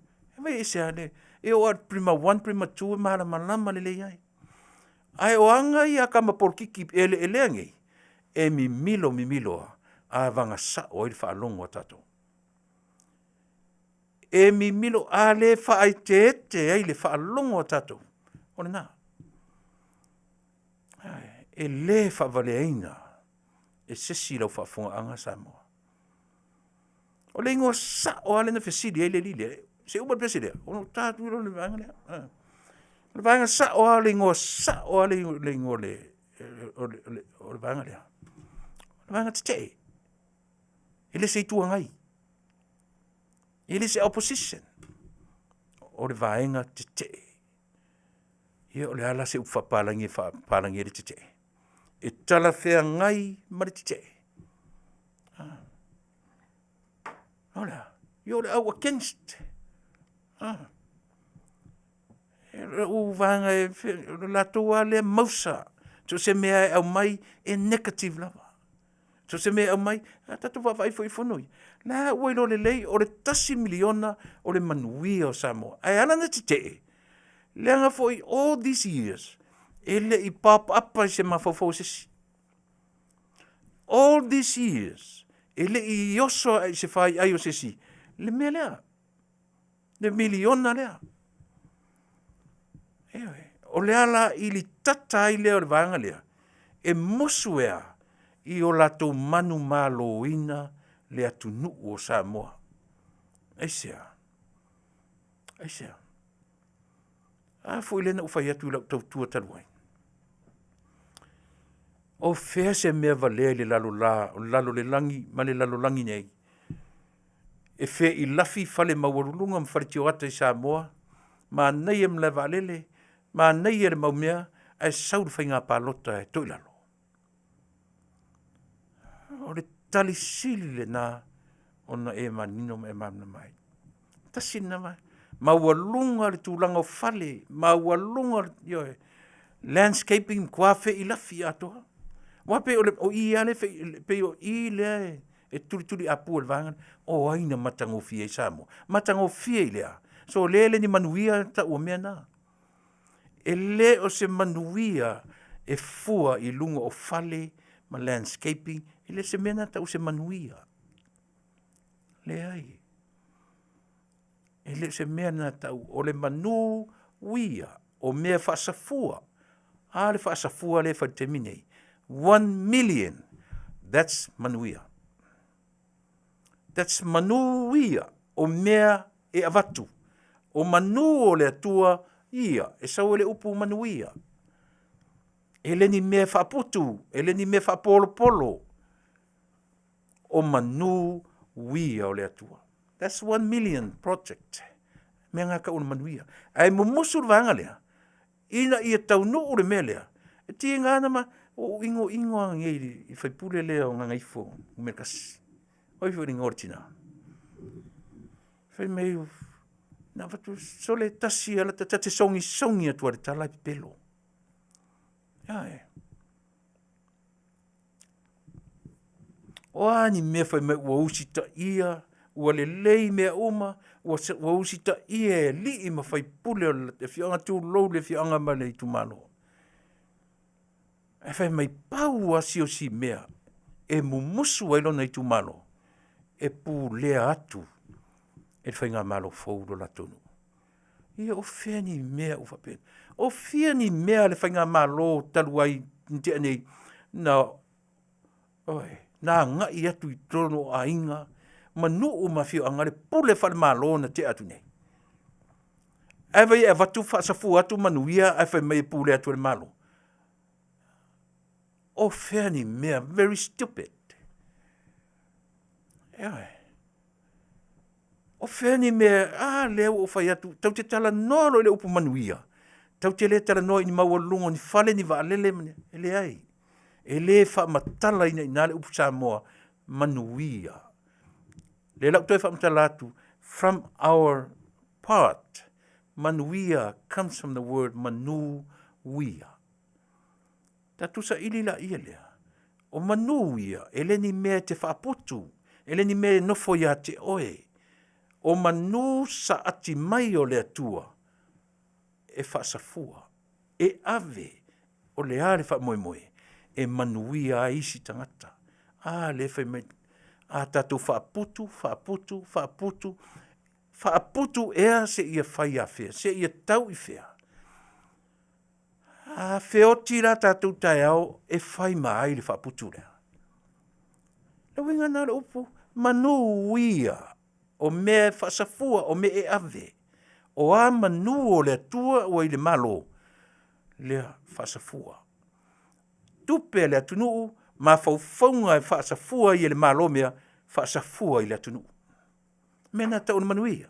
E ese lava le… e oo lava i le Prima 1, Prima 2 e malamalama lelei ai. Ae o aga ia a tama polokiki eleelea nei, e mimilo mimilo lava, avaga sao ai le faalogo a tatou. E mimilo, a le faaeteete ai le faalogo a tatou, o lena. E le faavaleaina e se isi i lau faafofogaaga Samoa. O le igoa sao lava lea na fesili ai le alii lea, se i uma le pese lea, ona ou ta atu lea i le vaega lea. O le vaega sao lava o le igoa sao lava le igoa o le vaega lea, o le vaega tetee, e le o se Itu Agai, e le o se Opposition, o le Vaega Tetee. Ia o le a la se upu faapapalagi e faapapalagi ai le tetee? E talafeagai ma le tetee. O le a? Ia o le au against. O lou vaega o le latou lava lea mausa. So o se mea lava e aumai, e negative lava. So o se mea e aumai, a tatou vaavaai foi i fono ia, o la ua iloa lelei o le $1 miliona o le manuia o Samoa. Ae ala ona tetee, leaga foi all these years, e le i paopaapa i se mafaufau o se isi. All these years, e le i oso lava i se faiai o se isi le mea lea, le miliona lea. Ioe. O le ala ilitata ai lea o le vaega lea, e musu e a? I o latou manumaloina le atunuu o Samoa. Aisea? Aisea? A foi lea na ou fai atu i lau tautua talu ai, o fea se mea valea i le lalo le lagi ma le lalolagi nei e feilafi fale maualuluga ma fale tioata i Samoa, manaia malaevaalele, manaia le mau mea, ae sau le faiga palota e toilalo? O le tali sili lena ona e manino ma e malamalama ai. Tasi lena vaega. Maualuga le tulaga o fale, maualuga, ioe, landscaping, matua feilafi atoa. Aua pei o i lava lea, pei o i lea e tulituliaupu e le vaega lea. O ai na matagofie ai Samoa? Matagofie i le a? Sole e le o ni manuia le tau o mea na. E le o se manuia e fua i luga o fale ma landscaping, e le o se mea lena e tau o se manuia. Leai. E le o se mea lena e tau o le manuia o mea faasafua. A le faasafua lea e fai i le taimi lenei? 1 million, that's manuia. That's manuia o mea e avatu. O manu o le Atua ia, e sau ai le upu manuia. E le ni mea e faaputu, e le ni mea e faapolopolo, o manu uia o le Atua. That's 1 million project. Mea na e tau o le manuia. Ae mumusu le vaega lea, ina ia taunuu le mea lea, e tiga lava ona ou igoigo lava nei i le sui usufono lea o Gagaifo 1. O ai foi le igoa o le tina? Fai mai na avatu, sole e tasi lava lata, ta te sogisogi atu lava i le tala ae pepelo. Ioe. O a ni mea fai mai ua usitaia, ua lelei mea uma, ua usitaia e alii ma faipule o le afioaga, tulou le afioaga ma le itumalo. Ae fai mai pau lava si o si mea e mumusu ai lona itumalo, e pulea atu e le faigamalo fou lo latou nuu. Ia o fea ni mea ua faapena? O fea ni mea a le faigamalo talu ai na tea nei na agai atu i totonu o aiga ma nuu ma afioaga le pule faale-Malo na tea atu nei? Ae vaai e avatu faasafua atu manuia ae fai mai e pulea atu e le Malo? O fea ni mea, very stupid. Ioe. O fea ni mea, a lea ua ou fai atu, tatou te talanoa loa i le upu manuia, tatou te le talanoa i ni maualuluga o ni fale, ni vaalele, e leai. E le faamatalaina i ina le upu Samoa, manuia. O lea la ua toe faamatala atu, from our part, manuia comes from the word manu-uia. Tatou saili laia lea, o manu ia, e le ni mea e te faaputu, e le ni mea e nofo ia te oe. O manu saati mai o le Atua e faasafua, e ave, o le a le faamoemoe? E manuia ai isi tagata. A lea e fai mai, a tatou faaputu, faaputu, faaputu, faaputu ea seia fai afea? Seia tau i fea? A feoti la tatou taeao e fai ma ai le faaputu lea? Le uiga lena o le upu, manu ia, o mea e faasafua, o mea e ave. O a manu o le Atua ua i le Malo, lea faasafua. Tupe a le atunuu, mafaufauga e faasafua ai e le Malo mea, faasafua i le atunuu. Mea na e tau o le manuia.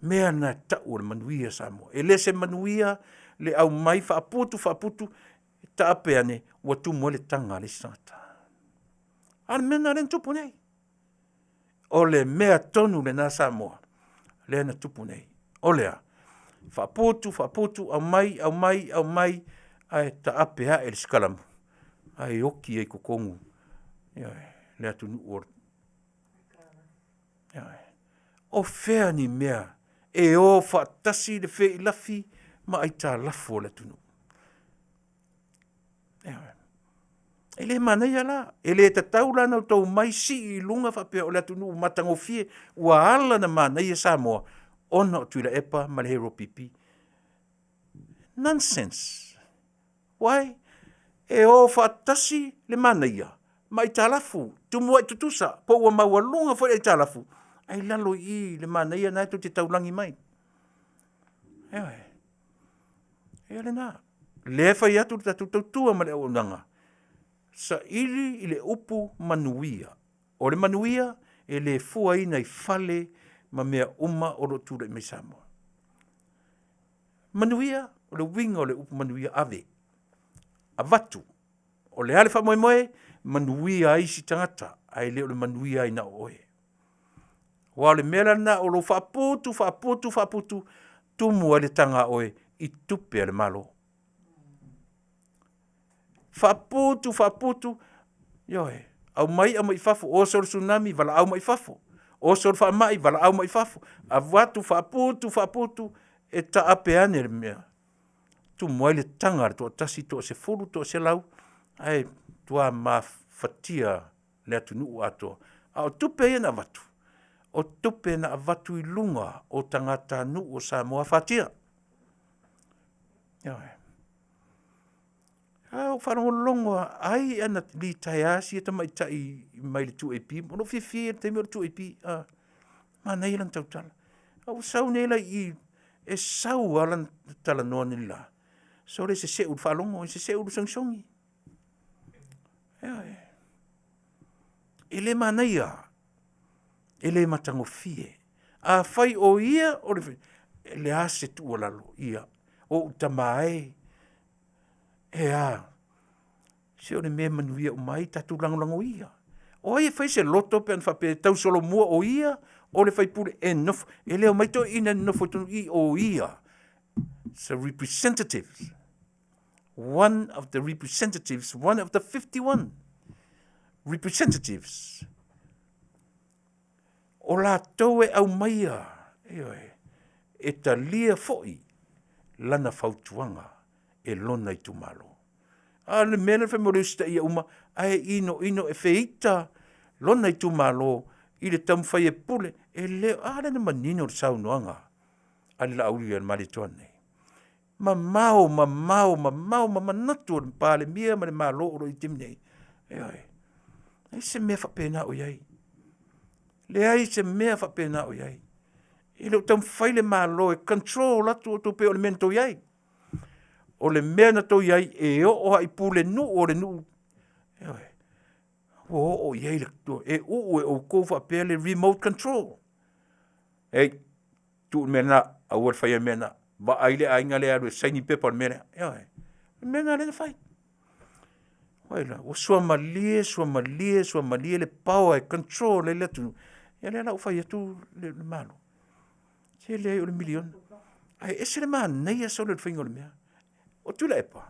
Mea na e tau o le manuia Samoa. E le se manuia le aumai faaputu faaputu, taape ane ua tumu ai le taga a le isi tagata. A o le mea lena lea na tupu nei. O le mea tonu lena Samoa lea na tupu nei. O le a? Faaputu faaputu, aumai aumai aumai, ae taape ae le sikalanu ae oti ai i totonu le atunuu. Ioe. O fea ni mea e o faatasi le feilafi ma aitalafu a le atunuu? Ioe. E le manaia la, e le tatau la ona outou omai sii i luga faapea o le atunuu matagofie. Ua ala ona manaia Samoa ona o Tuilaepa ma le HRPP. Nonsense. Why? E o faatasi le manaia ma aitalafu, tumuai tutusa, po ua maualuga foi aitalafu, ae i lalo i i le manaia lena tou te taulagi mai. Ioe. Ia lena. O lea e fai atu le tatou tautua ma le auaunaga, saili i le upu manuia. O le manuia e le fuaina i fale ma mea uma o lo o tulai mai Samoa. Manuia, o le uiga o le upu manuia, ave, avatu. O le a le faamoemoe? Manuia ai isi tagata, ae le o le manuia ai na o oe. Aua o le mea la lena o lou faaputu faaputu faaputu, tumu ai le taga a oe i tupe a le Malo. Faaputu faaputu, ioe, aumai i'a mai fafo, oso le tsunami valaau mai fafo, oso le faamai valaau mai fafo, avatu faaputu faaputu, e taape ane le mea, tumu ai le taga a le toatasi, toasefulu, toaselau, ae matua mafatia le atunuu atoa. A o tupe ia na avatu, o tupe na avatu i luga o tagatanuu o Samoa afatia. Ioe. A ou faalogologo lava, ai ana litaea lava sia tamaitai mai le 2AP, o lou fiafia ia i le taimi a o le 2AP, manaia lana tautala. A ua sau nei la i i, e sau lava lana talanoa nei la, sole e seseu i le faalogo, e seseu i le sogisogi. Ioe. E le manaia, e le matagofie. Afai o ia o le… e le a se tuualalo, ia o ou tama e, e a, se o le mea e manuia uma ai, tatou lagolago ia. O ai e faia se loto pe ana faapea e tausolomua o ia o le faipule e nofo, e le omai toeaiina e nonofo i totonu i i, o ia, is a representative, one of the representatives, one of the 51 representatives. O latou e aumaia, ioe, e talia foi lana fautuaga e lona itumalo. A o le mea lea fai mai o le usitaia uma, ae inoino e feita lona itumalo i le taumafai e pule, e le o, a lea na manino le saunoaga a le Laauli a le Malietoa lenei, mamao, mamao, mamao ma manatu o le Palemia ma le Malo o lo o i ai i le taimi nei. Ioe. E leai se mea faapena o i ai. Leai se mea faapena o i ai. E le o taumafai le Malo e control atu outou pei o le mea na outou i ai. O le mea na outou i ai, e oo lava i pulenuu o le nuu, ioe, ua oo i ai le, e uu e outou faapea le remote control. Hei, tuu le mea lena, aua le faia le mea lena, vaai le aiga lea e alu e saini le pepa o le mea lea. Ioe, o le mea lena lea na fai. Ua suamalie, suamalie, suamalie le power e control ai le atunuu, ia lea la ua fai atu le Malo, se leai o le miliona. Ae ese le manaia sole o le faiga o le mea. O Tuilaepa,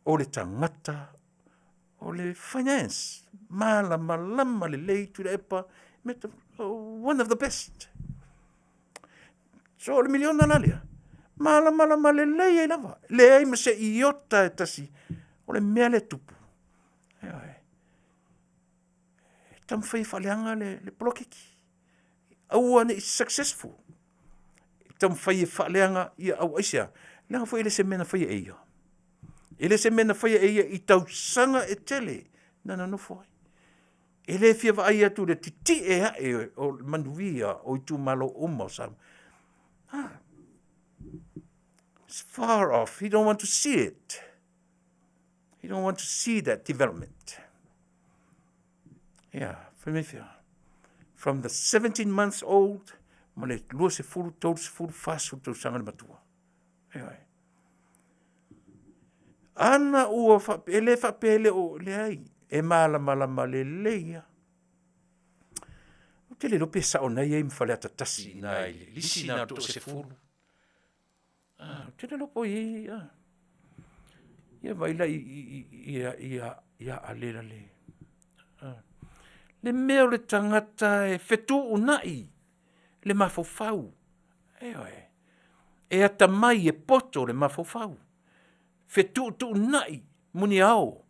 o le tagata o le finance, malamalama lelei Tuilaepa, one of the best. So o le miliona la lea, malamalama lelei ai lava, leai ma se iota e tasi o le mea lea e tupu. Ioe. E taumafai e faaleaga le poloketi. Aua ne i successful. E taumafai e faaleaga ia au aisea? Leaga foi e le o se mea na faia e ia. E le o se mea na faia e ia i tausaga e tele na nonofo ai. E le fia vaai atu i le titie ae o le manuia o itumalo uma o Samoa. It's far off. He don't want to see it. He don't want to see that development. Yeah, from the 17 months old ma le 20, 30, 40 tausaga le matua. Ioe. Ana ua fa, e le faapea e le o leai, e malamalama lelei lava. Ou te le iloa pe sao na i ai ma Faleata 1 i ina i le lisi lena o le toasefulu. Ah, ou te le iloa po o i ai, ah. Ia vaai la ia Ale le, ah. Le mea o le tagata e fetuunai le mafaufau, ioe. E atamai e poto le mafaufau, fetuutuunai muniao,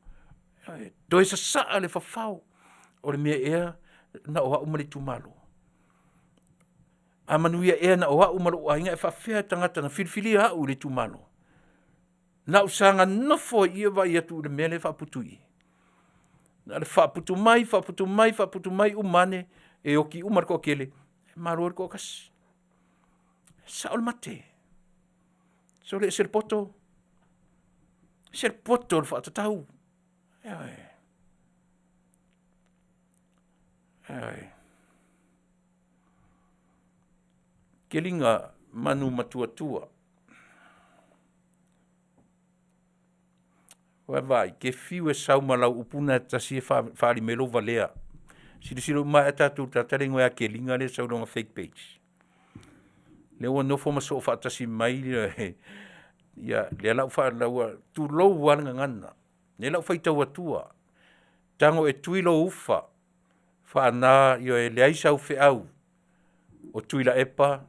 toe sasaa le fafao, o le mea ea na o au ma le itumalo? A manuia ea na o au ma lou aiga ae faapefea tagata na filifilia au i le itumalo? Na ou saga nofo lava i i o vaai atu i le mea lea e faaputu i i. Na o le faaputu mai, faaputu mai, faaputu mai uma ane, e oti uma le toatele, malo ai le toatasi. E sao le mate, sole ese le poto, ese le poto o le faatatau, ioe, ioe. Keliga manu matuatua, vaavaai e te fiu e sau ma lau upu lena e tasi e faaali mai lou valea. Silasila uma lava tatou i le tagata lea e igoa ia Keliga lea e sau i lona fake page, lea ua nofo ma soo faatasi mai le ia lea o le a ou faalaua, tulou lava le gagana. O lea o le a ou faitau atua, tago e tui lou ufa, faana ioe leai sau feau o Tuilaepa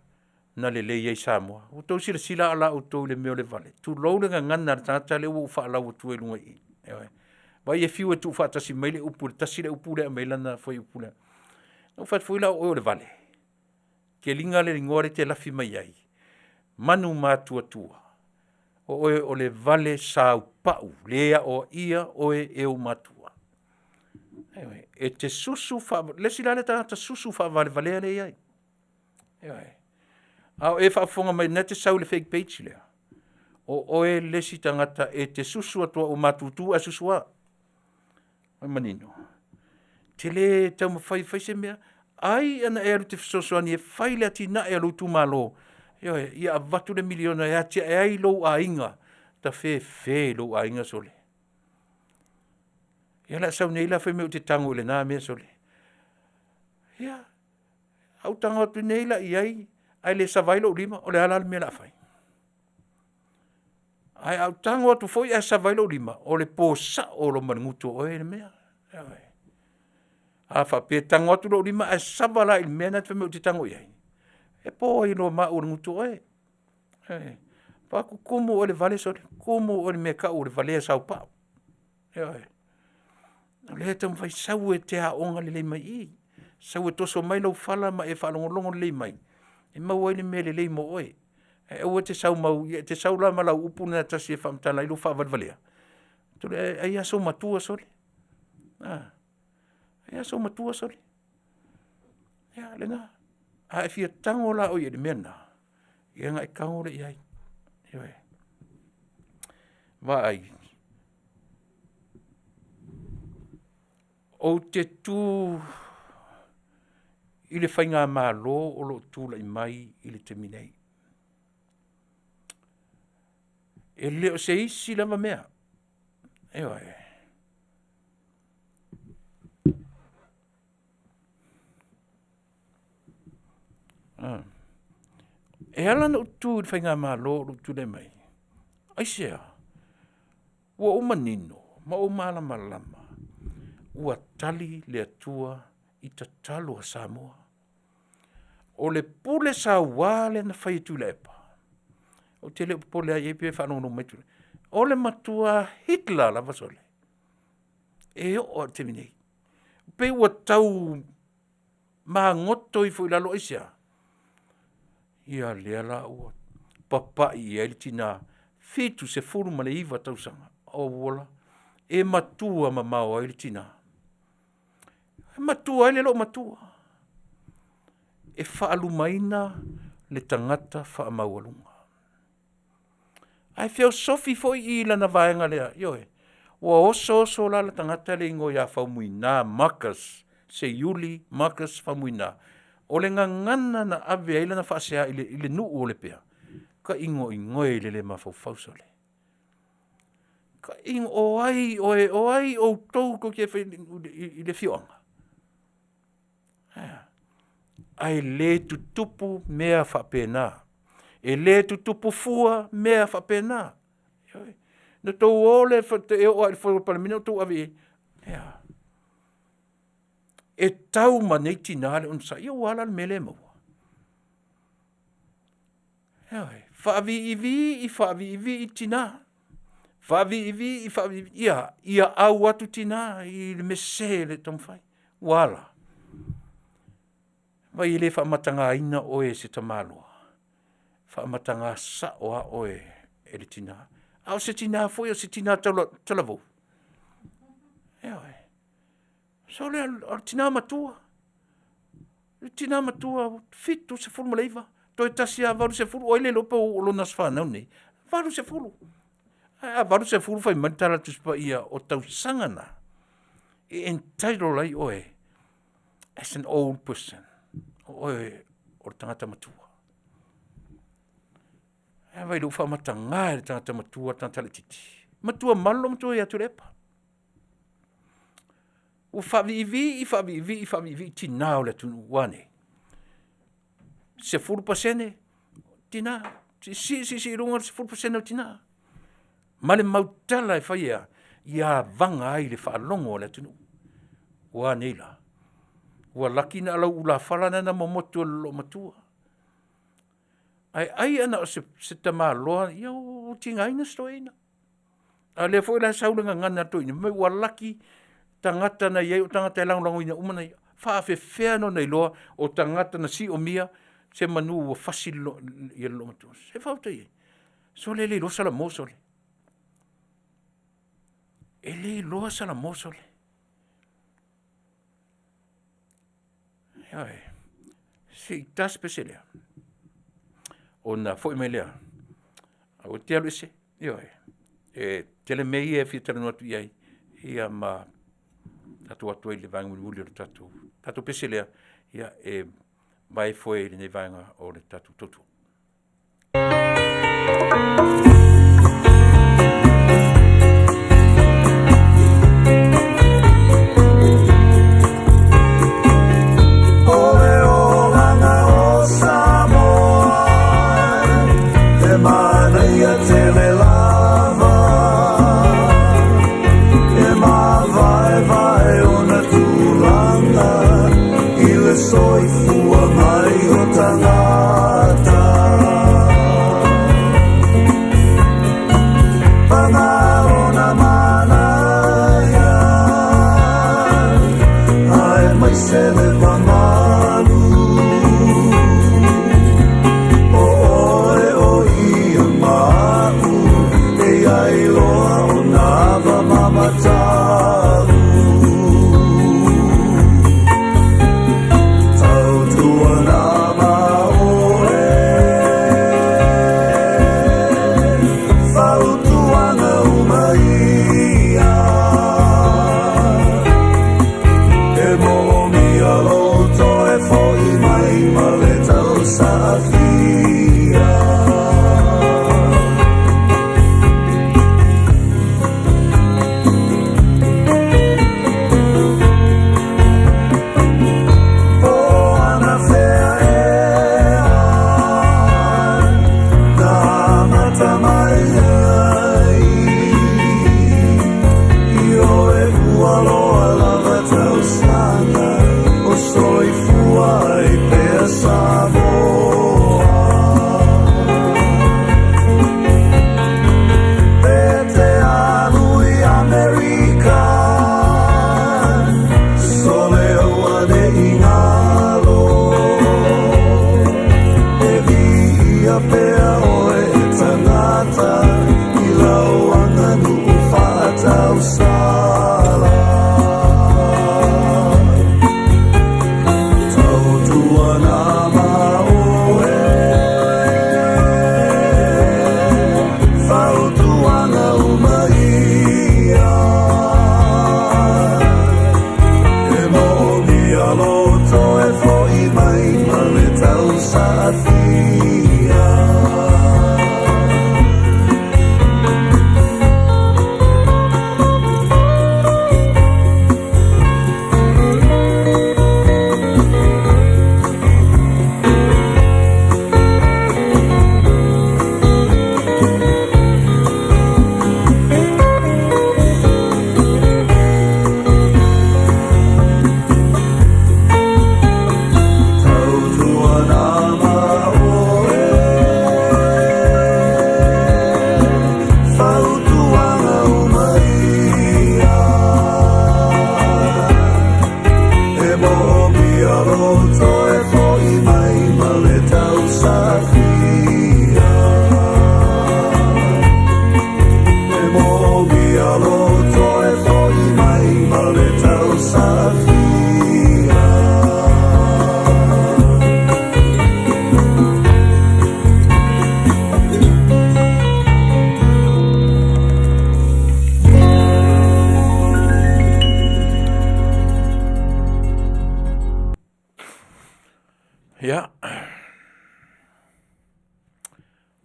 na lelei ai Samoa. Ua outou silasila la outou i le mea o le vale? Tulou le gagana a le tagata lea ua ou faalau atua i luga i i, ioe. Vaai e fiu e tuufaatasi mai le upu i le tasi le upu lea e aumai ai lana fuaiupu lea. Na ou fai atu foi la o oe o le vale. Keliga le igoa lea e te lafi mai ai, manu matuatua, o oe o le vale saupau, le aoaia oe e ou matua. Ioe, e te susu o le isi la lea tagata susu faavalevalea lea e i ai. Ioe, a o e faafofoga mai o lena e te sau i le fake page lea, o oe le isi tagata e te susu atu lava ua matutu ae susu lava. Manino. E te le taumafai e fai se mea, ai ona e alu e te fesoasoani e fai le atinae a lou itumalo, ioe, ia avatu le miliona e atiae ai lou aiga, tafefe i lou aiga sole. Ia o le a sau nei la fai mai ou te tago i lena mea sole. Ia, a ou tago atu nei la i ai ae le sava ai lou lima, o le a la le mea o le a fai? Ae a ou tago atu foi ae sava ai lou lima, o le po sao loa ma le gutu o oe le mea. Ioe. A faapea e tago atu lou lima ae sava la i le mea lena e te fai mai ou te tago i ai, e po ai loa ma au o le gutu o oe. Ioe. Ou fai atu, tumu oe i le vale sole, tumu oe i le mea e tau o le valea saupau. Ioe. O lea e taumafai, sau e te aoga lelei mai i i, sau e toso mai lou fala ma e faalogologo lelei mai e maua ai le mea lelei mo oe. Ae aua e te sau mau, e te sau la ma lau upu lena e tasi e faamatala ai lou faavalevalea, ai lava sou matua sole, a, ai lava sou matua sole. Ia lena. A e fia tago la oe i le mea lena, ia ona e tago lea i ai, ioe. Vaai, ou te tu i le faigamalo o lo o tulai mai i le taimi nei. E le o se isi lava mea, ioe. E ala ona ou tu i le faigamalo o lo o tulai mai, aisea? Ua ou manino ma ou malamalama ua tali le Atua i tatalo a Samoa. O le pule saua lea na fai e Tuilaepa, ou te le o popole lava i ai pe faalogologo mai Tuilaepa. O le matua Hitler lava sole, e oo lava i le taimi nei. E pei ua tau magoto ifo i lalo, aisea? Ia lea la ua papai i ai le tina 79 tausaga, auala, e matua mamao ai le tina, e matua ai le loomatua e faalumaina le tagata faamaualuga. Ae feosofi foi i i lana vaega lea, ioe, ua osooso la le tagata le igoa ia Faumuina Marcus Seiuli Marcus Faumuina. O le gagana na ave ai lana faasea i le nuu o Lepea, taigoigoe i le le mafaufau sole. O ai oe, o ai outou tou te i le afioaga? Ae a? Ae le tutupu mea faapena. E le tutupu fua mea faapena. Ioe. Na outou o lea e oo lava i le fono a le Palemene o outou ave i ai. E a? E tau ma nei tina le onosai, ia ua a la le mea lea e maua? Ioe, faaviivii faaviivii tina, faaviivii faaviivii, ia, ia au atu tina i le mea sese e taumafai. Ua a la? Vaai e le faamatagaina oe e se tamaloa, faamataga sao lava oe e le tina. A o se tina foi o se tina talavou, ioe, sole o le tina matua, le tina matua 79, toe tasi lava 80, o ai le iloa po o lona aso fanau lenei? 80. Ae a 80 fai mai le tala a le Tusi Paia o tausaga na e entitle ai oe as an old person, o oe o le tagata matua. Ae vaai i lou faamataga e le tagata matua le tagata laitiiti. Matua malu lou matua ia Tuilaepa. Ua faaviivii faaviivii faaviivii tina o le atunuu, ua a nei? 10% tina, siisii siisii i luga le 10% o tina. Ma le mau tala e fai e a? Ia avaga ai i le faalogo a le atunuu. Ua a nei la? Ua laki na o lau ulafala lena na momotu e le loomatua. Ae ai ana o se tamaloa, ia ua tigaina si toeaina. A o lea foi la e sau le gagana a le toeaina, fai mai ua laki tagata na i ai o tagata e lagolagoina uma na ia. E faapefea ona iloa o tagata na siomia semanu ua fasi le loomatua? Se faafetai e, sole e le iloa Salamo sole. E le iloa Salamo sole. Ioe, se i ta si pese lea, ona foi mai lea, aua e te alu ese, ioe. E tele mea ia e fia talanoa atu i ai, ia ma tatou o atu ai i le vaega mulimuli o le tatou pese lea, ia e vae foe i lenei vaega o le tatou tautua. O le olaga o Samoa e manaia tele lava E mavaevae ona tulaga i le soifua mai o tagata Paga lona manaia aemaise le mamalu O oe o ia ma a'u e i ai loa ona ava ma matalu Tautuana ma oe Fautuaga uma ia E moomia lou toe fo'i mai ma le tausaafia.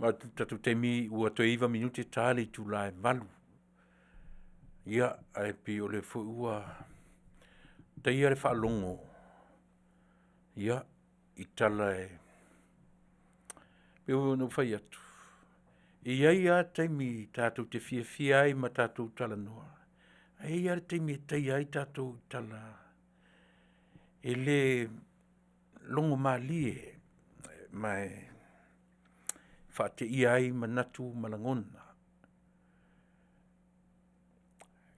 Ma tatou taimi ua toe 9 minute ta le itula e 8. Ia, ae pei o lea foi ua taia le faalogo ia, i tala e pei ona ou fai atu, e i ai lava taimi tatou te fiafia ai ma tatou talanoa, ae i ai lava le taimi e taia ai tatou i tala e le logomalie ma e faateia ai manatu ma lagona.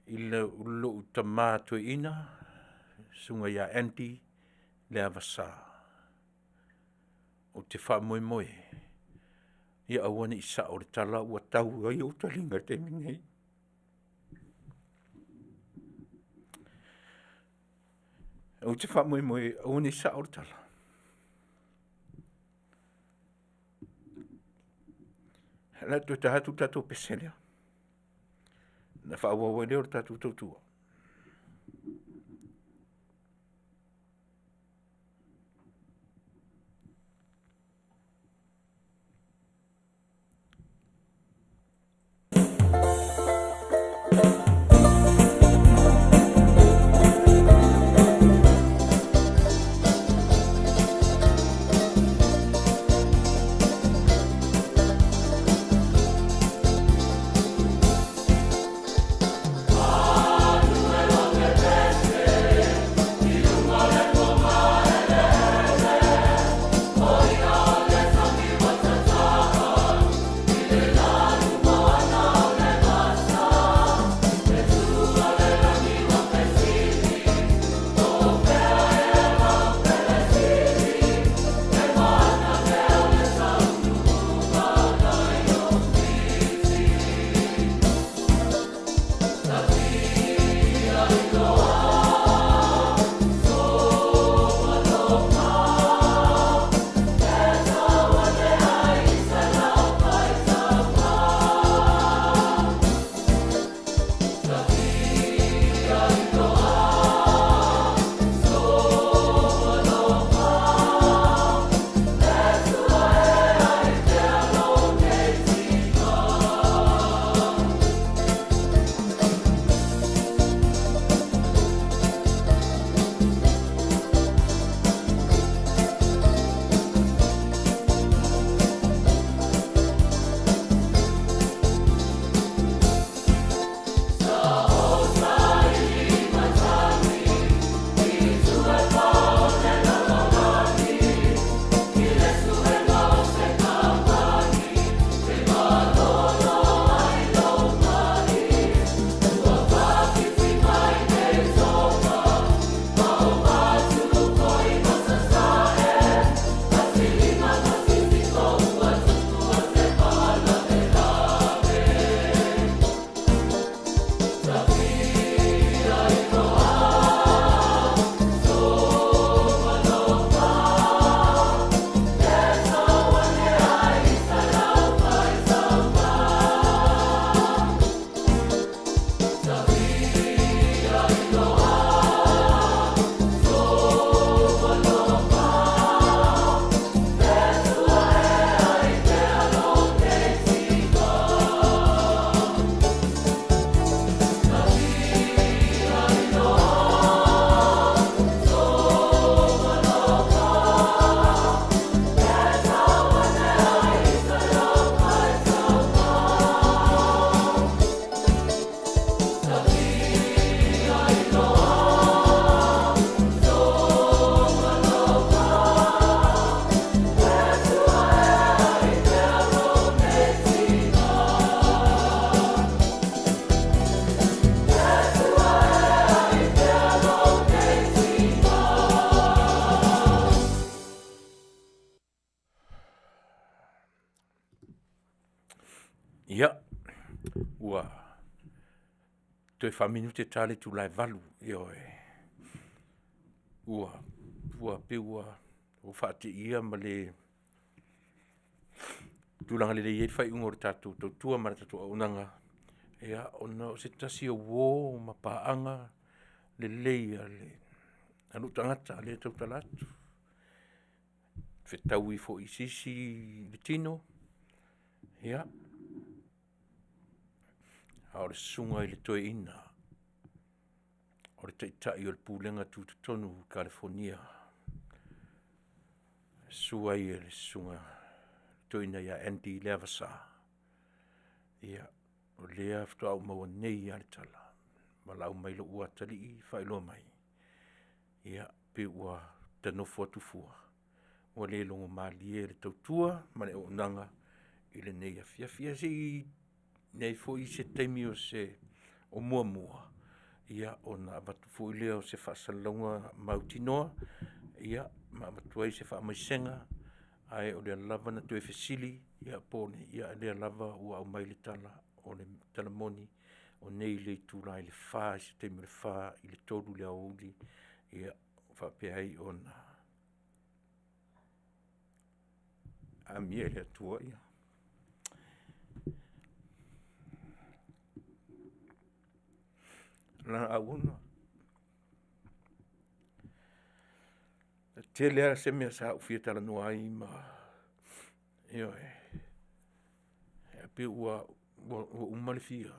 I lou tama toeaina, susuga ia Andy Leavasa, ou te faamoemoe, ia aua ne i sao le tala ua tau ai ou taliga i le taimi lenei. Ou te faamoemoe aua ne i sao le tala, ae o le a toe ta atu le tatou pese lea, ona faaauau ai lea o le tatou tautua. Ia, ua toe faa-minute ta le itula e 8, ioe. Ua pei ua ou faateia ma le tulaga lelei ai le faaiuga o le tatou tautua ma le tatou auaunaga, ia, ona o se tasi o uo ma paaga lelei a lou tagata lea e tautala atu. Fetaui foi i se isi le tino, Ia, a o le susuga i le Toeaina, o le Taitai o le Pulega Tutotonu i Kalifonia, susu ai le Susuga i le Toeaina ia Andy Leavasa. Ia, o lea faatoa ou maua nei lava le tala, valaau mai lou atalii faailoa mai, ia pei ua ta nofo atu fua, ua le logomalie le tautua ma le auaunaga i lenei afiafi. Ia se i i ai foi se taimi o muamua, ia ona avatu foi lea o se faasalalauga mautinoa, ia ma avatu ai se faamaisega, ae o lea lava na toe fesili po o le... ia o lea lava ua aumai le tala, o le tala moni, o nei i le itula e 4 i se taimi o le 4 i le 3 i le aoauli, ia faapea ai ona amia e le Atua lana auauna. E tele lava se mea sa ou fia talanoa ai ma, ioe, ae pei ua uma le fia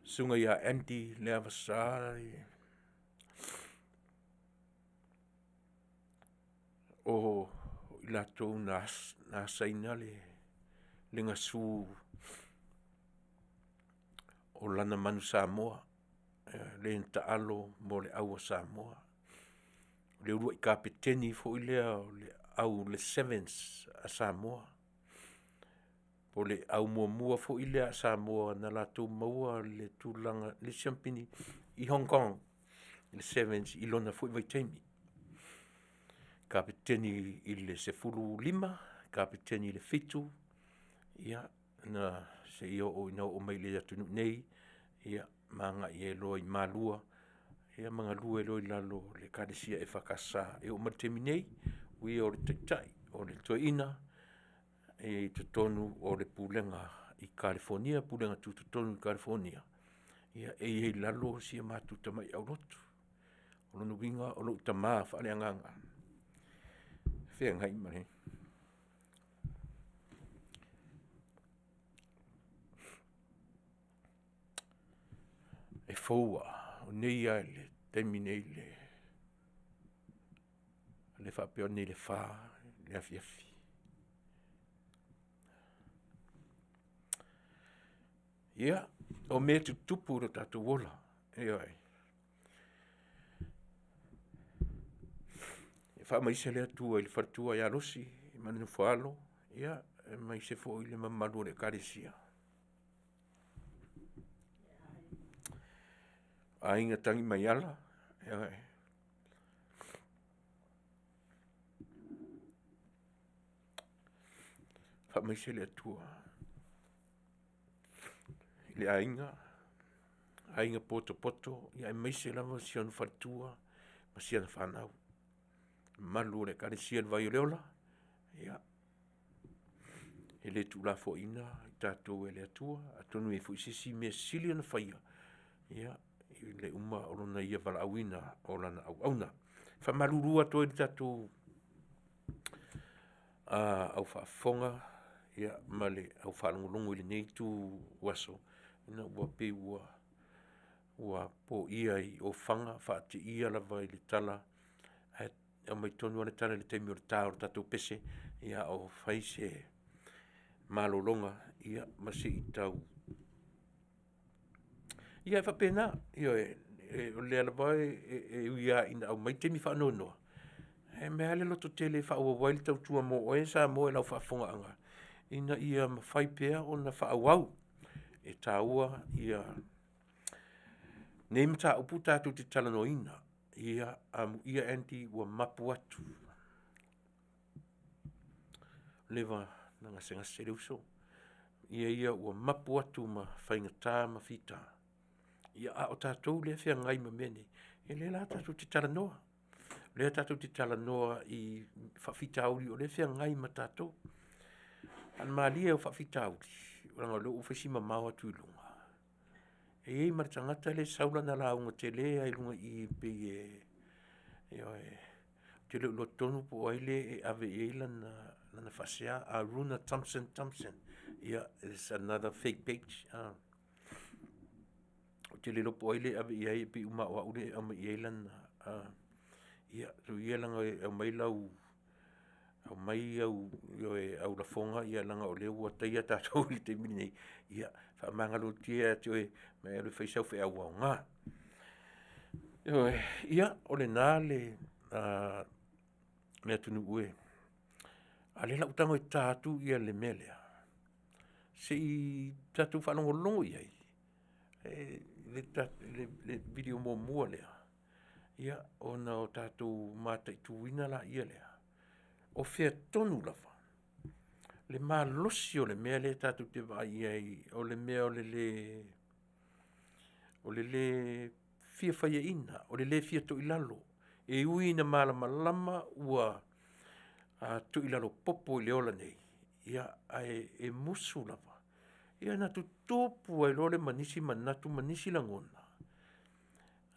Susuga ia Andy Leavasa o i latou na asaina le gasu o lana manu Samoa, le na taalo mo le au a Samoa. O le uluai Kapeteni foi lea o le au Sevens a Samoa. O le au muamua foi lea a Samoa na latou maua le tulaga le siamupini i Hong Kong i le Sevens i lona foi vaitaimi. Kapeteni i le 15, kapeteni i le 7, ia na seia oo ina oo mai i le atunuu nei, ia ma agai ai loa i Malua, ia ma galue loa i lalo o le Ekalesia EFKS e oo mai i le taimi nei, o ia o le Taitai, o le Toeaina i totonu o le Pulega i Kalifonia, Pulega Tutotonu i Kalifonia, ia e i ai i lalo si a matou tamai aulotu. O lona uiga o lou tama faaleagaga e feagai ma le E fou lava, o nei lava i le taimi nei le faapea nei i le 4 i le afiafi. Ia, o mea tutupu i lo tatou ola, ioe. E faamaise le Atua i le faletua ia Losi ma le nofo a alo, aemaise foi le mamalu o le Ekalesia. Aiga Tagimaiala, ioe. Faamaise le Atua i le aiga, aiga potopoto aemaise lava si ona faletua ma si ana fanau. Le mamalu o le Ekalesia o le Vai o le Ola, ia, e le tuulafoaiina i tatou e le Atua, atonu e i ai foi se isi mea sili ona faia i le uma o lona ia valaauina o lana auauna. E faamalulu atu ai i le tatou aufaafofoga ma le aufaalogologo i lenei itu o aso, ina ua pei ua poia i ofaga faateia lava i le tala, ae aumai tonu lava le tala i le taimi o le ta o le tatou pese a o fai se malologa, ma se i tau… Ia e faapena, ioe, o lea lava e ui lava ina aumai taimi faanoanoa, ae aumai lava le lototele e faaauau ai le tautua mo oe Samoa i lau faafofogaaga ina ia mafai pea ona faaauau. E taua nei mataupu tatou te talanoaina, ia amuia Andy ua mapu atu. Ua leva ona gasegase le uso, ia ia ua mapu atu ma faigata ma fita, a o tatou lea e feagai ma mea nei, o lea la tatou te talanoa. O lea tatou te talanoa i faafitauli o lea e feagai ma tatou. A o le malie o faafitauli, leaga o lea ua fai si mamao atu i luga, e i ai ma le tagata lea e sau lana lauga tele lava i luga i i pei e… ioe. te le o iloa tonu po o ai lea e ave i ai lana, lana faasea, Aruna Thompson Thompson. Ia, it's another fake page. Ou te le iloa po o ai lea e ave i ai, pei uma lava o au lea e aumai i ai lana, ia tuu ia leaga e aumai lau aumai au ioe au lafoga ia leaga o lea ua taia tatou i le taimi lenei, ia faamagalotia ia te oe ma e alu e fai sau feau aoga. Ioe, ia o lena le atunuu e, a o lea o le a ou tago e ta atu le mea lea, se i tatou faalogologo i ai i le video muamua lea, ia ona o tatou mataituina lea, o fea tonu lava le malosi o le mea lea e tatou te vaai i ai o le mea o le le fia faiaina, o le le fia toilalo, e ui ina malamalama ua toilalo popo i le ola nei, ia ae e musu lava ia ona tutupu ai loa lea ma nisi manatu ma nisi lagona.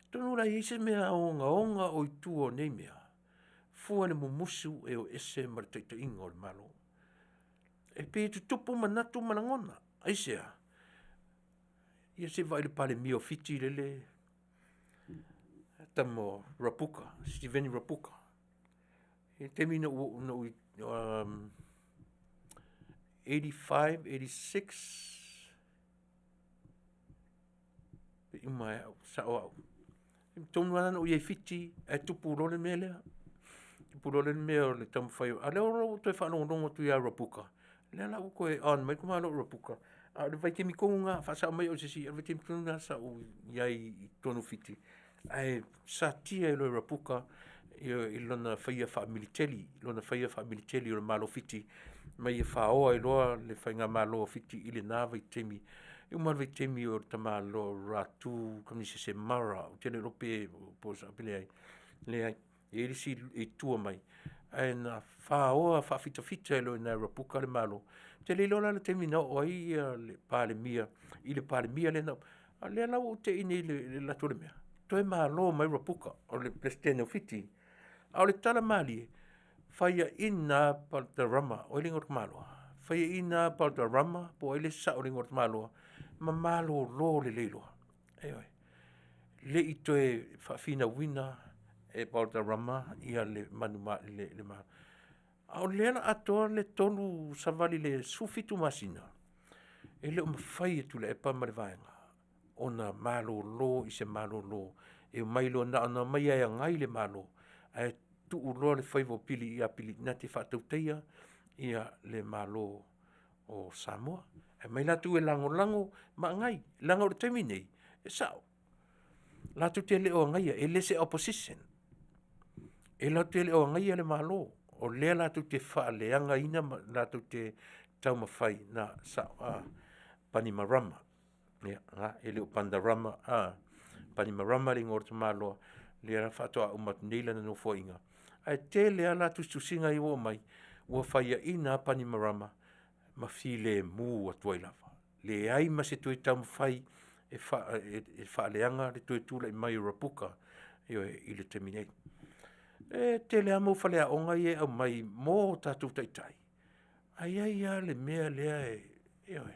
Atonu la e i ai se mea ogaoga o i tua o nei mea, fua i le mumusu e o ese ma le taitaiga o le Malo. E pei e tutupu manatu ma lagona, aisea? Ia se i vaai i le Palemia o Fiti lele, le tama o Rapuka, Sitiveni Rapuka. I le taimi na ou 1985, 1986 pei uma lava e sao au. O le taimi tonu lava lena na ou i ai i Fiti ae tupu loa le mea lea, tupu loa le mea o le taumafai o… a o lea ua ou toe faalogologo atu ia Rapuka, lea la ua toe on mai le tamaloa Rapuka, a o le vaitaimi tonu lena, faasao mai au e se isi, o le vaitaimi tonu lena sa ou i ai i totonu o Fiti, ae satia ai loa e Rapuka i lona faia faamiliteli, lona faia faamiliteli o le Malo o Fiti, ma ia faoa ai loa le faigamalo a Fiti i lena vaitaimi. E uma le vaitaimi o le tamaloa o Ratu Kamisese Mara, ou te le iloa po o sao pe leai, leai e i ai le isi i tua mai, ae na faoa faafitafita ai loa i ina e Rapuka le Malo. Ou te le iloa la le taimi na oo ai le Palemia i le Palemia lea na… a o lea la ua ou te i nei i le alu atu o le mea, toe malo mai Rapuka, o le Peresetene o Fiti. A o le tala malie, faiaina lava Palutarama, o ai le igoa o le tamaloa? Faiaina lava Palutarama po o ai le sao o le igoa o le tamaloa, ma malolo lelei loa, ioe. E le i toe faafinauina e Palutarama le a o lea o le a atoa le 3 savali i le 17 masina, e le o mafai e Tuilaepa ma le vaega ona malolo i se malolo e omai loa na ona omai lava e agai le Malo, ae tuu loa le faiva o Pili ia Pili na te faatautaia le Malo o Samoa. Ae omai latou e lagolago ma agai, leaga o le taimi lenei, e sao, latou te le o agaia, e le o se opposition. E latou te le o agaia le Malo, o lea latou te faaleagaina ma latou te taumafai, na, sao Panimarama. Ia na, e le o Panitarama, Panimarama le igoa o le tamaloa lea faatoa uma atu nei lana nofoaiga, ae tele lava la tusitusiga ia ua aumai, ua faiaina lava Panimarama ma filemu atu ai lava. Leai ma se toe taumafai e faaleaga le toe tulai mai o Rapuka, ioe, i le taimi nei. E tele lava mau faleaoga ia e aumai mo tatou taitai, ae i ai lava le mea lea ioe,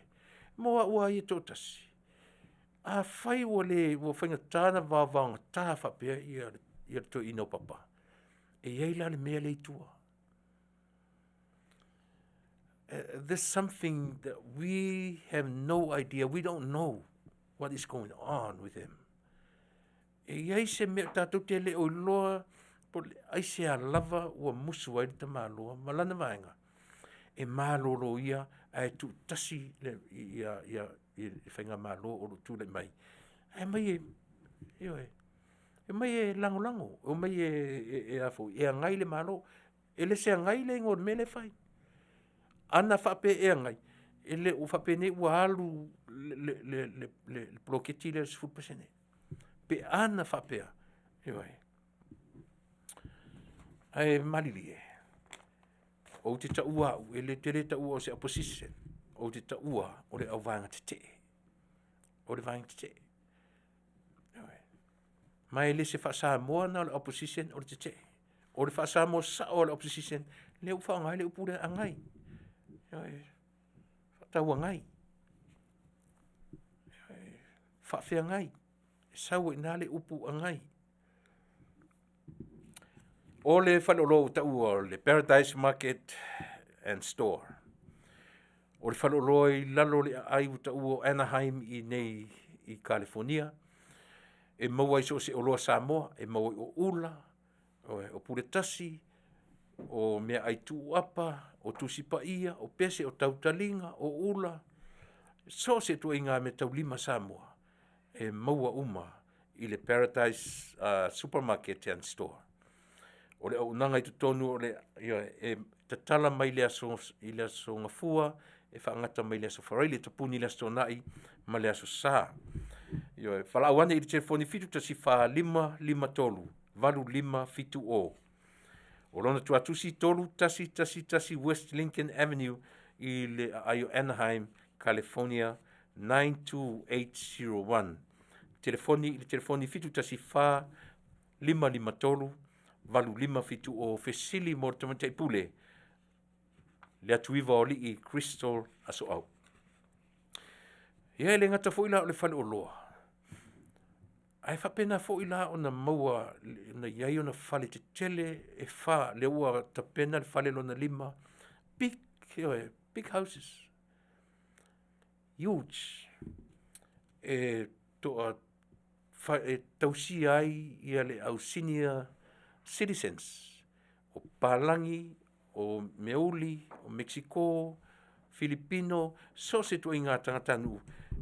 mo au lava ia e toatasi, afai ua faigata ona vaovaogata faapea le toeaina o Papa, e i ai la le mea lea i tua. There's something that we have no idea, we don't know what is going on with him. E i ai se mea tatou te le o iloa po o aisea lava ua musu ai le tamaloa ma lana vaega e malolo ia ae tuutasi le faigamalo o lo o tulai mai, ae aumai e, ioe, e omai e lagolago, omai e agai le Malo. E le o se agai le igoa o le mea lea e fai. Ana faapea e agai, e le o faapenei ua alu le poloketi lea o le 10% pe ana faapea, ioe. Ae malilie, ou te taua au, ou te le taua o se opposition, ou te taua o le auvaega tetee, o le vaega tetee, ioe. Ma e le o se faa-Samoa lena o le opposition o le tetee. O le faa-Samoa sao a le opposition, lea ua faaaoga ai le upu lea agai. Ioe, faatauagai, faafeagai, e sau ai i ina le upu agai. O le faleoloa ua taua o le Paradise Market and Store, o le faleoloa i lalo o le aai ua taua o Anaheim i inei i Kalifonia, e maua ai so o se oloa Samoa. E maua ai o ula, o puletasi, o meaai tuuapa, o Tusi Paia, o pese, o tautaliga, o ula, so o se ituaiga meataulima Samoa, e maua uma i le Paradise Supermarket and Store. O le auaunaga i totonu o le ioe, e tatala mai le Aso Gafua e faagata mai le Aso Faraile, tapuni i le Aso Toonai ma le Aso Sa. Ioe, valaau ane i le telefoni 714 553 8570. O lona tuatusi 3111 West Lincoln Avenue i le aai o Anaheim, California 92801. Telefoni i le telefoni 714 553 8570 fesili mo le Tamaitai Pule Leatuiva o Alii Crystal Asoau. Ia e le gata foi la o le faleoloa, ae faapena foi la ona maua ona i ai ona fale tetele e fa lea ua tapena le fale lona 5, big, ioe, big houses, huge. E tausia ai le au senior citizens, o papalagi, o meauli, o mekisiko, filipino, so o se ituaiga tagatanuu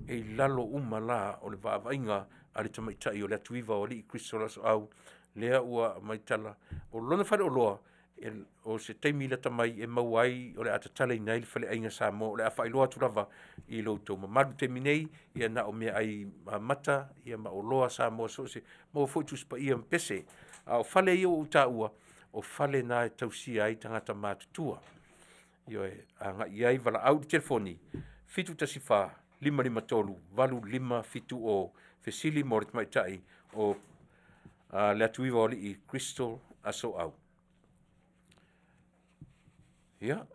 e i lalo uma la o le vaavaaiga a le tamaitai o Leatuiva o Alii Crystal Asoau lea ua aumai tala, o lona faleoloa, o se taimi lata mai e maua ai o le a tatalaina ai le Faleaiga Samoa. O le a faailoa atu lava i lo outou mamalu. O le taimi nei, ia na o meaai mata ma oloa Samoa, maua foi Tusi Paia ma pese. A o fale ia ua ou taua, o fale na e tausia ai tagata matutua. Ioe, agai i ai valaau i le telefoni 714 553 8570 fesili mo le tamaitai o Leatuiva o Alii Crystal Asoau. Ia,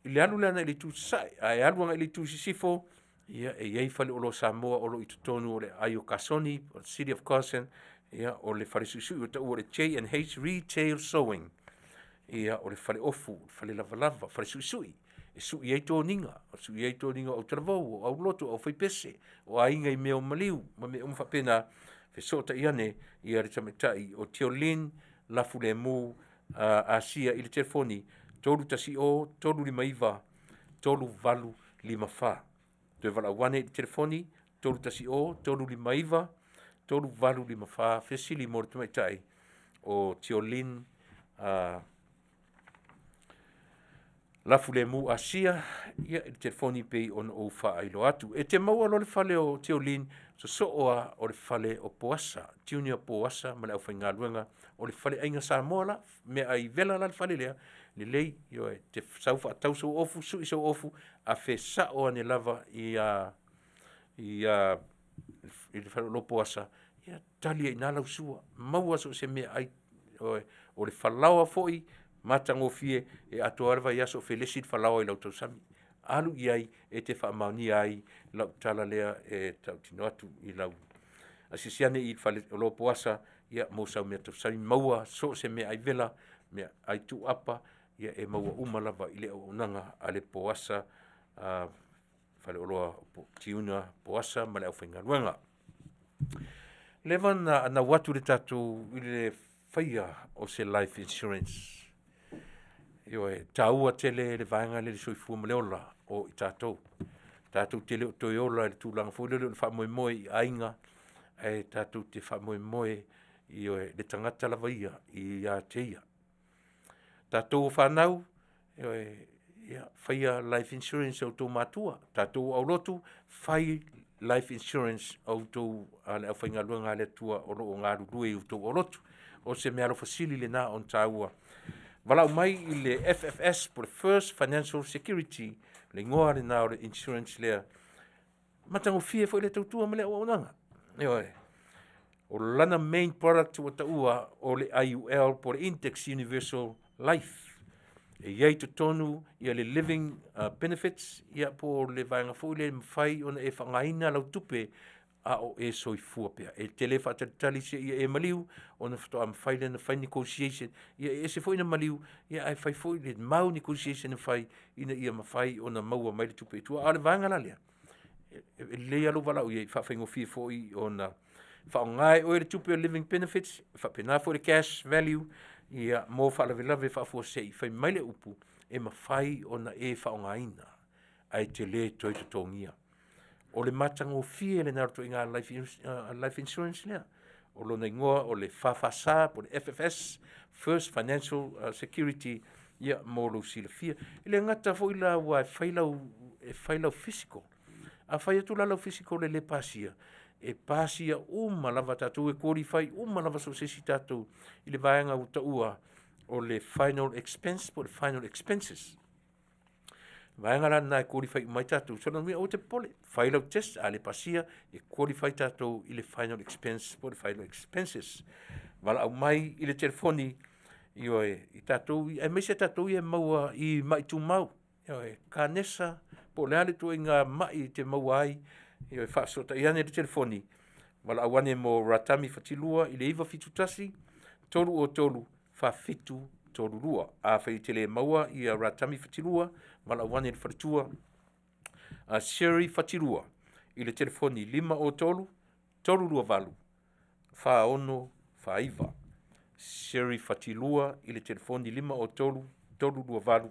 i le alu lea agai le itu Sasae, ae alu agai i le itu i Sisifo, ia e i ai faleoloa Samoa o lo o i totonu o le aai o Kasoni po o le City of Carson, ia o le falesuisui ua taua o le J&H Retail Sewing. Ia, o le faleofu, falelavalava, falesuisui e sui ai toniga, sui ai toniga o autalavou, o aulotu o aufaipese, o aiga i mea o maliu ma mea uma faapena. Fesootai ane le tamaitai o Tiolin Lafulemu Asia i le telefoni 310 359 3854. Toe valaau ane i le telefoni 310 359 3854, fesili mo le tamaitai o Tiolin Lafulemu Asia i le telefoni e pei ona ou faailoa atu. E te maua loa le fale o Tiolin, sosoo lava o le fale o Poasa, Junior Poasa ma le aufaigaluega, o le Faleaiga Samoa la, meaai vela la le fale lea, lelei, ioe, e te sau faatau sou ofu, sui sou ofu, afe sao ane lava i le faleoloa o Poasa, ia tali ai i ina lau sua, maua so o se meaai, ioe. O le falaoa foi, matagofie, e atoa lava le vaiaso o felesi le falaoa i lau tausami. Alu i ai e te faamaonia ai lau tala lea e tautino atu i lau asiasi ane i le faleoloa o Poasa mo sau meatausami, maua so o se meaai vela, meaai tuuapa, ia e maua uma lava i le auaunaga a le Poasa faleoloa tiuna Poasa ma le aufaigaluega. Leva ona anau atu le tatou i le faia o se life insurance. Ioe, e taua tele le vaega lea i le soifua ma le ola o i tatou. Tatou te le o toe ola i le tulaga foi lele o le faamoemoe i aiga, ae tatou te faamoemoe, ioe, i le tagata lava ia ia te ia. Tatou o fanau, ioe, ia faia life insurance a outou matua, tatou o aulotu, fai life insurance a outou a le aufaigaluega a le Atua o lo o galulue i outou aulotu. O se meaalofa sili lena ona taua. Valaau mai i le FFS po o le First Financial Security, le igoa lena o le insurance lea. Matagofie foi le tautua ma le auaunaga. Ioe. O lana main product ua taua o le IUL po o le Index Universal Life. E i ai totonu ia le living benefits, ia po o le vaega foi lea e mafai ona e faaaogaina lau tupe a o e soifua pea. E te le faatalitali seia e maliu ona faatoa mafai lea ona fai negotiation. Ia e ese foi le maliu, ia ae fai foi le mau negotiation e fai ina ia mafai ona maua mai le tupe i tua. A o le vaega la lea, e lelei lava lou valaau i ai e faafaigofie foi ona faaaoga e oe le tupe o le living benefits, e faapena foi le cash value ia mo faalavelave faafuasei, fai mai le upu, e mafai ona e faaaogaina ae e te le toe totogia. O le matagofie lena o le ituaiga life insurance lea. O lona igoa o le FFS po o le FFS, First Financial Security, ia mo lou silafia. E le gata foi la aua e fai lau physical. A fai atu la lau physical e le pasia, e pasia uma lava tatou e qualify uma lava so o se isi tatou i le vaega ua taua o le final expense po o le final expenses. O le vaega la lena e qualify uma ai tatou, so o lona uiga aua e te popole, fai lau test a le pasia, e qualify tatou i le final expense po o le final expenses. Valaau mai i le telefoni, ioe, i tatou ia aemaise tatou ia e maua i mai tumau, ioe, kanesa po o le a le ituaiga mai e te maua ai, ioe, faafesootai ane i le telefoni, valaau ane mo Ratami Fatilua i le 971 303 4732. Afai e te le maua ia Ratami Fatilua, valaau ane i le faletua a Sherry Fatilua i le telefoni 503 328 4649. Sherry Fatilua i le telefoni 503 328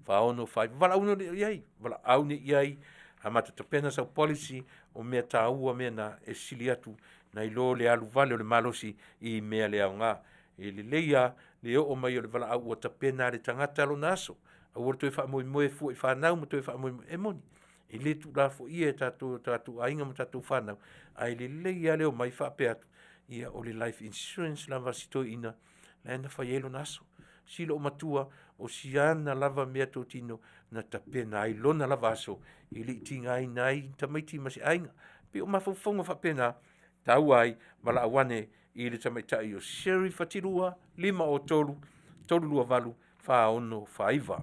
4649. Valaau nei i ai, valaau nei i ai, amata tapena sau policy, o mea taua mea na e sili atu nai lo le alu vale o le malosi i mea le aoga. E lelei lava le oo mai o le valaau ua tapena e le tagata lona aso. Aua le toe faamoemoe fua i fanau ma toe faamoemoe, e moni, e le tuulafoaia e tatou o tatou aiga ma tatou fanau, ae lelei lava le omai faapea atu, ia o le life insurance lava a si toeaina lena na fai ai lona aso. Si loomatua, o si ana lava meatotino na tapena ai lona lava aso e le i tigaina ai ni tamaiti ma se aiga. E pei o mafaufauga faapena e taua ai, valaau ane i le tamaitai o Sherry Fatilua 503 328 4649.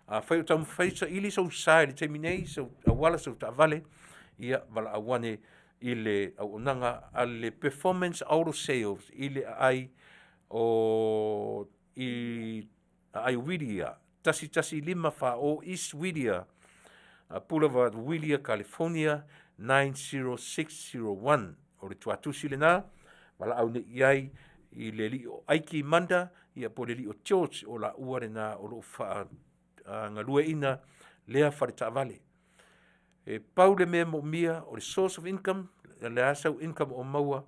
Afai o taumafai e saili sou sa i le taimi nei, sau auala sau taavale, ia valaau ane i le auaunaga a le Performance Auto Sales i le aai o Whittier, 11540 East Whittier Boulevard, Whittier, California 90601. O le tuatusi lena, valaau nei i ai i le alii o Aiki Manda ia po o le alii o George, o laua lena o lo o faagalueaiina lea faletaavale. E pau le mea e moomia o le source of income, o le a sau income o maua,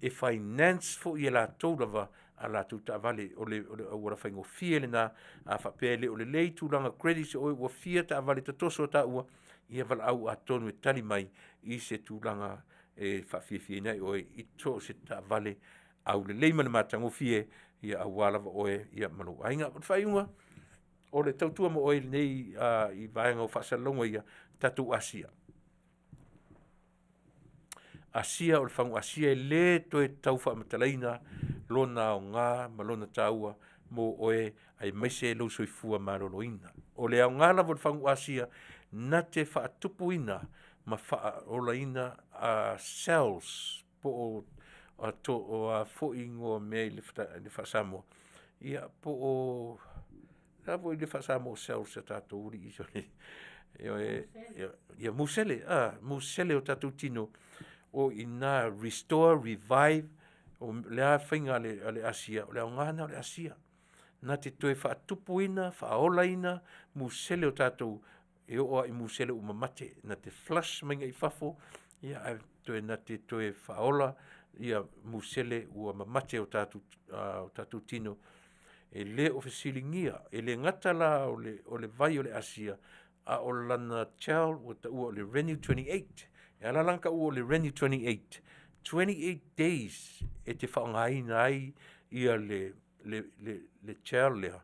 e finance foi e latou lava a latou taavale. O le auala faigofie lena, a faapea e le o lelei tulaga credits o oe ua fia taavale tatoso taua, ia valaau atonu e tali mai i se tulaga e faafiafiaina ai oe i so o se taavale aulelei ma le matagofie, ia aua lava oe ia ma lou aiga. O le faaiuga, o le tautua mo oe i lenei i vaega o faasalalauga ia, tatou asia. Asia o le fagu asia e le toe tau faamatalaina lona aoga ma lona taua mo oe aemaise lou soifua maloloina. O le aoga lava o le fagu asia, na te faatupuina ma faaolaina cells po o a foi igoa o mea i le faa-Samoa, ia po o le a foi le faa-Samoa o cells a tatou alii ia musele, musele o tatou tino o i ina restore, revive, o le a faiga a le asia, o le aoga lena o le asia, na te toe faatupuina, faaolaina musele o tatou e oo lava i musele ua mamate, na te flush mai i fafo, ae toe na te toe faaola musele ua mamate o tatou tino. E le o fesiligia, e le gata la o le vai o le asia, a o lana gel ua taua o le RENEW 28. E ala la ona taua o le RENEW 28, 28 days e te faaaogaina ai le gel lea,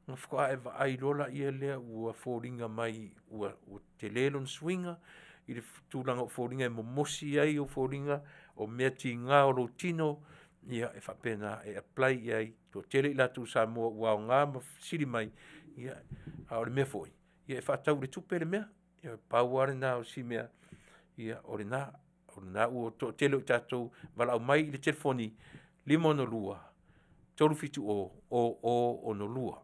ona faatoa e vaai loa lea ua foliga mai ua tele lona suiga. i le tulaga o foliga e momosi ai ou foliga, o mea tiga o lou tino, ia e faapena e apply i ai. Toatele i latou Samoa ua aoga ma fesili mai, ia a o le mea foi, ia e faatau i le tupe le mea. Ia pau lava lena o si mea, ia o lena. O lena ua toatele o i tatou valaau mai i le telefoni 562 370 0062.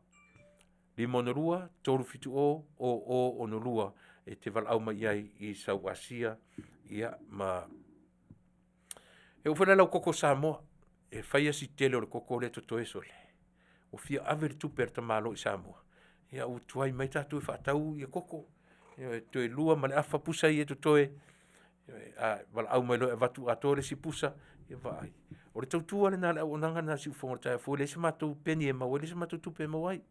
562 370 0062 e te valaau mai ai i sau asia, ia ma e oo foi la i lau koko Samoa, e fai lava si tele o le koko lea e totoe sole, ua fia ave le tupe a le tamaloa i Samoa, ia ua tuai mai tatou e faatau ia koko. Ioe, toe 2 ma le afa pusa ia e totoe, a valaau mai loa e avatu atoa le isi pusa, ia vaai. O le tautua lena a le auaunaga lena a le Siufofoga o le taeao fou, e leai se matou peni e maua ai, leai se matou tupe e maua ai.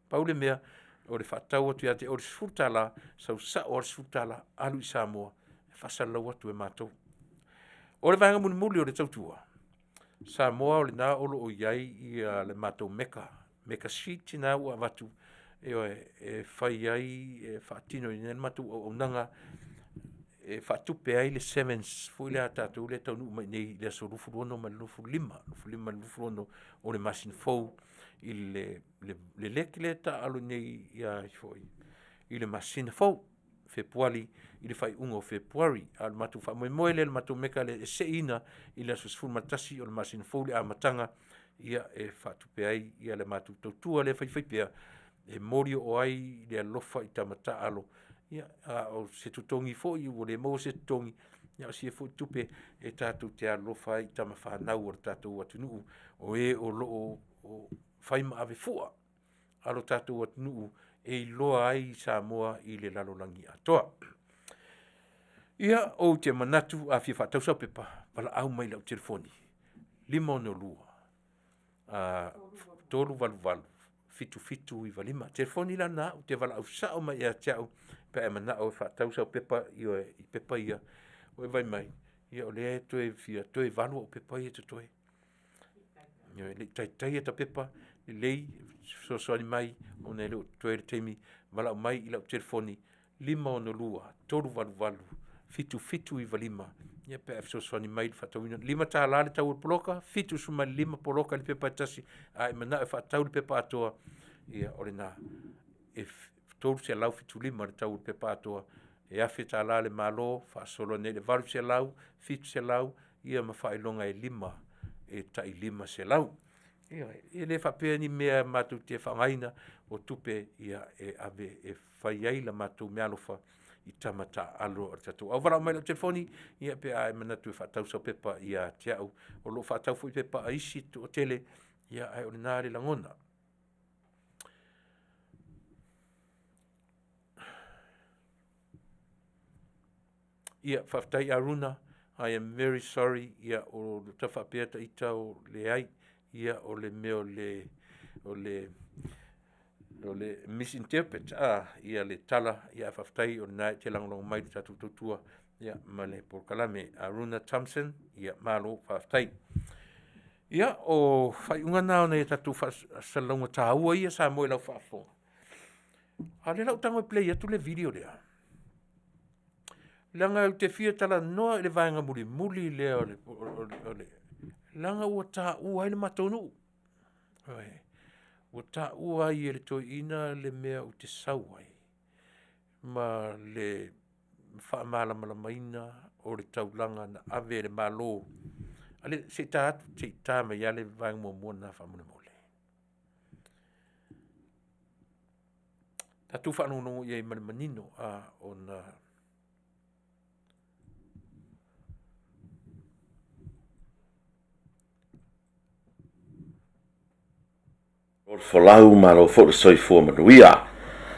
Pau le mea, o le faatau atu ia te oe i le $10, sau sao lava le $10 alu i Samoa e faasalalau atu e matou. O le vaega mulimuli o le tautua, Samoa o lena o lo o i ai ia le matou Meka, Meka Sheet lena ua avatu, ioe, e fai ai, e faatino ai le matou auaunaga e faatupe ai le sevens foi lea a tatou lea e taunuu mai i inei i le aso 26 ma le 25, 25 ma le 26 o le masina fou i le leg lea e taaalo nei i le masina fou, Fepuari, i le faaiuga o Fepuari. A o le matou faamoemoe lea i le matou meka lea e seiina i le aso 11 o le masina fou le amataga, ia e faatupe ai le matou tautua lea e faifaipea e momoli oo ai le alofa i tama taalo, ia a o se totogi foi ua le maua se totogi, a o sia foi tupe e tatou te alolofa ai i tama fanau a le tatou atunuu, o e o lo o fai ma avefua a lo tatou atunuu e iloa ai Samoa i le lalolagi atoa. Ia, ou te manatu a fia faatau sau pepa, valaau mai i lau telefoni 562 388 7795. Telefoni la lena ou te valaau sao mai ia te au pe a e manao e faatau sau pepa, ioe, i pepa ia ua e vaai mai, ia o lea e toe fia toe 8 ou pepa ia e totoe. Ioe, e le i taitai ta pepa lelei fesoasoani mai ona e le o totoe le taimi, valaau mai i lau telefoni 562 388 7795 ia pe a e fesoasoani mai i le faatauina. $5 le tau o le poloka, 75 poloka i le pepa e tasi. A e manao e faatau le pepa atoa, ia o lena, e $375 le tau o le pepa atoa, e $1,000 le Malo, faasolo nei i le $800, $700, ia ma faailoga e 5 e tai $500. Ioe, e le faapea ni mea matou te faaaogaina, o tupe ia e ave e fai ai la matou meaalofa i tama taaalo a le tatou au. Valaau mai i lau telefoni ia pe a e manatu e faatau sau pepa ia te au. O lo o faatau foi pepa a isi toatele, ia ae o lena le lagona. Ia, faafetai Aruna, I am very sorry, ia o ta faapea ta ita o leai, ia o le mea o le o le o le misinterpret a ia le tala, ia ae faafetai o lena e te lagolago mai i le tatou tautua ia ma le polokalame. Aruna Thompson, ia malo faafetai. Ia, o faaiuga na o nai a tatou faasalalauga taua ia Samoa i lau faafofoga. A o lea la ou tago e play atu le video lea, leaga ou te fia talanoa i le vaega mulimuli lea o le, leaga ua taua ai le matou nuu. Ioe. Ua taua ai e le toeaina le mea ou te sau ai ma le faamalamalamaina o le taulaga na ave e le Malo. Se i ta atu, se i ta mai lava le vaega muamua lena faamolemole. Tatou faalogologo i ai ma le manino ona O le folau, malo foi le soifua manuia.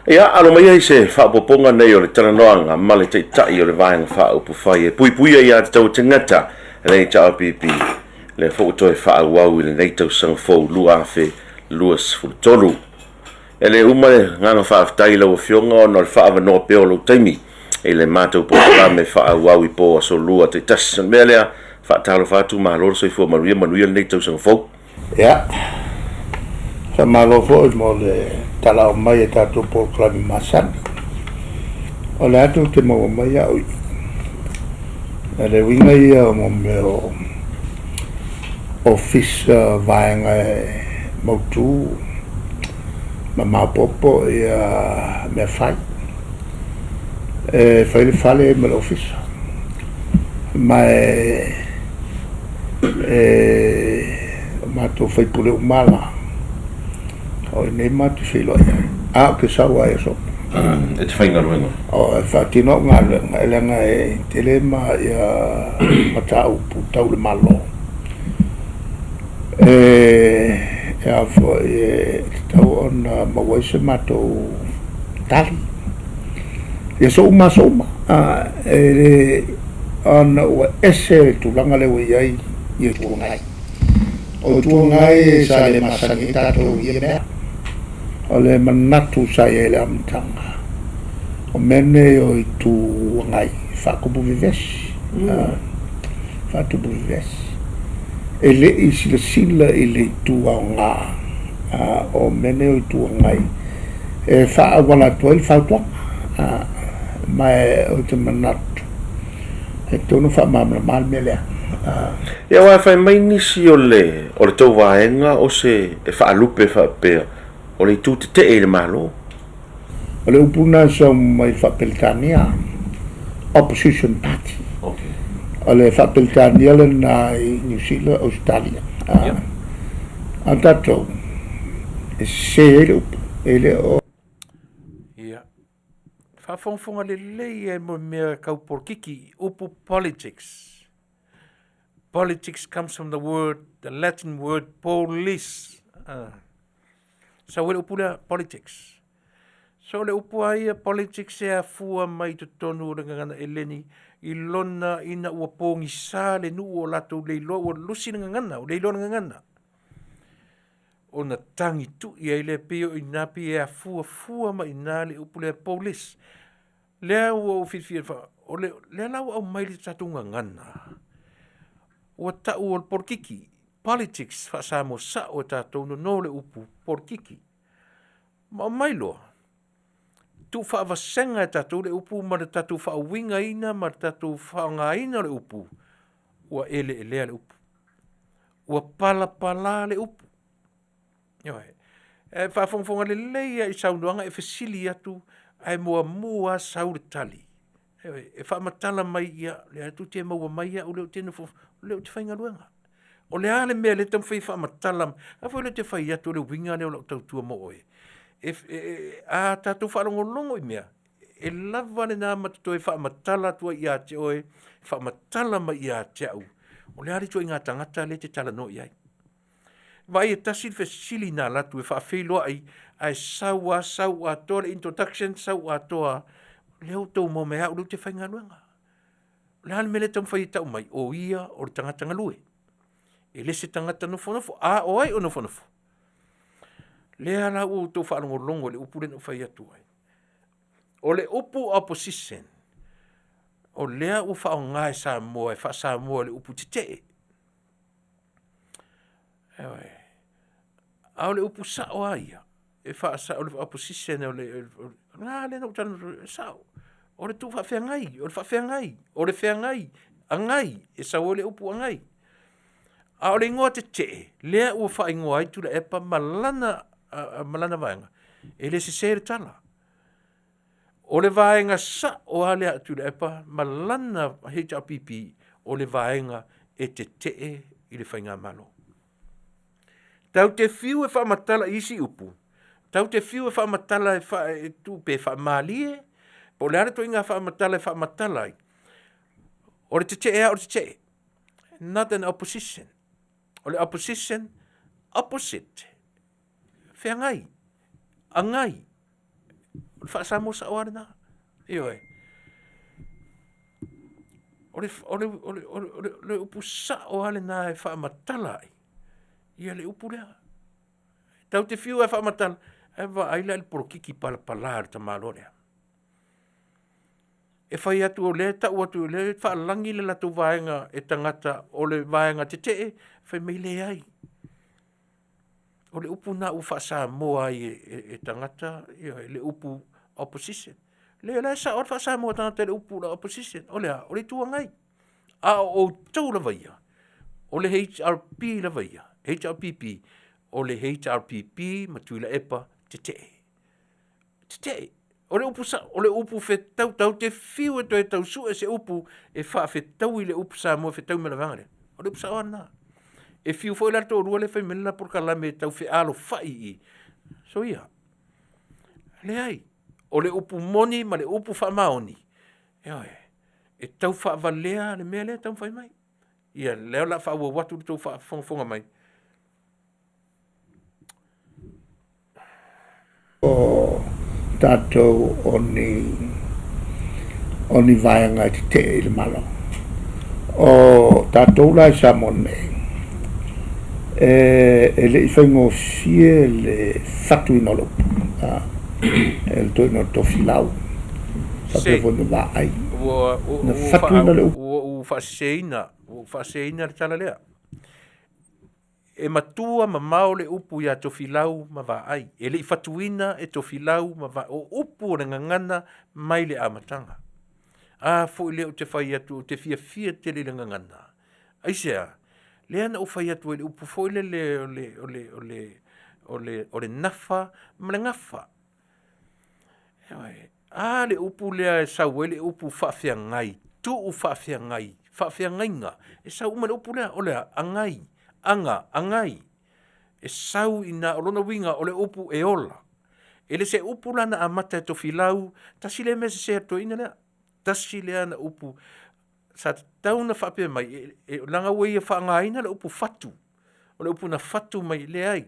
Ia, alo maia i se faaopoopoga nei o le talanoaga ma le Taitai o le Vaega Faaupufai e puipuia ia te tau tagata le HRPP, lea foi ua toe faaauau i lenei tausaga fou 2023. E le uma le agaga faafetai i lau Afioga ona o le faaavanoa pea o lou taimi i le matou polokalame faaauau i po aso Lua taitasi. O le mea lea, faatalofa atu, malo le soifua manuia, manuia lenei tausaga fou. Ia, faamalo foi mo le talao mai e tatou polokalame masani. O le a tou te maua mai au i i. O le uiga ia o mo mea o ofisa vaega e mautu ma maopoopo ia mea fai. E fai le fale ma le ofisa. Ma e o matou faipule uma la, o i nei matou te feiloai ai. A ou te sau lava i aso uma. E te faigaluega. O, e faatino au galuega, e leaga e tele ma ia mataupu tau le Malo. E, e a foi, e tatau ona maua ai se matou tali. I aso uma aso uma. A, e le, ona ua ese le tulaga lea ua i ai i Itu Agai. O Itu Agai sa le masani ai tatou i ia mea. O le manatu sa i ai i le amataga, o mea nei o Itu Agai e faatupu vevesi, faatupu vevesi. E le i silasila i le itu aoga o mea nei o Itu Agai e faaauala atu ai le fautuaga. Ma ou te manatu e tatau ona faamalamalama le mea lea. Ia aua e fai mai nisi o le o le tou vaega o se e faalupe faapea o le itu tetee i le Malo. O le upu lena e sau mai faa-Peretania, Opposition Party. Okay. O le faa-Peretania lena i Niu Sila, Ausetalia. Ia. A o tatou, e sese ai le upu, e le o. Ia. Faafogafoga lelei e mo mea kau polokiki, upu politics. Politics comes from the word, the Latin word polis. Sau ai le upu lea, politics. So le upu a ia politics e afua mai totonu o le gagana Eleni i lona ina ua pogisa le nuu o latou leiloa ua lusi le gagana, ua leiloa le gagana. Ona tagi tui ai lea pei o ina pei e afua fua mai ina le upu lea polis. Lea ua ou filifia fa o le lea la ua aumai le tatou gagana. Ua tau o le polokiki, politics faa-Samoa sao e tatou nono le upu polokiki. Ma aumai loa, tuufaavasega e tatou le upu ma le tatou faauigaina ma le tatou faaaogaina o le upu, ua eleelea le upu. Ua palapala le upu. Ioe. E faafogafoga lelei lava i saunoaga e fesili atu ae muamua lava sau le tali. Ioe. E faamatala mai ia, lea tou te maua mai au lea ou te nofo, lea ou te faigaluega. O le a le mea lea e taumafai e faamatala, a foi lea ou te fai atu o le uiga lea o lau tautua mo oe. E, e, a tatou faalogologo i mea, e lava lena ma te toe faamatala atu ai ia te oe, faamatala mai ia te au, o le a le ituaiga tagata lea e te talanoa i ai. Vaai e tasi le fesili na alu atu e faafeiloai ae sau a sau atoa le introduction, sau atoa lea ua tou maua mai au lea ou te faigaluega. O le a le mea lea e taumafai e tau mai? O ia o le tagata galue. E le se tagata nofonofo. A o ai o nofonofo? Lea la ua outou faalogologo i le upu lea na ou fai atu ai. O le upu opposition, o lea ua faaaoga e Samoa, e faa-Samoa le upu tetee. Ioe. A o le upu sao lava ia, e faasao le opposition o le na lea na ou talanoa e sao. O le tuu faafeagai, o le faafeagai, o le feagai, agai, e sau ai le upu agai. A o le igoa tetee, lea ua faaigoa ai Tuilaepa ma lana, ma lana vaega, e le sese le tala. O le vaega sao lava lea a Tuilaepa ma lana HRPP, o le vaega e tetee i le faigamalo. Tatou te fiu e faamatala i isi upu, tatou te fiu e faamatala e, fa, e tu pe faamalie, po o le a le ituaiga faamatala e faamatala ai, o le tetee lava o le tetee. Not an opposition. O le opposition, opposite. Feagai, agai. O le faa-Samoa sao lava lena. Ioe. O le, o le, o le, o le, o le, le upu sao lava lena e faamatala ai ia le upu lea. Tau te fiu e faamatala, ae vaai la i le polokiki palapala a le tamaloa lea. E fai atu o lea e tau atu o lea e faalagi le latou vaega e tagata o le vaega tetee, fai mai leai. O le upu lena ua faa-Samoa ai e, e, e tagata ia, le upu opposition. Le la e sao le faa-Samoa tagata i le upu la opposition. O le a? O le Itu Agai. A o outou lava ia, o le HRP lava ia, HRPP, o le HRPP ma Tuilaepa tetee. Tetee. O le upu sa, o le upu fetau tau te fiu e toe tau sue se upu e faafetaui le upu Samoa e fetau ma le vaega lea. O le upu sao lava lena. E fiu foi la le toalua lea e fai mai le la polokalame e tau fealofai i i. Soia. Leai. O le upu moni ma le upu faamaoni, ioe, e tau faavalea le mea lea e taumafai mai. Ia, lea o le a faaauau atu le tou faafogafoga mai. O tatou o ni o ni vaega e tetee i le Malo. O tatou la i Samoa nei, e, e le i faigofie le fatuina o le upu, a, e le toeaina o Tofilau, faapea foi ma Vaai. Ua, ua, Na fatuina le upu. Ua ou faaseseina, ua ou faaseseina le tala lea. E matua mamao le upu iā Tofilau ma Vaai. E le i fatuina e Tofilau ma Vaai. O upu o le gagana mai le amataga. A foi lea ou te fai atu ou te fiafia tele i le gagana. Aisea? Lea na ou fai atu ai i le upu foi lele o le, o le, o le, o le, o le nafa ma le gafa. Ioe. A le upu lea e sau ai le upu faafeagai, tuu faafeagai, faafeagaiga, e sau uma le upu lea, o le a? Agai, aga, agai. E sau i ina, o lona uiga o le upu e ola. E le se upu la na amata e Tofilau, tasi lea mea sese a le toeaina lea. Tasi lea na upu sa tatau ona faapea mai, e, e, leaga ua ia faaaogaina le upu fatu. O le upu na fatu mai, leai.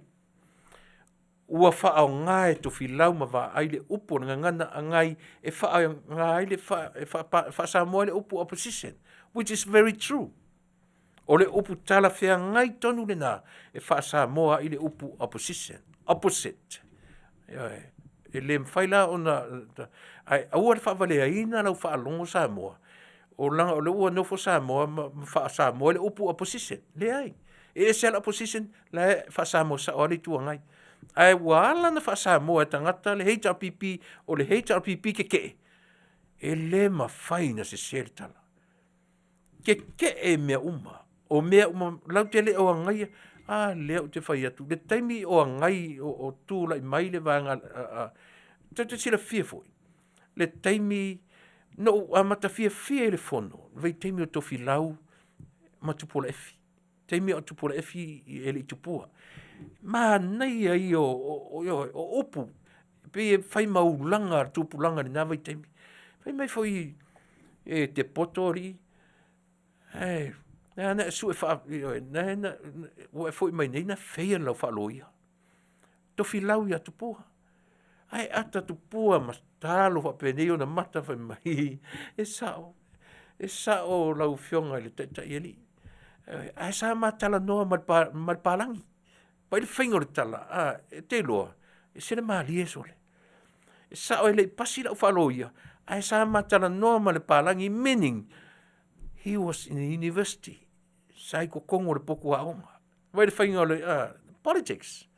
Ua faaaoga e Tofilau ma Vaai le upu o le gagana agai e faaaoga ai le e faa-Samoa ai le upu opposition, which is very true. O le upu talafeagai tonu lena e faa-Samoa ai le upu opposition, opposite. Ioe. E le mafai la ona ae aua le faavaleaina lau faalogo Samoa o leaga o lea ua nofo Samoa ma faa-Samoa le upu opposition. Leai. E ese lava le opposition, la e faa-Samoa sao lava le Itu Agai. Ae ua ala ona faa-Samoa e tagata le HRPP, o le HRPP tetee, e le mafai ona sese le tala. Tetee mea uma. O mea uma latou te le o agaia, a lea ou te fai atu, le taimi o agai o, o tulai mai le vaega tou te silafia foi le taimi na ou amata fiafia i le fono, le vaitaimi o Tofilau ma Tupuola Efi. Taimi o Tupuola Efi e le i tupua. Manaia ia o, o, o, o upu, pei e fai ma ulaga a le tupulaga i lena vaitaimi. Fai mai foi e te poto alii, ae na na e sue faa, na na ua e foi mai nei na fail lau faaloia. Tofilau ia Tupua. Ae ata Tupua ma talo faapenei ona mata fai mai, e sao, e sao lau afioga i le Taitai Alii. Ae sa ma talanoa ma le, ma le palagi. Pai le faiga o le tala, a, e te iloa, e se le malie sole. E sao e le i pasi lau faaloia, ae sa ma talanoa ma le palagi, meaning, he was in the university. Sa i totonu o le potu aoga. Vai le faiga o le politics.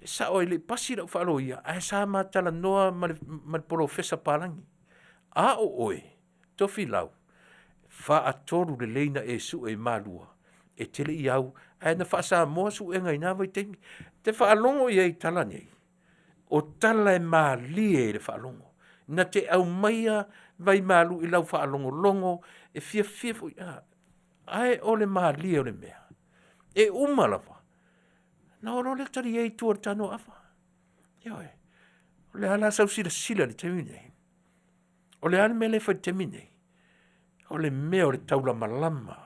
E sao e le i pasi lau faaloia, ae sa ma talanoa ma le, ma le polofesa palagi. A o oe, Tofilau, faatolu lelei na e sue i Malua, e te le i au, ae na faa-Samoa suega i na vaitaimi. Te faalogo i ai i tala nei, o tala e malie i le faalogo. Na te aumaia vaimalu i lau faalogologo, e fiafia foi, a, ae o le malie o le mea, e uma lava, na o loa lea tali ai i tua o le tano ava. Ioe, o le a la sau silasila i le taimi nei? O le a le mea lea e fai i le taimi nei? O le mea o le taulamalama,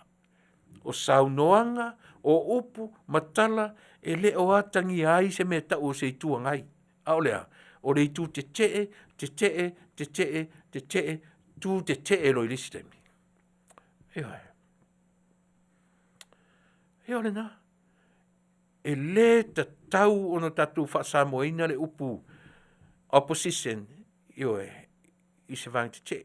o saunoaga, o upu ma tala e le o atagia ai se mea e tau o se Itu Agai. A o le a? O le itu tetee, tetee, tetee, tetee, tu tetee loa i le isi taimi. Ioe. Ia o lena. E le tatau ona tatou faasamoaina le upu opposition, ioe, i se vaega tetee.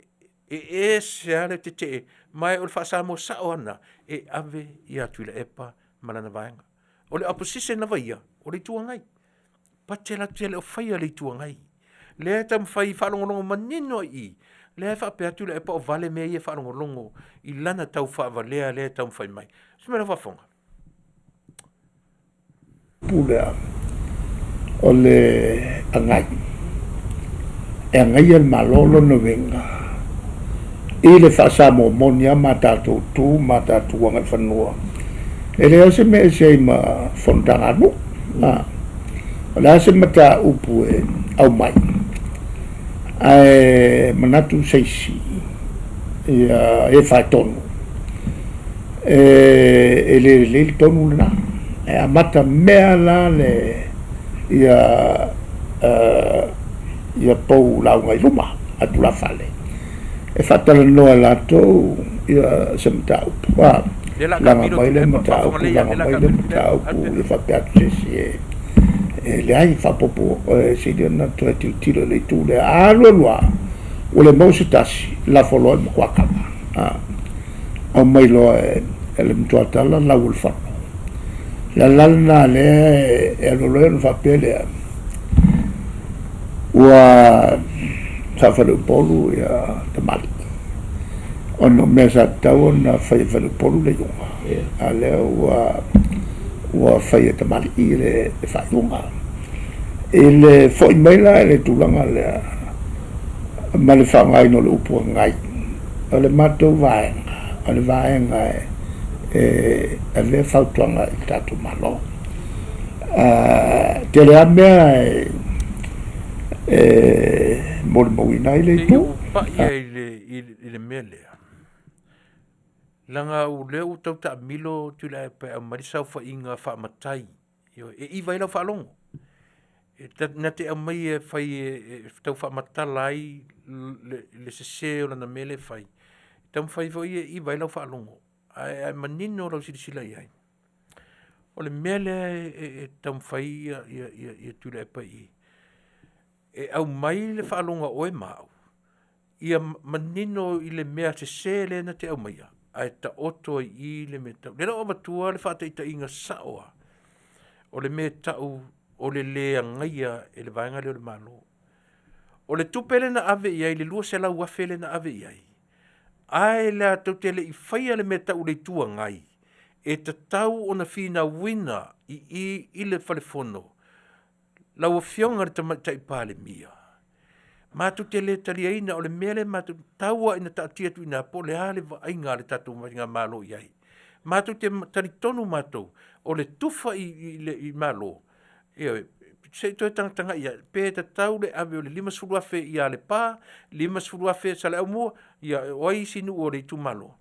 E ese lava le tetee, ma o le faasamoa sao lava lena e ave ia Tuilaepa ma lana vaega. O le opposition lava ia, o le Itu Agai. Pate latou te le o faia le Itu Agai. Lea e taumafai e faalogologo manino i i. Lea e faapea atu Tuilaepa o vale mea ia e faalogologo i lana tau faavalea lea e taumafai mai. Se mai lau faafofoga. Pule o le agai e agaia le Malo lona uiga i le faa-Samoa moni lava ma tatou tu ma tatou agaifanua. E leai se mea e ese ai ma fonotaga a nuu. O le a se mataupu e aumai, ae manatu se isi ia e faetonu, e le lelei le tonu lena. E amata mea la le ia ia pou lauga i luma a tulafale e faatalanoa e latou ia se mataupu. A laga mai le mataupu, laga mai le mataupu, ia faapea atu se isi e e leai, faaopoopo e sili ona toe tilotilo i le itu lea. A alu alu lava, ua le maua se tasi, lafo loa i le matua kava. A aumai loa e le matua tala lau o le fono. O le ala la lena lea e alu alu ai ona faapea lea, ua sa Faleupolu ia tamalii, ona o mea sa tatau ona fai e Faleupolu le iuga, a o lea ua ua fai e tamalii le faaiuga. I le foi mai la i le tulaga lea ma le faaaogaina o le upu agai, o le matou vaega, o le vaega e avea fautuaga i le tatou Malo. E tele lava mea e molimauina ai le itu. Se i ou pai i le mea lea, leaga o lea ua tau taamilo Tuilaepa e aumai le saofaiga faamatai, ioe, e iva ai lau faalogo. E na te aumaia e fai e tau faamatala ai le sese o lana mea lea e fai. E taumafai foi e iva ai lau faalogo, ae manino lau silasila i ai. O le mea lea e taumafai ia Tuilaepa i i, e aumai le faalogo a oe ma au, ia manino i le mea sese lea na te aumaia, ae taoto ai i i le mea tau. Lea la ua avatua le faataitaiga sao lava, o le mea e tau o le le agaia e le vaega lea o le Malo. O le tupe lea na ave i ai, le $200,000 lea na ave i ai, ae latou te le i faia le mea e tau o le Itu Agai, e tatau ona finauina i i i le Fale Fono lau Afioga i le Tamaitai Palemia, matou te le taliaina, o le mea lea matou te tau lava ina taatia atu i ina po o le a le vaaiga a le tatou Faigamalo i ai. Matou te talitonu matou, o le tufa i le Malo, ioe, se i toe tagatagai i ai, pe tatau le ave o le $50,000 ia Alepa, $50,000 Saleaaumua, ia o ai isi nuu o le itumalo?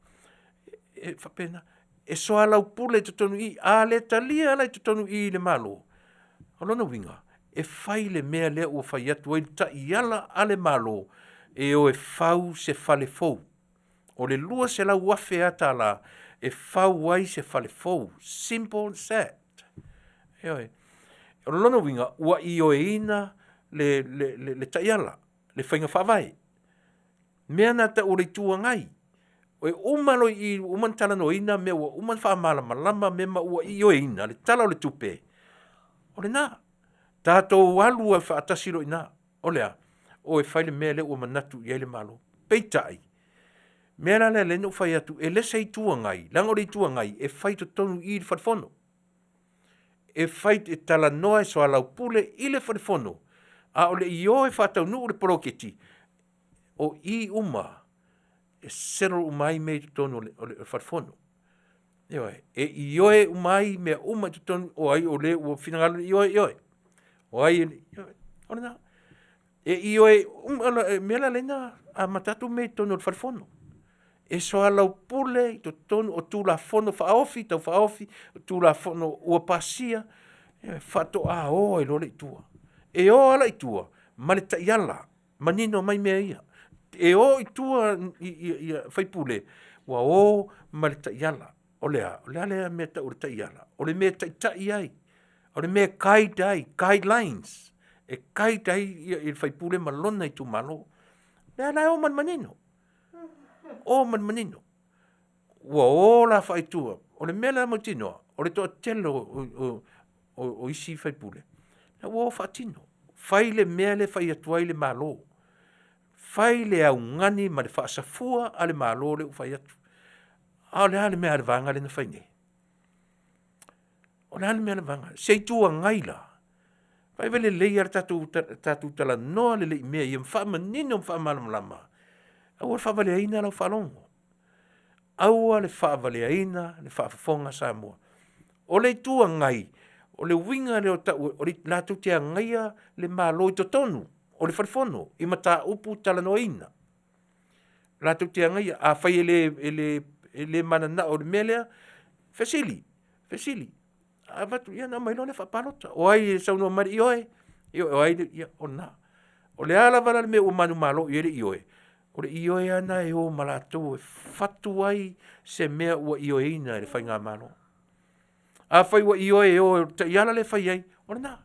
E faapena. E soalaupule i totonu i i, a le talia la i totonu i i le Malo, o lona uiga, e fai le mea lea ua fai atu ai le taiala a le Malo e o e fau se fale fou. O le $200,000 lava tala e fau ai se fale fou. Simple as that. Ioe. O lona uiga, ua ioeina le, le, le, le taiala, le faiga faavae. Mea na tau o le Itu Agai. E uma loa i i, ua uma ona talanoaina mea ua uma ona faamalamalama mea ma ua ioeina le Tala o le Tupe, o lena. Tatou alu ai faatasi loa i ina. O le a? O e fai le mea lea ua manatu i ai le Malo. Peitai, mea la lea lea na ou fai atu, e le se Itu Agai, leaga o le Itu Agai e fai i totonu i i le Fale Fono. E fai e talanoa e soalaupule i le Fale Fono, a o le i o e faataunuu le poloketi, o i uma e settle uma ai mea i totonu o le Fale Fono. Ioe, e ioe uma ai mea uma i totonu o ai o le ua finagalo e ioe, ioe. O ai e, ioe, o lena. E ioe uma, e mea la lea na amata atu mea i totonu o le Fale Fono. E soalaupule i totonu o Tulafono Faaofi, Tau Faaofi, o Tulafono ua pasia, ioe, faatoa o ai loa lea i tua. E o lava la i tua ma le taiala manino mai mea ia. E o i tua i faipule, ua o ma le taiala. O le a? O le a lea mea tau o le taiala? O le mea e taitai ai, o le mea e guide ai, guidelines, e guide ai le faipule ma lona itumalo. O lea la e o ma le manino, o ma le manino. Ua o la faaitua. O le mea la mautinoa, o le toatele o isi faipule, la ua o faatino. Fai le mea lea e fai atu ai le Malo. Fai le augani ma le faasafua a le Malo lea ua fai atu. A o le a le mea a le vaega lea na fai nei? O le a le mea a le vaega? Se Itu Agai la, vaai lelei lava le tatou, tatou talanoa lelei i mea ia ma faamanino ma faamalamalama, aua le faavaleaina lau faalogo. Aua le faavaleaina le faafofoga a Samoa. O le Itu Agai, o le uiga lea o tau, o le latou te agaia le Malo i totonu o le Fale Fono i mataupu talanoaina. Latou te agaia, afai e le, e le, e le mananao i le mea lea, fesili, fesili. A avatu, ia ona aumai loa lea faapalota. O ai e saunoa mai i le ioe, o ai le, ia o lena. O le a lava la le mea ua manumalo i ai le ioe, o le ioe lava lena e o ma latou e fatu ai se mea ua ioeina e le faigamalo. Afai ua ioe e o i le taiala lea e fai ai, o lena.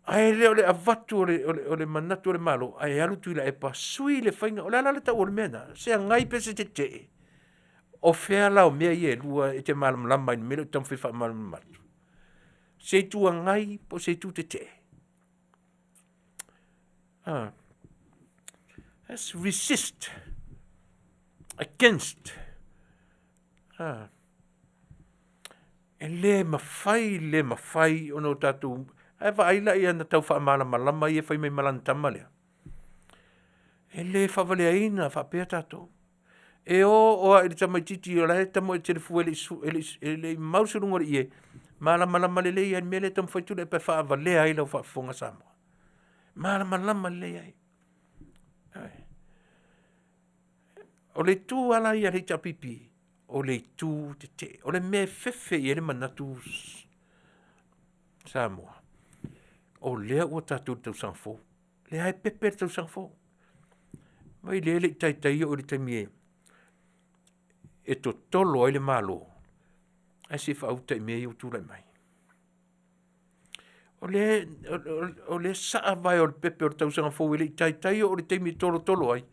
Ae le o le avatu o le, o le, o le manatu o le Malo ae alu Tuilaepa sui le faiga. O le a la le tau o le mea lena? Se agai pe se tetee? O fea la o mea ia e lua e te malamalama ai i le mea lea ou te taumafai e faamalamalama atu? Se Itu Agai po o se Itu Tetee? Let's resist against. E le mafai, le mafai ona o tatou, ae vaai la i ana tau faamalamalama ia e fai mai ma lana tama lea. E le faavaleaina faapea tatou. E oo lava i le tamaitiiti o la e tamoe telefua e le i mau se luga o le ie, malamalama lelei lava i le mea lea e taumafai Tuilaepa e faavalea ai lau faafofoga Samoa. Malamalama lelei ai. O le itu lava la ia a le HRPP, o le itu tetee. O le mea e fefe i ai le manatu Samoa, o lea ua tatou i le tausaga fou. Lea e pepe le tausaga fou. Vaai lea e le i taitai oo i le taimi e totolo ai le Malo, ae se i faauta i mea ia ua tulai mai. O lea, o lea saa vae o le pepe o le tausaga fou e le i taitai oo i le taimi e tolotolo ai,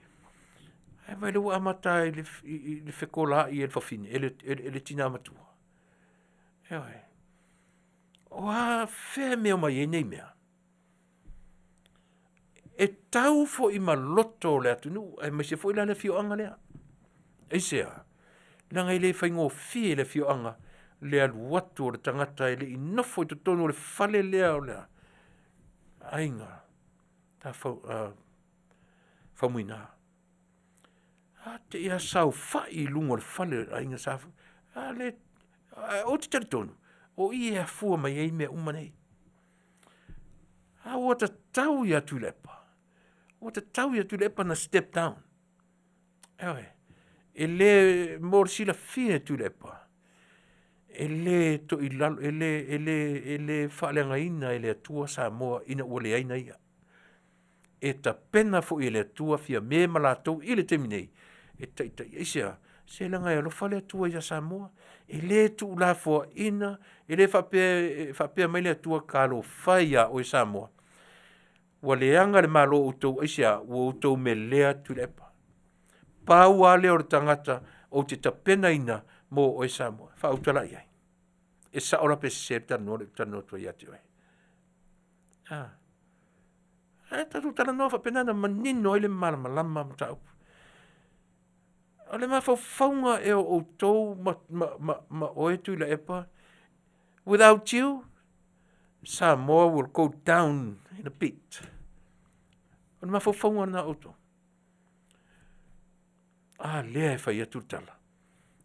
ae vaai o lea ua amata i le fekolaai e le fafine, e le tina matua. Ioe. O a fea e mea mai ai nei mea? E tau foi ma loto o le atunuu, aemaise foi la le afioaga lea. Aisea? Leaga e le faigofie i le afioaga le alu atu o le tagata e le i nofo i totonu o le fale lea o le aiga Faumuina. A te i a saofai i luga o le fale o le aiga Sa, a le, ou te talitonu, o i e afua mai ai mea uma nei. A ua tatau ia Tuilaepa, ua tatau ia Tuilaepa ona step down. Ioe, e le, mo le silafia e Tuilaepa, e le toilalo, e le, e le, e le faaleagaina e le Atua Samoa ina ua leai na ia. E tapena foi e le Atua Fiame ma latou i le taimi nei e taitai. Aisea? Se leaga e alofa le Atua ia Samoa. E le tuulafoaina, e le faapea e faapea mai le Atua, talofa e ia oe Samoa, ua leaga le Malo o outou, aisea? Ua outou melea Tuilaepa. Pau lava lea o le tagata ou te tapenaina mo oe Samoa. Faauta la i ai. E sao la pe sese le talanoa lea ou te talanoa atu ai ia te oe. Ah. Ae tatou talanoa faapena na manino ai le malamalama o mataupu. O le mafaufauga ea o outou ma, ma, ma, ma oe Tuilaepa, without you, Samoa will go down in a bit. O le mafaufauga lena o outou. A lea e fai atu le tala,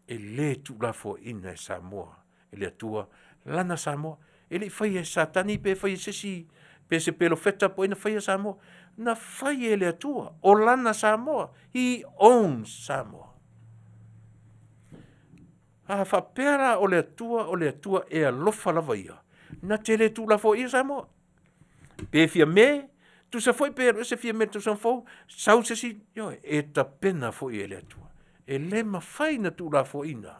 e le tuulafoaina e Samoa, e le Atua, lana Samoa. E le i faia e Satani pe faia e se isi, pe se pelofeta po o ai na faia Samoa. Na fai e le Atua, o lana Samoa. He owns Samoa. A faapea la o le Atua, o le Atua e alofa lava ia, na te le tuulafoaia Samoa. Pe fia me, tusa foi pe alu ese fia me i le tausaga fou, sau se isi, ioe, e tapena foi e le Atua. E le mafai ona tuulafoaina.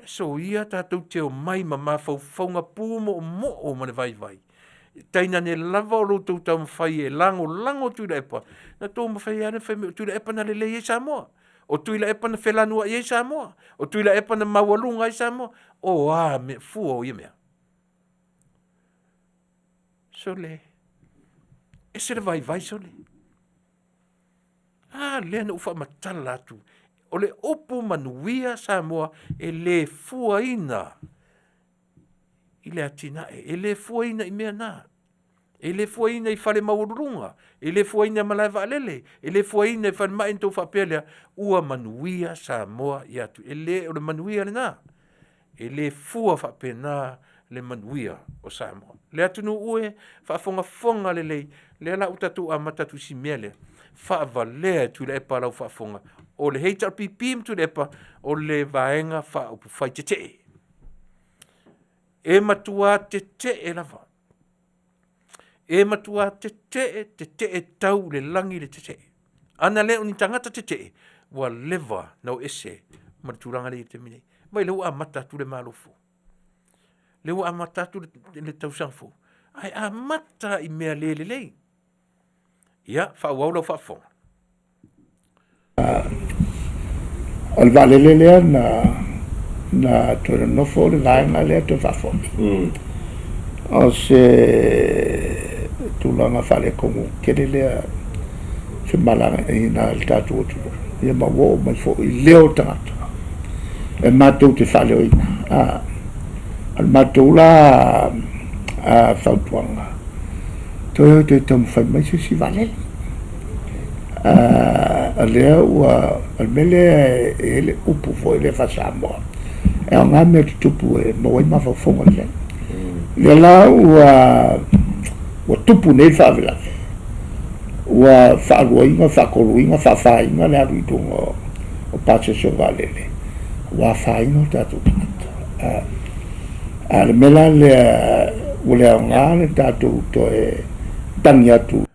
Soia tatou te omai ma mafaufauga pumoomoo ma le vaivai, tainane lava o lo outou taumafai e lagolago Tuilaepa, na outou mafai lava ona fai mai o Tuilaepa na lelei ai Samoa, o Tuilaepa na felanuai ai Samoa, o Tuilaepa na maualuga ai Samoa. O a mea, fua o ia mea? Sole. Ese le vaivai sole. A lea na ou faamatala atu, o le upu manuia Samoa e le fuaina i le atinae, e le fuaina i mea na. E le fuaina i fale maualuluga, e le fuaina i malae vaalele, e le fuaina i falemai ona outou faapea lea, ua manuia Samoa ia te, e le o le manuia lena. E le fua faapena le manuia o Samoa. Le atunuu e, faafogafoga lelei, lea la ua tatou amata atu i si mea lea, faavalea e Tuilaepa lau faafofoga, o le HRPP ma Tuilaepa, o le Vaega Faaupufai Tetee. E matua tetee lava. E matua tetee, tetee tau i le lagi le tetee. Ana le o ni tagata tetee, ua leva ona o ese ma le tulaga lea i le taimi nei. Vaai o lea ua amata atu le Malo fou. O lea ua amata atu le tausaga fou, ae amata lava i mea le lelei. Ia, faaauau lau faafofoga. O le vaalele lea na na toe nonofo le vaega lea toe faafoi. O se tulaga faaletonu tele lea femalagaaiga a le tatou atunuu. Ia ma ua oo mai foi leo o tagata e matou te faaleoina. O le matou la fautuaga, toe o e toe taumafai mai se isi vaalele. O lea ua, o le mea lea e i ai le upu foi lea faa-Samoa, e aoga mea tutupu e maua ai mafaufauga lelei. O lea la ua ua tupu nei le faalavelave, ua faaluaina, faatoluina, faafaina le alu i luga o pasese o vaalele, ua afaina o tatou tagata. A o le mea la lea ua le aoga le tatou toe tagi atu.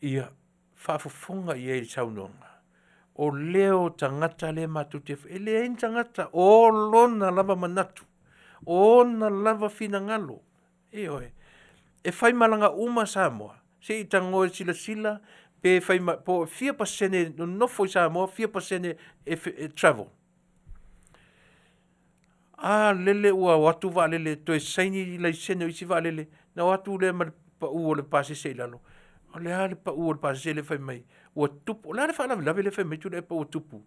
Ia, faafofoga i ai i le saunoaga, o leo o tagata lea matou te, e leai ni tagata, o lona lava manatu, o ona lava finagalo, ioe. E fai malaga uma Samoa, se i tago e silasila pe fai ma, po o fia pasene nonofo i Samoa, fia pasene e, e travel. A lele ua o atu vaalele toe saini laisene o isi vaalele, na o atu lea ma le pau o le pasese i lalo. O le a le pau o le pasese lea fai mai? Ua tupu. O le a le faalavelave lea fai mai Tuilaepa ua tupu?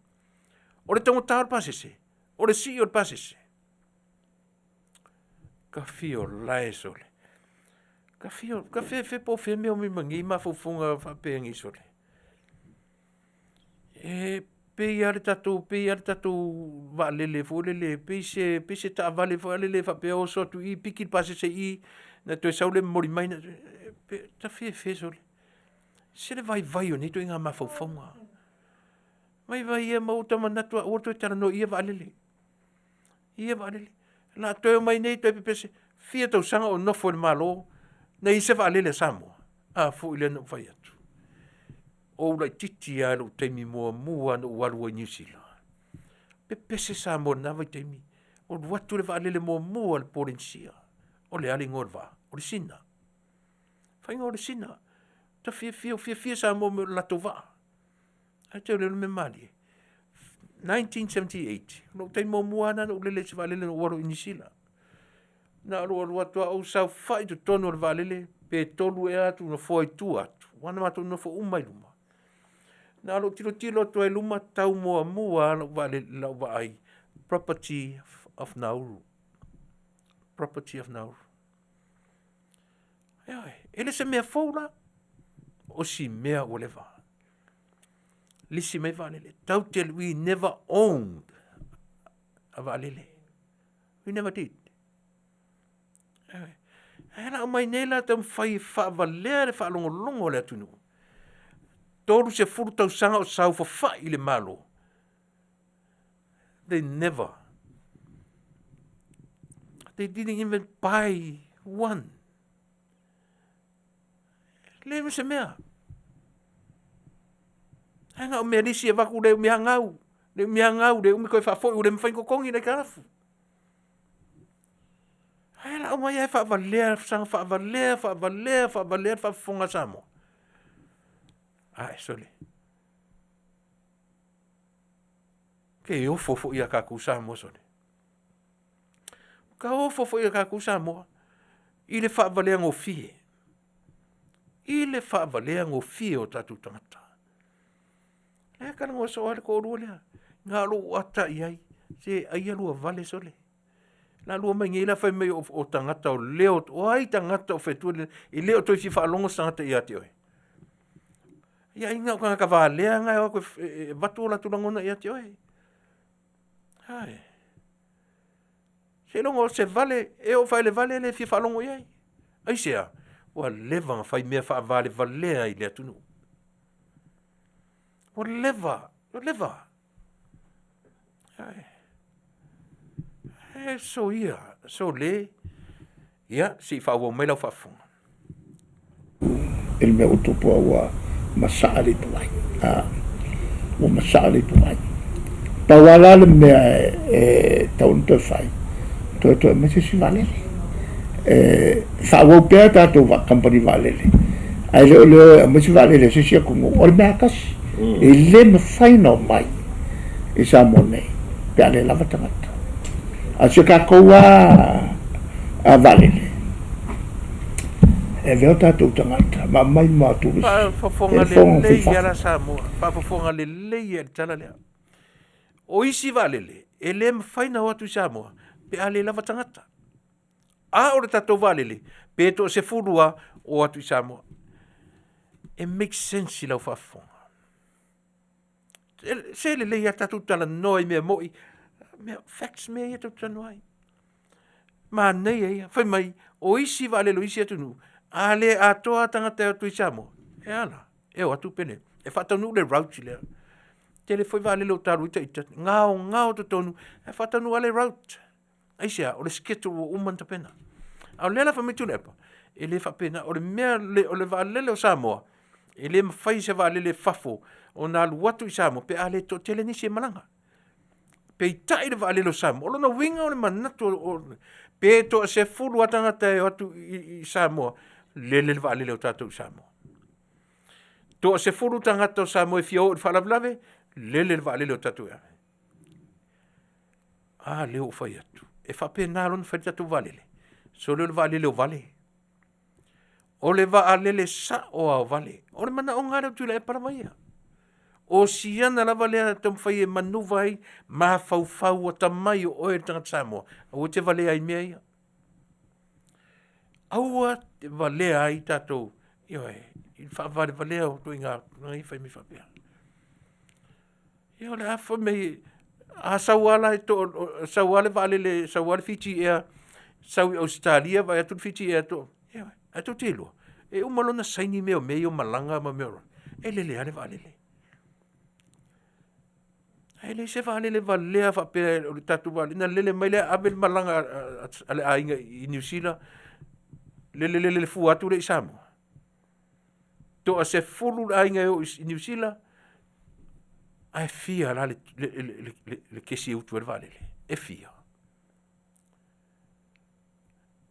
O le taugata o le pasese, o le sii o le pasese. Ka fia o lae sole. Ka fia, ka fe fe po fe mea o mi mangi mafaufauga faapea sole. E pei lava le tatou, pei lava le tatou vaalele foi lele, pei se, pei se taavale foi lele faapea oso atu i i, piki le pasese i i, na toe sau lea momoli mai, na, ta fefe sole. Se le vaivai o nei ituaiga mafaufauga. Vaivai ia ma ua manatu aua le toe talanoa i ia vaalele. Ia vaalele. La toe omai nei toe pepese, fia tausaga o nofo i le Malo, na i ai se vaalele a Samoa. A foi lea na ou fai atu. O ou laitiiti lava i lou taimi muamua na ou alu ai i Niu Sila. Pepese Samoa i lena vaitaimi. O alu atu le vaalele muamua a le Polenisia. O le a le igoa o le vaa? O le Sina. Faiga o le Sina. Ta fiafia, fiafia Samoa me o le latou vaa. Ae te o le mea malie. 1978, lou taimi muamua lava na ou lele i se vaalele na ou alu i Niu Sila. Na alu alu atu a ou saofai i totonu o le vaalele, pe tolu ea atu nofoa i tua atu. Ua na matou nofo uma i luma. Na lou tilotilo atu ai i luma, tau muamua lava lau vaalele, lau vaai, Property of Nauru. Property of Nauru. Ioe, e le se mea fou la. O si mea ua leva. Lisi mai vaalele. Tau te, we never owned a vaalele. We never did. Ae la aumai nei la taumafai e faavalea le faalogologo a le atunuu. 30 tausaga o saofafai i le Malo. They never. They didn't even buy one. Le ma se mea. Ae na o mea lisi e avatu le umi lava gau, le umi lava gau, le umi toe faafoi ua le mafai ona totogi le aitalafu. Ae la aumai lava e faavalea, saga faavalea, faavalea, faavalea le faafofoga a Samoa. Ae sole. Ke ofo foi ia tatou Samoa sole. Ka ofo foi ia tatou Samoa i le faavalea gofie. I le faavalea gofie o tatou tagata. E talanoa soo lava le toalua lea, na o lou ata i ai, se ai lua vale sole. La lua mai nei la fai mai o, o tagata o leo, o ai tagata o fetua le, e le o toe fia faalogo se tagata ia te oe. Ia ai na o tagata valea na e o atu e, e, e avatu o latou lagona ia te oe. Ai. Seiloga o se vale, e oo faelevale e le fia faalogo i ai. Aisea? Ua leva ona fai mea faavalevalea i le atunuu. Ua leva, ua leva. E soia, sole. Ia, se i faaauau mai lau faafofoga. I le mea ua tupu a ua masaa le ipuvai. A, ua masaa le ipuvai. Pau lava la le mea e tatau ona toe fai, toe toe aumai se isi vaalele. E faaauau pea tatou kamupani vaalele, ae le o le o e aumai se vaalele a se isi atunuu, o le mea lava tasi. E le mafai ona omai i Samoa nei pe a le lava tagata. A o si a tatou lava vaalele, E avea o tatou tagata ma aumai ma turisi. Faafofoga lelei lava la Samoa, faafofoga lelei lava i le tala lea. O isi vaalele, e le mafai ona o atu i Samoa pe a le lava tagata. A o le tatou vaalele, pe toasefulu lava o atu i Samoa. E make sense i lau faafofoga. Se lelei lava tatou talanoa i mea moi, mea, facts mea ia tatou talanoa ai. Manaia ia, fai mai, o isi vaalele o isi atunuu, a le atoa tagata e o atu i Samoa, e a la, e o atu pe le, e faataunuu le route lea. Tele foi vaalele o talu ai ita, gaogao totonu, e faataunuu lava le route. Aisea? O le schedule ua uma ona tapena. A o lea la fai mai Tuilaepa, e le faapena. O le mea, o le vaalele o Samoa, e le mafai se vaalele fafo ona alu atu i Samoa pe a le toatele nisi e malaga. Peitai le vaalele o Samoa, o lona uiga o le manatu o, pe toasefulu lava tagata e o atu i, i Samoa, lele le vaalele o tatou i Samoa. Toasefulu tagata o Samoa e fia o i le faalavelave, lele le vaalele o tatou i A lea ua fai atu. E faapena lona fai le tatou vaalele. Sole o le vaalele o Vale. O le vaalele sao lava o Vale. O le manaoga lea o Tuilaepa lava ia. O siana lava lea taumafai e manuva ai mafaufau atamai o oe le tagata Samoa. Aua e te valea ai mea ia. Aua te valea ai tatou, ioe, i le faavalevalea o ituaiga tulaga ia fai mai faapea. Ia o le a fai mai, a sau lava la e to, sau lava le vaalele, sau lava le Fiji Air, sau i Ausetalia, vaai atu le Fiji Air, to, ia, ae tou te iloa, e uma loa ona saini mea o mea ia o malaga ma mea o, e lele lava le vaalele. Ae leai se vaalele valea faapea o le tatou vaalele, na lele mai lea ave le malaga a le aiga i Niu Sila, lele lele fua atu lea i Samoa. Toasefulu le aiga e oo i Niu Sila, ae fia la le, le, le, le, le kesi e utu ai le vaalele? E fia.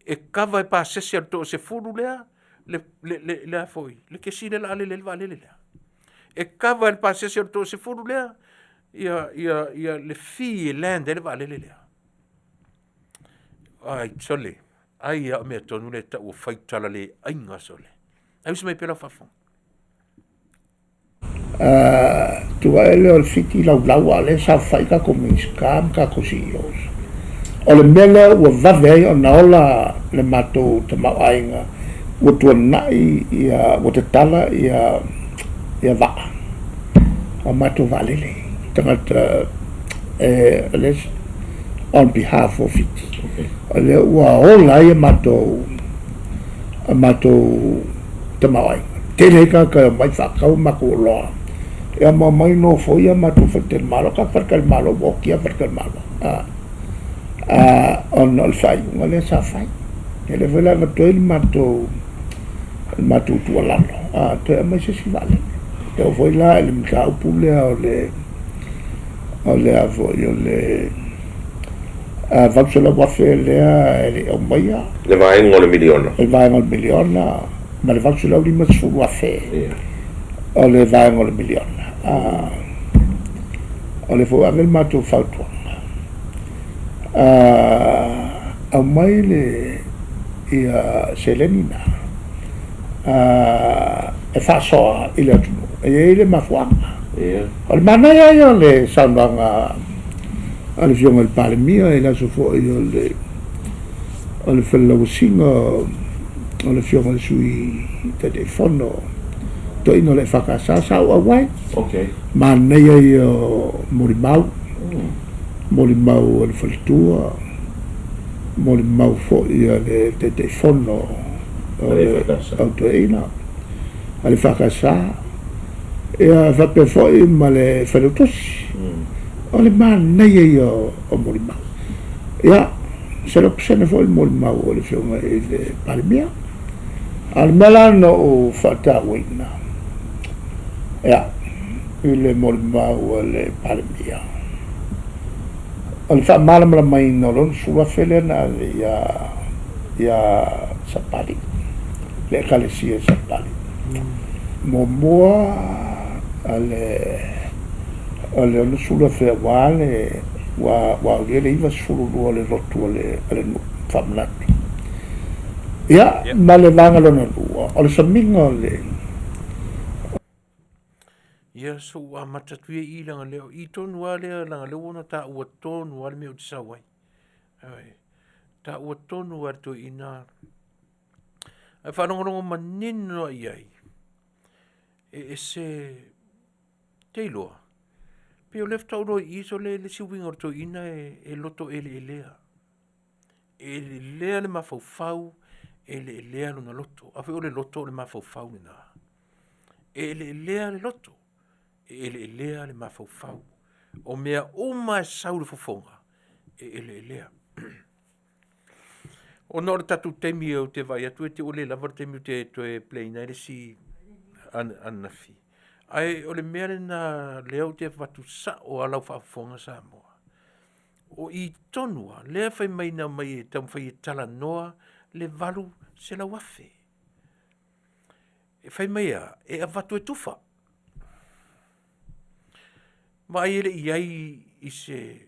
E kava e pasese a le toasefulu lea, le, le, le, le a foi, le kesi lea la a lele le vaalele lea. E kava e le pasese o le toasefulu lea, ia, ia, ia le fee e land ai le vaalele lea. Ai, sole, ai a o mea tonu lea e tau o faitala le aiga sole. Ai usi mai pea lau faafofoga. Tu ae lea o le Fiti laulau a o lea e saofafai tatou Minisita ma tatou CEOs. O le mea lea ua vave ai ona ola le matou tamaoaiga ua tuanai ia, ua tatala ia, ia vaa, o matou vaalele, tagata e, o lea on behalf o Fiti. O lea ua ola ai a matou a matou tamaoaiga. Tele ai tagata e omai faatau a matou oloa. Ia ma omai nofoia a matou faletalimalo, tatou faletalimalo ua okia faletalimalo. A, a, ona o le faaiuga lea sa fai. Ia lea foi la e avatu ai le matou, le matou tuualalo, a, toe aumai se isi vaalele. E oo foi la i le mataupu lea o le, o le a foi, o le $800,000 lea e le i aumaia. Le vaega o le miliona. O le vaega o le miliona ma le $850,000 o le vaega o le miliona. O lea foi ua ave le matou fautuaga, aumai le ia seleni na E faasoa i le atunuu, e i ai le mafuaaga. O le manaia ia o le saunoaga a le Afioga i le Palemia i le aso foi o le o le felelauasiga o le Afioga i le Sui Taitaifono Toeaina o le EFKS, sa ou auai. Manaia ia o molimau, molimau a le faletua, molimau foi a le Taitaifono o le Au Toeaina a le EFKS, ia faapea foi ma le Failautusi. O le manaia ia o molimau. Ia, 100% foi le molimau a le Afioga i le Palemia. A o le mea la na ou faatauaina, ia, i le molimau a le Palemia, o le faamalamalamaina o le $60,000 lea na ave ia ia Sapali, le Ekalesia Sapali. Muamua o le o le $60,000 aua le ua ua aulia le 92 o le lotu a le a le nuu faamanatu. Ia, ma le vaega lona lua, o le samiga o le Ia, so ua amata atu ia i i leaga lea, o i tonu lava lea leaga lea ua ona taua tonu lava le mea ou te sau ai. Ioe. Taua tonu lava le toeaina. Ae faalogologo manino lava i ai, e ese te iloa, pei o lea faatoa ou iloa i i, sole le isi uiga o le toeaina e loto eleelea. E eleelea le mafaufau, e eleelea lona loto. A foi o le loto o le mafaufau lena. E eleelea le loto, e eleelea le mafaufau. O mea uma e sau i le fofoga, e eleelea. Ona o le tatou taimi ou te vaai atu e te ua le lava le taimi ou te toe play ina ai le isi ananafi. Ae o le mea lena lea ou te avatu sao lava lau faafofoga Samoa. O i tonu lava, lea e fai mai na aumai e taumafai e talanoa le $800,000. E fai mai a, e avatu e tufa. Vaai e le i i ai i se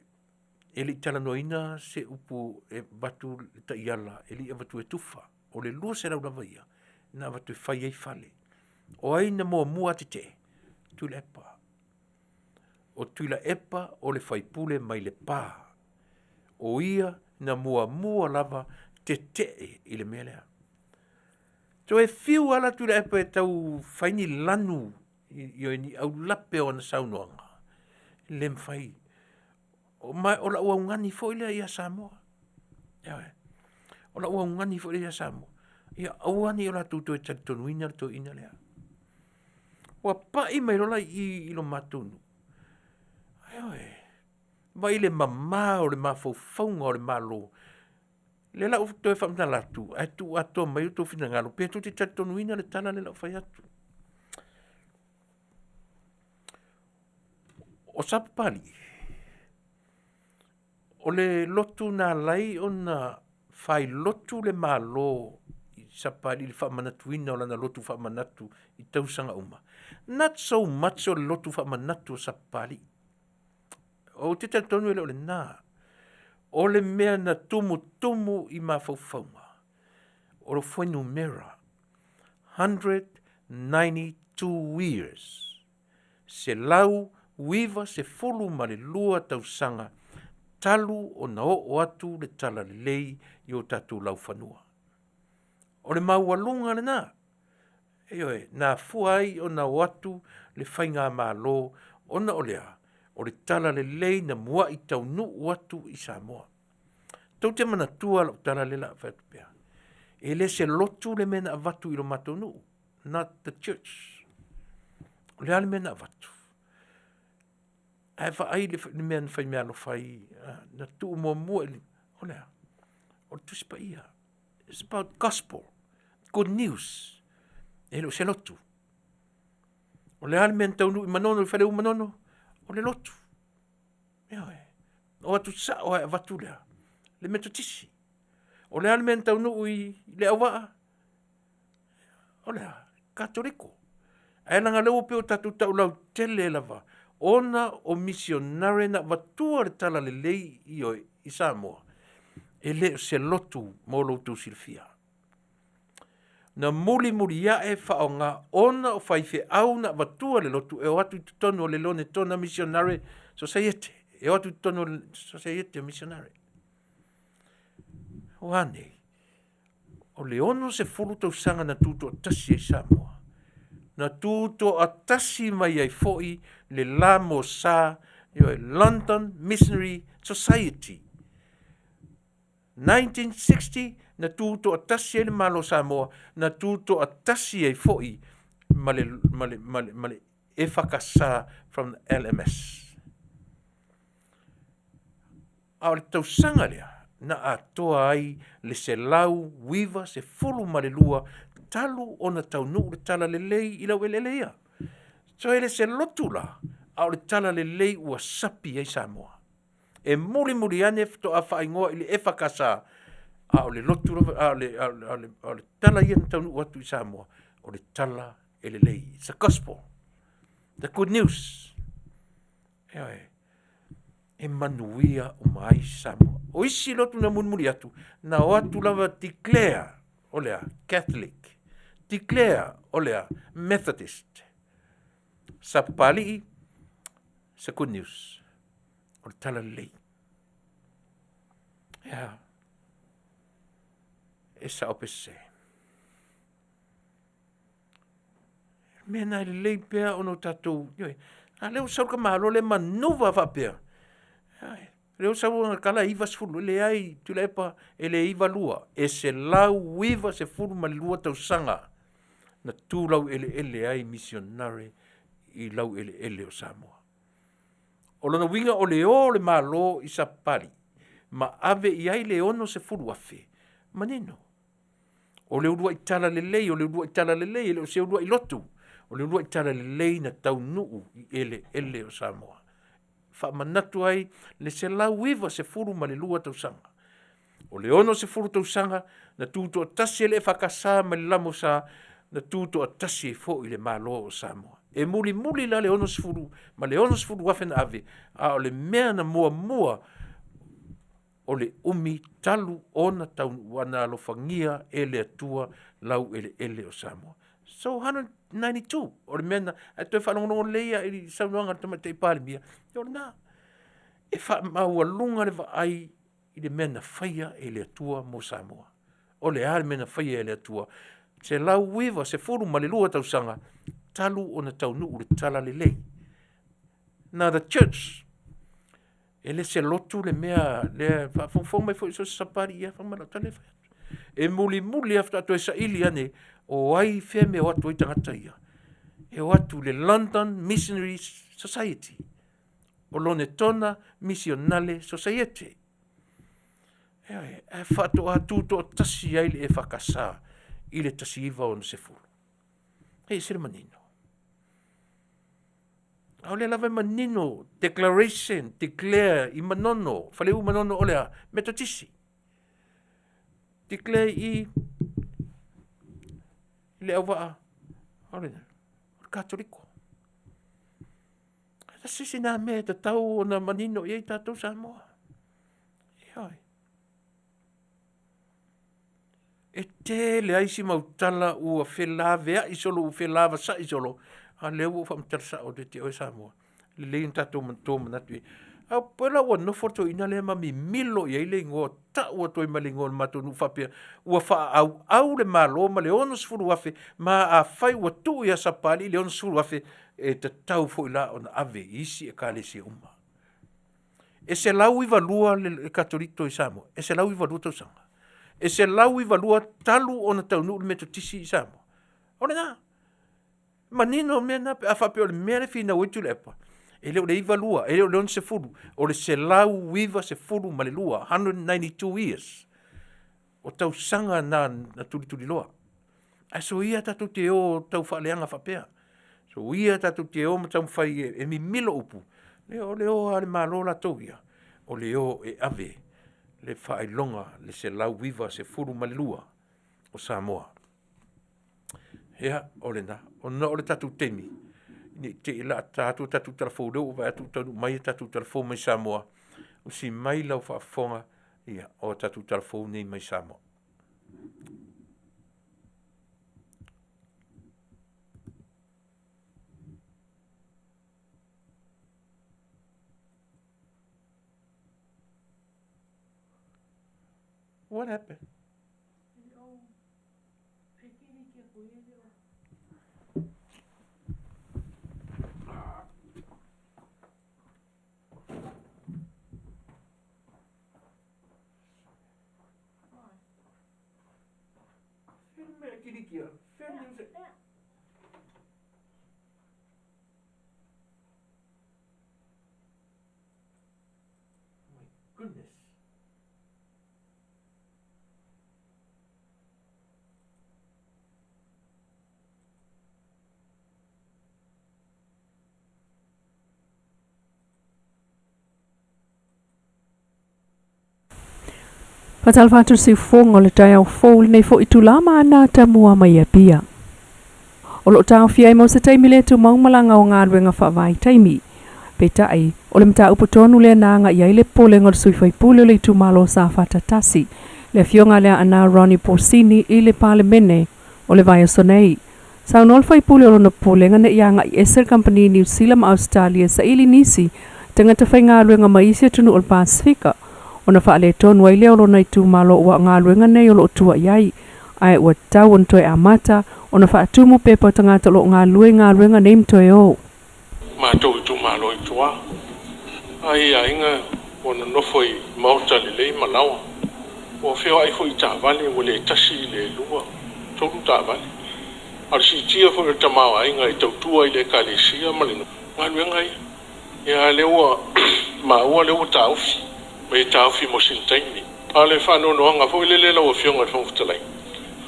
e le i talanoaina se upu e avatu le taiala e le i avatu e tufa. O le 200 lava ia na avatu e fai ai fale. O ai na muamua tetee? Tuilaepa. O Tuilaepa o le faipule mai Lepa. O ia na muamua lava tetee i le mea lea. Toe fiu lava la Tuilaepa e tau fai ni lanu i ni aulape o ana saunoaga, e le mafai. Ma o lau augani foi lea ia Samoa. Ioe. O lau augani foi lea ia Samoa. Ia aua ne i o latou toe talitonuina le toeaina lea. Ua pai mai loa la i i i lo matou nuu. Ioe. Vaai i le mama o le mafaufauga o le Malo. Lea la ua toe faamatala atu, ae tuu atoa mai outou finagalo, pe tou te talitonuina le tala lea o le a ou fai atu. O Sapapalii, o le lotu na ala ai ona failotu le Malo i Sapapalii i le faamanatuina o lana lotu faamanatu i tausaga uma. Not so much o le lotu faamanatu o Sapapalii. Ou te talitonu e le o lena. O le mea na tumutumu i mafaufauga, o le fuainumera 192 years, 192 tausaga talu ona oo atu le talalelei i o tatou laufanua. O le maualuga lena, ioe, na afua ai ona o atu le faigamalo ona o le a? O le talalelei na muai taunuu atu i Samoa. Tou te manatua lau tala lea o le a fai atu pea. E le se lotu le mea na avatu i lo matou nuu, not the church. O le a le mea na avatu? Ae vaai le mea na fai meaalofa ai, na tuu muamua i le, o le a? O le Tusi Paia. It's about gospel, good news. E le o se lotu. O le a le mea na taunuu i Manono, i Faleu Manono? O le lotu. Ioe. O atu sao ae avatu lea, le Metotisi. O le a le mea na taunuu i Leauvaa? O le a? Katoliko. Ae leaga lea ua pei ua tatou tau lautele lava ona o misionare na avatua le talalelei, ioe, i Samoa, e le o se lotu mo lo outou silafia. Na mulimuliaʻe faaaoga ona o faifeau na avatua le lotu e o atu i totonu o le Lonetona Missionary Sosaiete, e o atu i totonu o le Sosaiete o Missionary. Ua a nei? O le 60 tausaga na tutoatasi ai Samoa, na tutoatasi mai ai foi le LMS, ioe, London Missionary Society. 1960 na tutoatasi ai le Malo o Samoa, na tutoatasi ai foi ma le, ma le, ma le, ma le EFKS from the LMS. A o le tausaga lea na atoa ai le 192 talu ona taunuu le talalelei i laueleele ia. So e le se lotu la, a o le talalelei ua sapi ai Samoa. E mulimuli ane faatoa faaigoa i le EFKS, a o le lotu lava, a o le, a o le, a o le, a o le tala ia na taunuu atu i Samoa, o le tala e lelei. It's a gospel. The good news. Ioe. E manuia uma ai Samoa. O isi lotu na mulimuli atu, na o atu lava declare o le a? Catholic. Declare o le a? Methodist. Sapapalii, it's a good news. O le tala lelei. Ia. E sao pe sese. Mea na e lelei pea ona o tatou, ioe, a lea ua sau le tamaloa lea manuva faapea, ioe, lea ua sau ona tala e 90, e leai Tuilaepa, e le 92, e 192 tausaga na tu laueleele ai misionare i laueleele o Samoa. O lona uiga o le o o le Malo i Sapapalii ma ave i ai le 60,000, manino. O le uluai talalelei, o le uluai talalelei, e le o se uluai lotu, o le uluai talalelei na taunuu i eleele o Samoa. Faamanatu ai le 192 tausaga. O le 60 tausaga na tutoatasi ai le EFKS ma le LMS, na tutoatasi ai foi le Malo o Samoa. E mulimuli la le 60 ma le 60,000 na ave, a o le mea na muamua o le umi talu ona taunuu na alofagia e le Atua laueleele o Samoa. So 192 o le mea na, ae toe faalogologo lelei lava i le saunoaga a le Tamaitai Palemia, o lena. E faamaualuga le vaai i le mea na faia e le Atua mo Samoa. O le a le mea na faia e le Atua? 192 tausaga talu ona taunuu le talalelei. Now the church, e le se lotu le mea lea, faafogafoga mai foi so o se sapali ia, fai mai lau tala e fai atu. E mulimuli lava faatoa toe saili ane o ai fea mea o atu ai tagata ia. E o atu i le London Missionary Society, o Lonetona Misionale Sosaiete. Ioe, ae faatoa tutoatasi ai le EFKS i le 1960. E ese le manino. A o lea lava e manino, declaration, declare i Manono, Faleu Manono o le a? Metotisi. Declare i le auvaa, o le Katoliko. E tasi isi nā mea e tatau ona manino i ai tatou Samoa. Ioe. E tele ai isi mau tala ua felaveai solo, ua felavasai solo, a o lea ua ou faamatala sao atu ia te oe Samoa, lelei ona tatou tomanatu i ai. A o la ua nofo le toeaina lea ma mimilo i ai le igoa, tau atu ai ma le igoa o le matou nuu faapea, ua faaauau le Malo ma le 60,000, ma afai ua tuu ia Sapapalii le 60,000, e tatau foi la ona ave i isi ekalesia uma. E 192 le Katoliko i Samoa, e 192 tausaga. E 192 talu ona taunuu le Metotisi i Samoa. O lena, manino mea na, pe a faapea o le mea le finau ai Tuilaepa, e le o le 92, e le o le 60, o le 192, 192 years. O tausaga na na tulituliloa. Ae soia tatou te o tau faaleaga faapea. Soia tatou te o ma taumafai e, e mimilo upu. Le o le o a le Malo latou ia, o le o e ave le faailoga le 192 o Samoa. Ia, o lena. Ona o le tatou taimi, ne i te i la ta atu tatou talafou lea ua vaai atu ua taunuu mai tatou talafou mai Samoa. Usi mai lau faafofoga, ia, o tatou talafou nei mai Samoa. What happened? My goodness. Faatalofa atu le siufofoga o le taeao fou i lenei foi itula ma ana tamua mai Apia. O lo o taofia ai mo se taimi le tumau malaga o galuega faavaitaimi. Peitai, o le mataupu tonu lea na agai ai le popolega o le sui faipule o le itumalo o Safata 1, le afioga lea Ana Ronnie Porsini i le Palemene o le vaiaso nei. Saunoa le faipule o lona popolega ne i agai ese le kamupani Niu Sila ma Ausetalia e saili nisi tagata faigaluega mai isi atunuu o le Pasefika ona faaletonu ai lea o lona itumalo ua o galuega nei o lo o tua i ai ae ua tatau ona toe amata ona faatumu pepa o tagata o lo o galulue i galuega nei ma toe o. Matou itumalo i tua. Ai aiga ua nonofo i maota lelei ma laoa. Ua feoai foi i taavale, ua le tasi, le lua, tolu taavale. A o le siitia foi o le tamaoaiga e tautua i le Ekalesia ma le nuu, galuega ia. Ia a o lea ua maua lea ua taofi, ma ia taofi mo sina taimi. A o le faanoanoaga foi lele lau Afioga i le Fofoga Fetalai,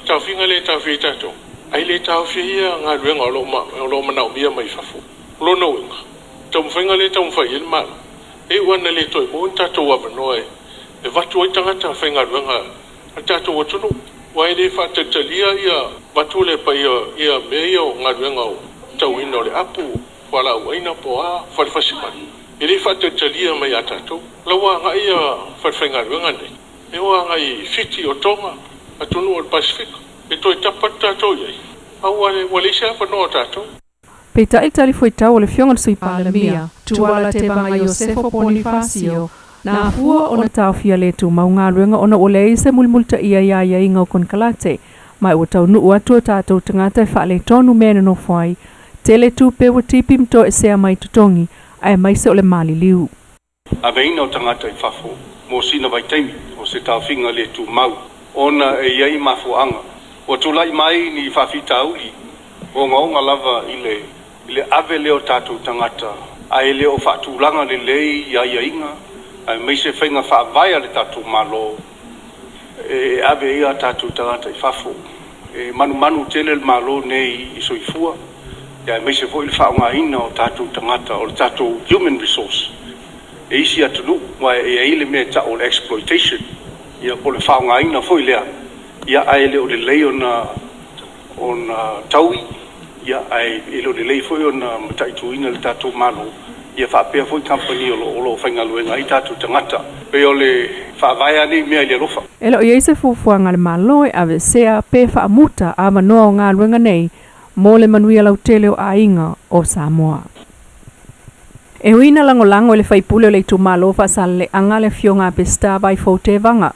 taofiga lea e taofi ai tatou, ae le taofi ai galuega o lo o manaomia mai fafo. O lona uiga, taumafaiga lea e taumafai i ai le Malo, e iu lava ina le toe maua ni tatou avanoa e avatu ai tagata faigaluega a le tatou atunuu, aua e le faatalitalia ia avatu le paia ia mea ia o galuega o tauina o le apu, fualaau aina po o a, fale fasimanu, e le faatalitalia mai ia tatou. O la ua agai ia falefaigaluega nei, e o agai i Fiti, o Toga, atunuu o le Pasefika, e toe tapa atu tatou i ai, a ua leai se avanoa o tatou. Peitai le talifuaitau a le Afioga i le Sui Palemia, Tuala Tevaga Iosefo Ponifasio, na afua ona taofia le tumau galuega ona ua leai se mulimulitaia i aiaiga o konekarate, ma ua taunuu atu o tatou tagata e faaletonu mea e nonofo ai, tele tupe ua tipi ma toesea mai totogi, aemaise o le maliliu. Aveina o tagata i fafo mo sina vaitaimi o se taofiga le tumau ona e i ai mafuaaga ua tulai mai ni faafitauli ogaoga lava i le i le ave lea o tatou tagata ae le o faatulaga lelei i aiaiga aemaise faiga faavae a le tatou Malo e ave ai a tatou tagata i fafo. E manumanu tele le Malo nei i soifua aemaise foi le faaaogaina o tatou tagata o le tatou human resource e isi atunuu aua e i ai le mea e tau o le exploitation ia po o le faaaogaina foi lea ia ae le o lelei ona ona taui ia ae e le o lelei foi ona mataituina e le tatou Malo ia faapea foi kamupani o lo o faigaluega ai tatou tagata. E pei o le faavae lava nei mea i le alofa. E le o i ai se fuafuaga a le Malo e aveesea pe faamuta avanoa o galuega nei mo le manuia lautele o aiga o Samoa. E ui ina lagolago e le faipule o le itumalo Faasaleleaga le Afioga a Peseta Vaifou Tevaga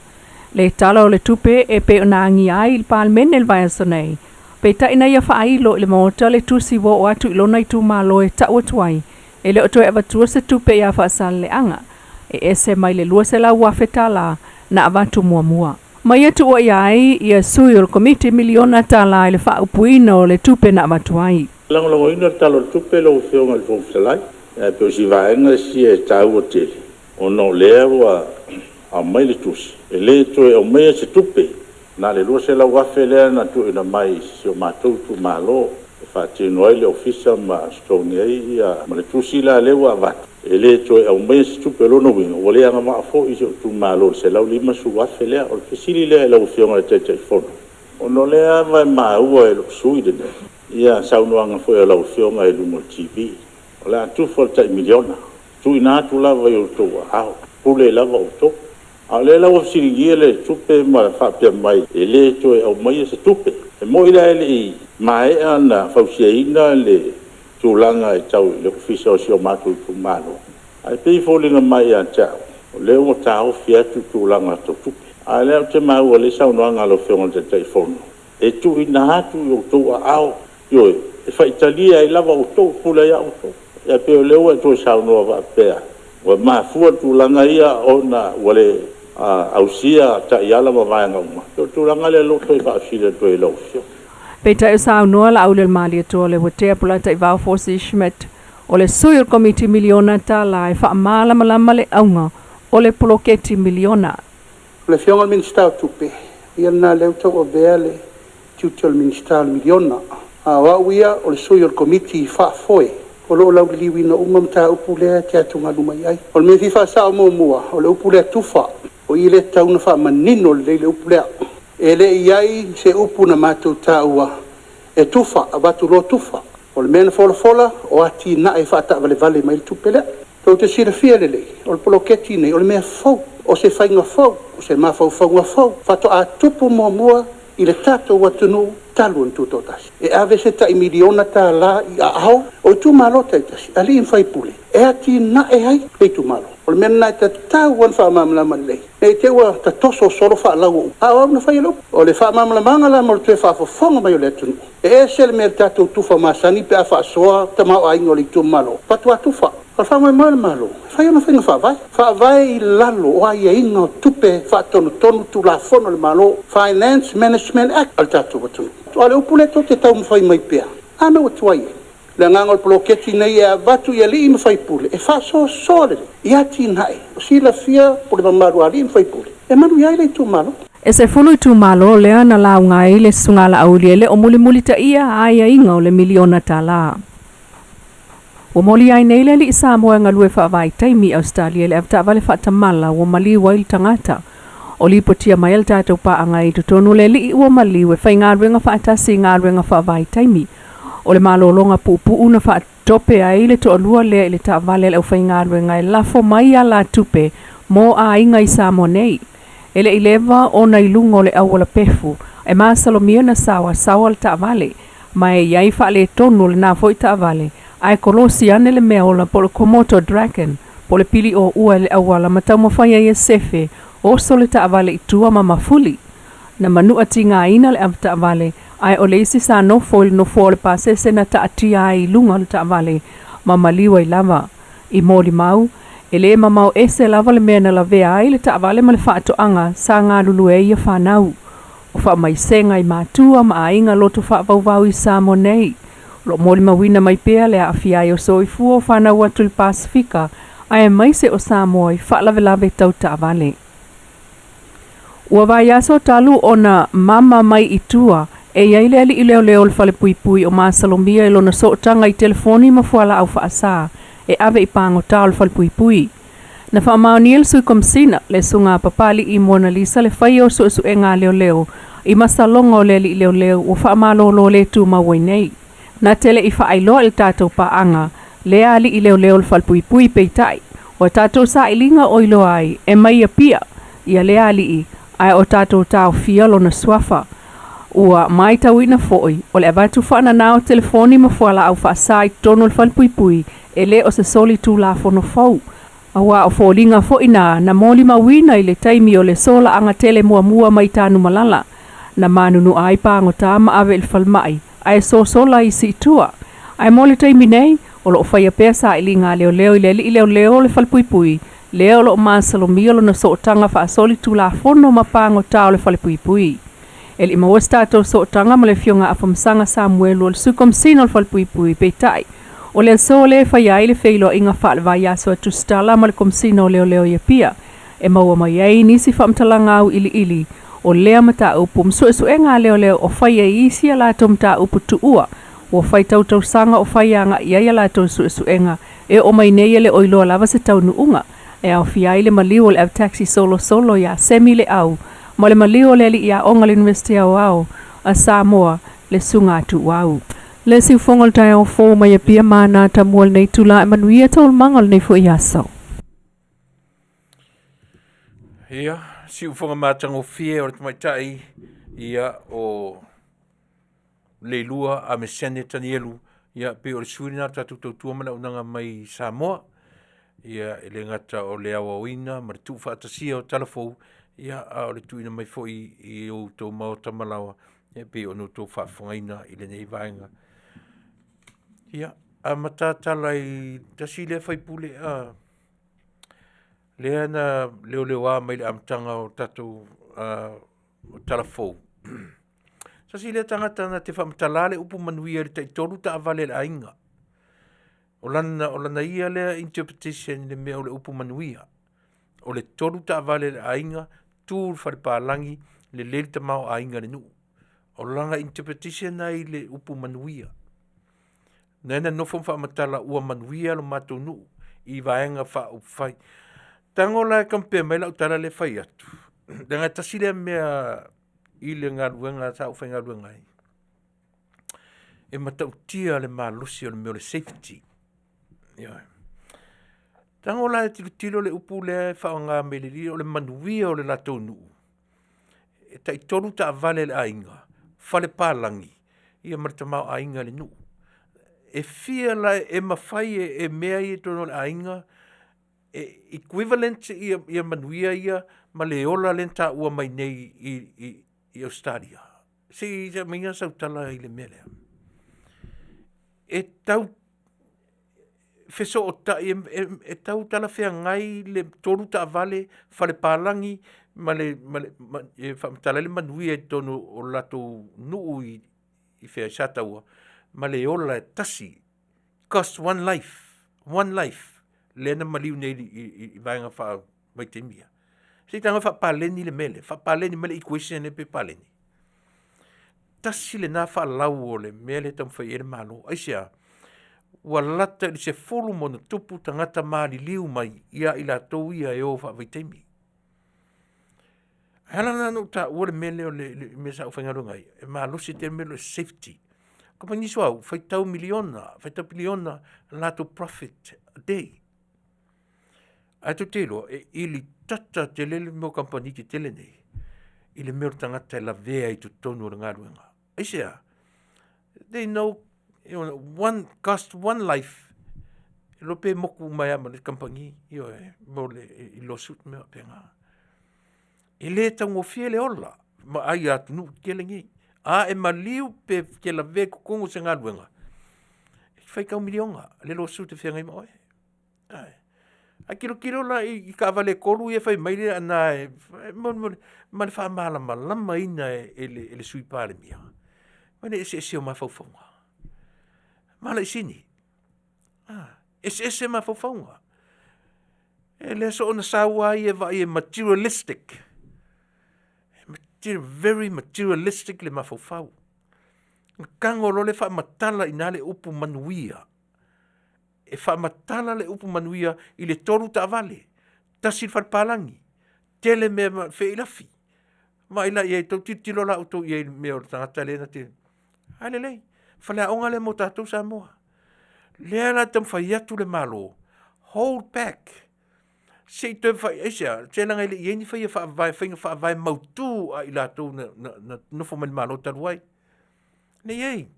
le Tala o le Tupe e pei ona agia ai i le Palemene i le vaiaso nei, peitai na ia faailo i le Maota le tusi ua oo atu i lona itumalo e tau atu ai e le o toe avatua se tupe iā Faasaleleaga e ese mai le $200,000 na avatu muamua. Ma ia tuuaia ai ia sui o le Komiti miliona tala i le faaupuina o le tupe na avatu ai. Lagolagoina le Tala o le Tupe lau Afioga i le Fofoga Fetalai. Ae pei o si vaega sia e taua tele, ona o lea ua aumai le tusi, e le toe aumaia se tupe, na o le $200,000 lea na tuuina mai i si o matou itumalo e faatino ai le ofisa ma totogi ai ia, ma le tusi la lea ua avatu, e le toe aumaia se tupe. O lona uiga, ua le agavaa foi si ou itumalo i le $150,000 lea. O le fesili lea i lau Afioga i le Taitaifono, ona o lea lava e maua e lou sui usufono lenei saunoaga foi a lau Afioga i luga o le TV, o le a tufa le tai $1 miliona, tuuina atu lava i outou aao, e pule lava outou. A o lea la ua fesiligia le tupe ma faapea mai e le toe aumaia se tupe. E moni la e le i maea ona fausiaina le tulaga e tau i le ofisa o si o matou itumalo, ae pei e foliga mai ia te au, o lea ua taofi atu tulaga tau tupe. A o lea ou te maua lelei le saunoaga a lau Afioga i le Taitaifono, e tuuina atu i outou aao, ioe, e faitalia ai lava outou, e pule ai lava outou. Ae pei o lea ua e toe saunoa faapea, ua mafua tulaga ia ona ua le ausia taiala ma vaega uma. E pei o le tulaga lea ou te toe faafesili atu ai i lau Afioga. Peitai o saunoa Laaulialemalietoa Leuatea Polataivao Fosi Schmidt, o le sui o le Komiti Miliona Tala e faamalamalama le auga o le poloketi miliona. O le Afioga i le Minisita o Tupe, o ia lena o lea ua tauavea le tiute o le Minisita o le miliona. A o au ia o le sui o le Komiti Faafoe o lo o lauliliuina uma mataupu lea e te atugalu mai ai. O le mea e fia faasao muamua, o le upu lea tufa, o i lea e tatau ona faamanino lelei le upu lea. E le i i ai se upu na matou taua e tufa, avatu loa tufa. O le mea na folafola, o atinae e faataavalevale mai ai le tupe lea. Tou te silafia lelei, o le poloketi lenei, o le mea fou, o se faiga fou, o se mafaufauga fou faatoa tupu muamua i le tatou atunuu talu ona tutoatasi. E ave se tai $1 miliona i aao o itumalo taitasi, alii ma faipule e atinae ai le itumalo. O le mea lena e tatau lava ona faamalamalama lelei, ne i te i ua tatoso solo faalau o upu, a o au na faia le upu. O le faamalamalamaga la mo le toe faafofoga mai o le atunuu, e ese le mea o le tatou tufa masani pe a faasoa le tamaoaiga o le itumalo, e avatu lava tufa. O le faamoemoe o le Malo, e fai ona faiga faavae, faavae i lalo o aiaiga o tupe faatonutonu Tulafono a le Malo, Finance Management Act a le tatou atunuu. Aua o le upu lea tou te taumafai mai pea, a mea ua tuai ai? O le agaga o le poloketi lenei e avatu i alii ma faipule e faasoasoa lelei i atinae ua silafia pule mamalu a alii ma faipule e manuia ai le itumalo. E 10 itumalo lea na lauga ai le Susuga Laauli e le o mulimulitaia aiaiga o le miliona tala. Ua moli ai nei le alii Samoa e galue faavaitaimi i Ausetalia i le avetaavale faatamala ua maliu ai le tagata. O lipotia mai e le tatou paaga i totonu o le alii ua maliu e faigaluega faatasi i galuega faavaitaimi. O le malologa puupuu na faatope ai le toalua lea i le taavale a le aufaigaluega e lafo mai alatupe mo aiga i Samoa nei. E le i leva ona i luga o le auala pefu e masalomia na saoasaoa le taavale, ma e i ai faaletonu o lena foi taavale, ae kolosi ane le meaola po o le Komodo Dragon, po o le piliōua i le auala ma taumafai ai e sefe, oso le taavale i tua ma mafuli. Na manua tigaina le avetaavale, ae o le isi sa nofo i le nofoa o le pasese na taatia ai i luga o le taavale ma maliu ai lava. I molimau, e le mamao ese lava le mea na lavea ai le taavale ma le faatoaga sa galulue ai ia fanau. O faamaisega i matua ma aiga loto faavauvau i Samoa nei. O lo o molimauina mai pea le aafia ai o soifua o fanau atu i le Pasefika aemaise o Samoa i faalavelave tau taavale. Ua vaiaso talu ona mama mai i tua e i ai le alii leoleo o le falepuipui o masalomia i lona sootaga i telefoni ma fualaau faasā e ave i pagota o le falepuipui. Na faamaonia e le Sui Komesina, le Susuga Papali'i Monalisa le faia o suesuega a leoleo i masaloga o le alii leoleo ua faamalolo le tumau ai nei. Na te le i faailoa i le tatou paaga lea alii leoleo o le falepuipui peitai, o a tatou sailiga o iloa ai e mai Apia ia lea alii ae o tatou taofia lona suafa. Ua maitauina foi o le avatu faanana o telefoni ma fualaau faasa i totonu o le falepuipui e le o se soli tulafono fou, aua o foliga foi na na molimauina i le taimi o le solaaga tele muamua mai Tanumalala, na manunua ai pagota ma ave i le falemai ae sosola isi i tua. Ae mo le taimi nei, o lo o faia pea sailiga a leoleo i le alii leoleo o le falepuipui, lea o lo o masalomia lona sootaga faasolitulafono ma pagota o le falepuipui. E le i maua se tatou sootaga ma le Afioga ia Afamasaga Samuelu o le Sui Komesina o le Falepuipui, peitai, o le aso lea e faia ai le feiloaiga faale-vaiaso a Tusitala ma le Komesina o Leoleo i Apia, e maua mai ai nisi faamatalaga auiliili o lea mataupu ma suesuega a leoleo o fai ai isi a latou mataupu tuua ua fai tautausaga o fai agai i ai a latou suesuega e oo mai nei e le o iloa lava se taunuuga e aofia ai le maliu o le avetaxi solosolo iā Semi Leau ma le maliu o le alii aoga o le Iunivesite Aoao a Samoa le Susuga Tuuau. Le siufogo o le taeao fou mai Apia ma Anata mua i lenei itula e manuia taualumaga o lenei foi aso. Ia, siufoga matagofie o le tamaitai ia o Leilua Amesene Tanielu, ia pei o le sui lena o le tatou tautua ma le auaunaga mai Samoa. Ia e le gata o le aoaoina ma le tuufaatasia o talafou, Ia, a o le tuuina mai foi i outou maota malaoa, e pei ona outou faafofogaina i lenei vaega. Ia, amata tala i tasi lea faipule a lea na leoleoa mai i le amataga o tatou tala fou. Tasi lea tagata na te faamatala le upu manuia i le taitolu taavale a le aiga. O lana ia lea interpretation i le mea o le upu manuia. O le tolu taavale a le aiga, tu le fale palagi, lelei le tamaoaiga i le nuu. O lana interpretation lena i le upu manuia. Na na nofo ma faamatala ua manuia lo matou nuu i Vaega Faaupufai. Tago la e compare mai lau tala lea e fai atu, leaga e tasi lea mea i le galuega sa ou faigaluega ai, e matautia le malosi o le mea o le safety. Ioe. Tago la e tilotilo le upu lea e faaaoga mai le alii o le manuia o le latou nuu, e taitolu taavale a le aiga, fale palagi, ia ma le tamaoaiga i le nuu. E fia la e mafai e mea ia i totonu o le aiga e equivalent ia manuia ia ma le ola lea na taua mai nei i Ausetalia? Se i aumaia sau tala i le mea lea. E tau fesootai, e tau talafeagai le tolu taavale, fale palagi ma le e faamatala ai le manuia i totonu o le latou nuu i Sataua ma le ola e tasi, cost one life, one life lea na maliu nei i vaega faavaitaimi ia. Se i tago e faapaleni le mea lea, faapaleni mai le equation lea pe paleni. Tasi lena faalau o le mea lea e taumafai i ai le Malo. Aisea? Ua lata i le 10+ tagata maliliu mai ia i latou ia e o faavaitaimi. E ala la ona ou taua le mea lea o le mea sa ou faigaluega ai, e malosi tele le mea lea o le safety. Kamupani suauu, faitau miliona, faitau piliona latou profit a day. Ae tou te iloa, e ili tata tele le mea o kamupani tetele nei i le mea o le tagata e lavea i totonu o le galuega. Aisea? They know one cost one life, e iloa pe moku uma ai lava ma le kamupani, ioe, mo le i lawsuit ma mea faapena. E le taugofie le ola ma ai a atunuu tetele nei. A e maliu pe e te lavea i totonu o se galuega, e faitau miliona le lawsuit e feagai ma oe. Ae tilotilo la i taavale e tolu ia e fai mai le aana e ma le faamalamalamaina e le Sui Palemia, vaai i le eseese o mafaufauga. Malaisini, eseese mafaufauga. E le soona sau lava ia e vaai e materialistic, very materialistic le mafaufau. Na tago loa le faamatala i ina le upu manuia. E faamatala le upu manuia i le tolu taavale, tasi le fale palagi, tele mea feilafi. Vaai la i ai, tou tilotilo la outou i ai i le mea o le tagata lea na te. Ae lelei, faleaoga lea mo tatou Samoa. Lea la e taumafai atu le Malo, hold back, se i toe fai, aisea? Se leaga e le i i ai ni faiga faavae, faiga faavae mautu a i latou na nofo mai le Malo talu ai. Le i ai.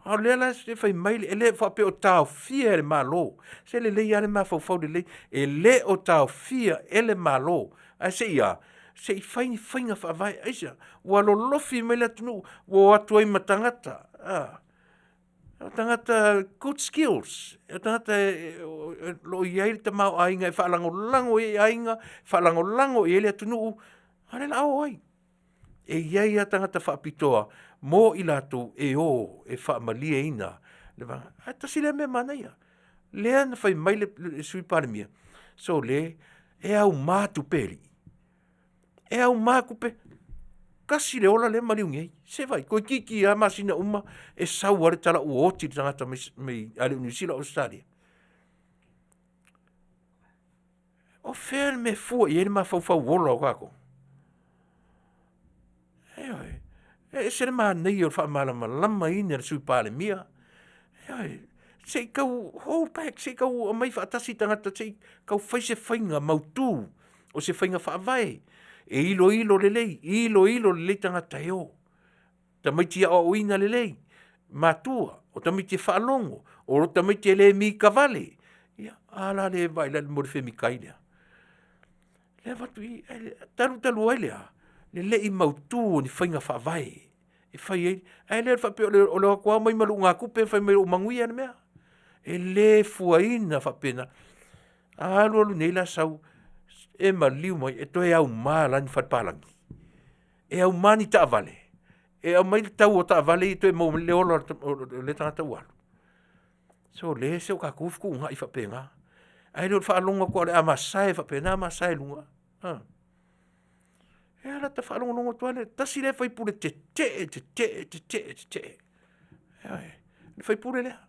A o lea la e fai mai, e le faapea o taofia e le Malo, se lelei lava le mafaufau lelei, e le o taofia e le Malo, ae se i a? Se i fai ni faiga faavae, aisea? Ua lolofi mai le atunuu, ua o atu ai ma tagata, o tagata good skills, o tagata o lo o i ai le tamaoaiga e faalagolago i ai aiga, faalagolago i ai le atunuu, a o lea o le a o ai. E i ai lava tagata faapitoa mo i latou e o e faamalieina le vaega. Ae tasi lea mea manaia, lea na fai mai le Sui Palemia, sole, e auma tupe a alii, e auma tupe, tasi le ola lea e maliu nei. Se i vaai, toeitiiti lava masina uma e sau lava le tala ua oti le tagata mai a le o Niu Sila o Ausetalia. O fea le mea e fua i ai le mafaufau ola o tatou? Ioe, e ese le manaia o le faamalamalamaina e le Sui Palemia. Ioe, se i tau hold back, se i tau aumai faatasi tagata se i tau fai se faiga mautu o se faiga faavae e iloilo lelei, iloilo lelei tagata e o. Tamaiti aoaoina lelei, matua, o tamaiti e faalogo, o tamaiti e le mitavale. Ia, a la lea e vaai la i le mea o le femitai lea. Le avatu i, talu talu ai lea, le le i mautu o ni faiga faavae e fai ai, ae le faapea o le o atu lava mai ma luugatupe fai mai o lou manuia le mea. E le fuaina faapena. A alu alu nei la sau, e maliu mai, e toe auma la ni fale palagi, e auma ni taavale, e aumai le tau o taavale ia toe maua mai le ola o lea tagata ua alu. Sole, se o tatou e fetuunai faapena. Ae le o le faalogo atu lava o le a masae faapena masae i luga. A, e ala ta faalogologo atu lava lea, tasi lea faipule tetee, tetee, tetee, tetee. Ioe, le faipule lea.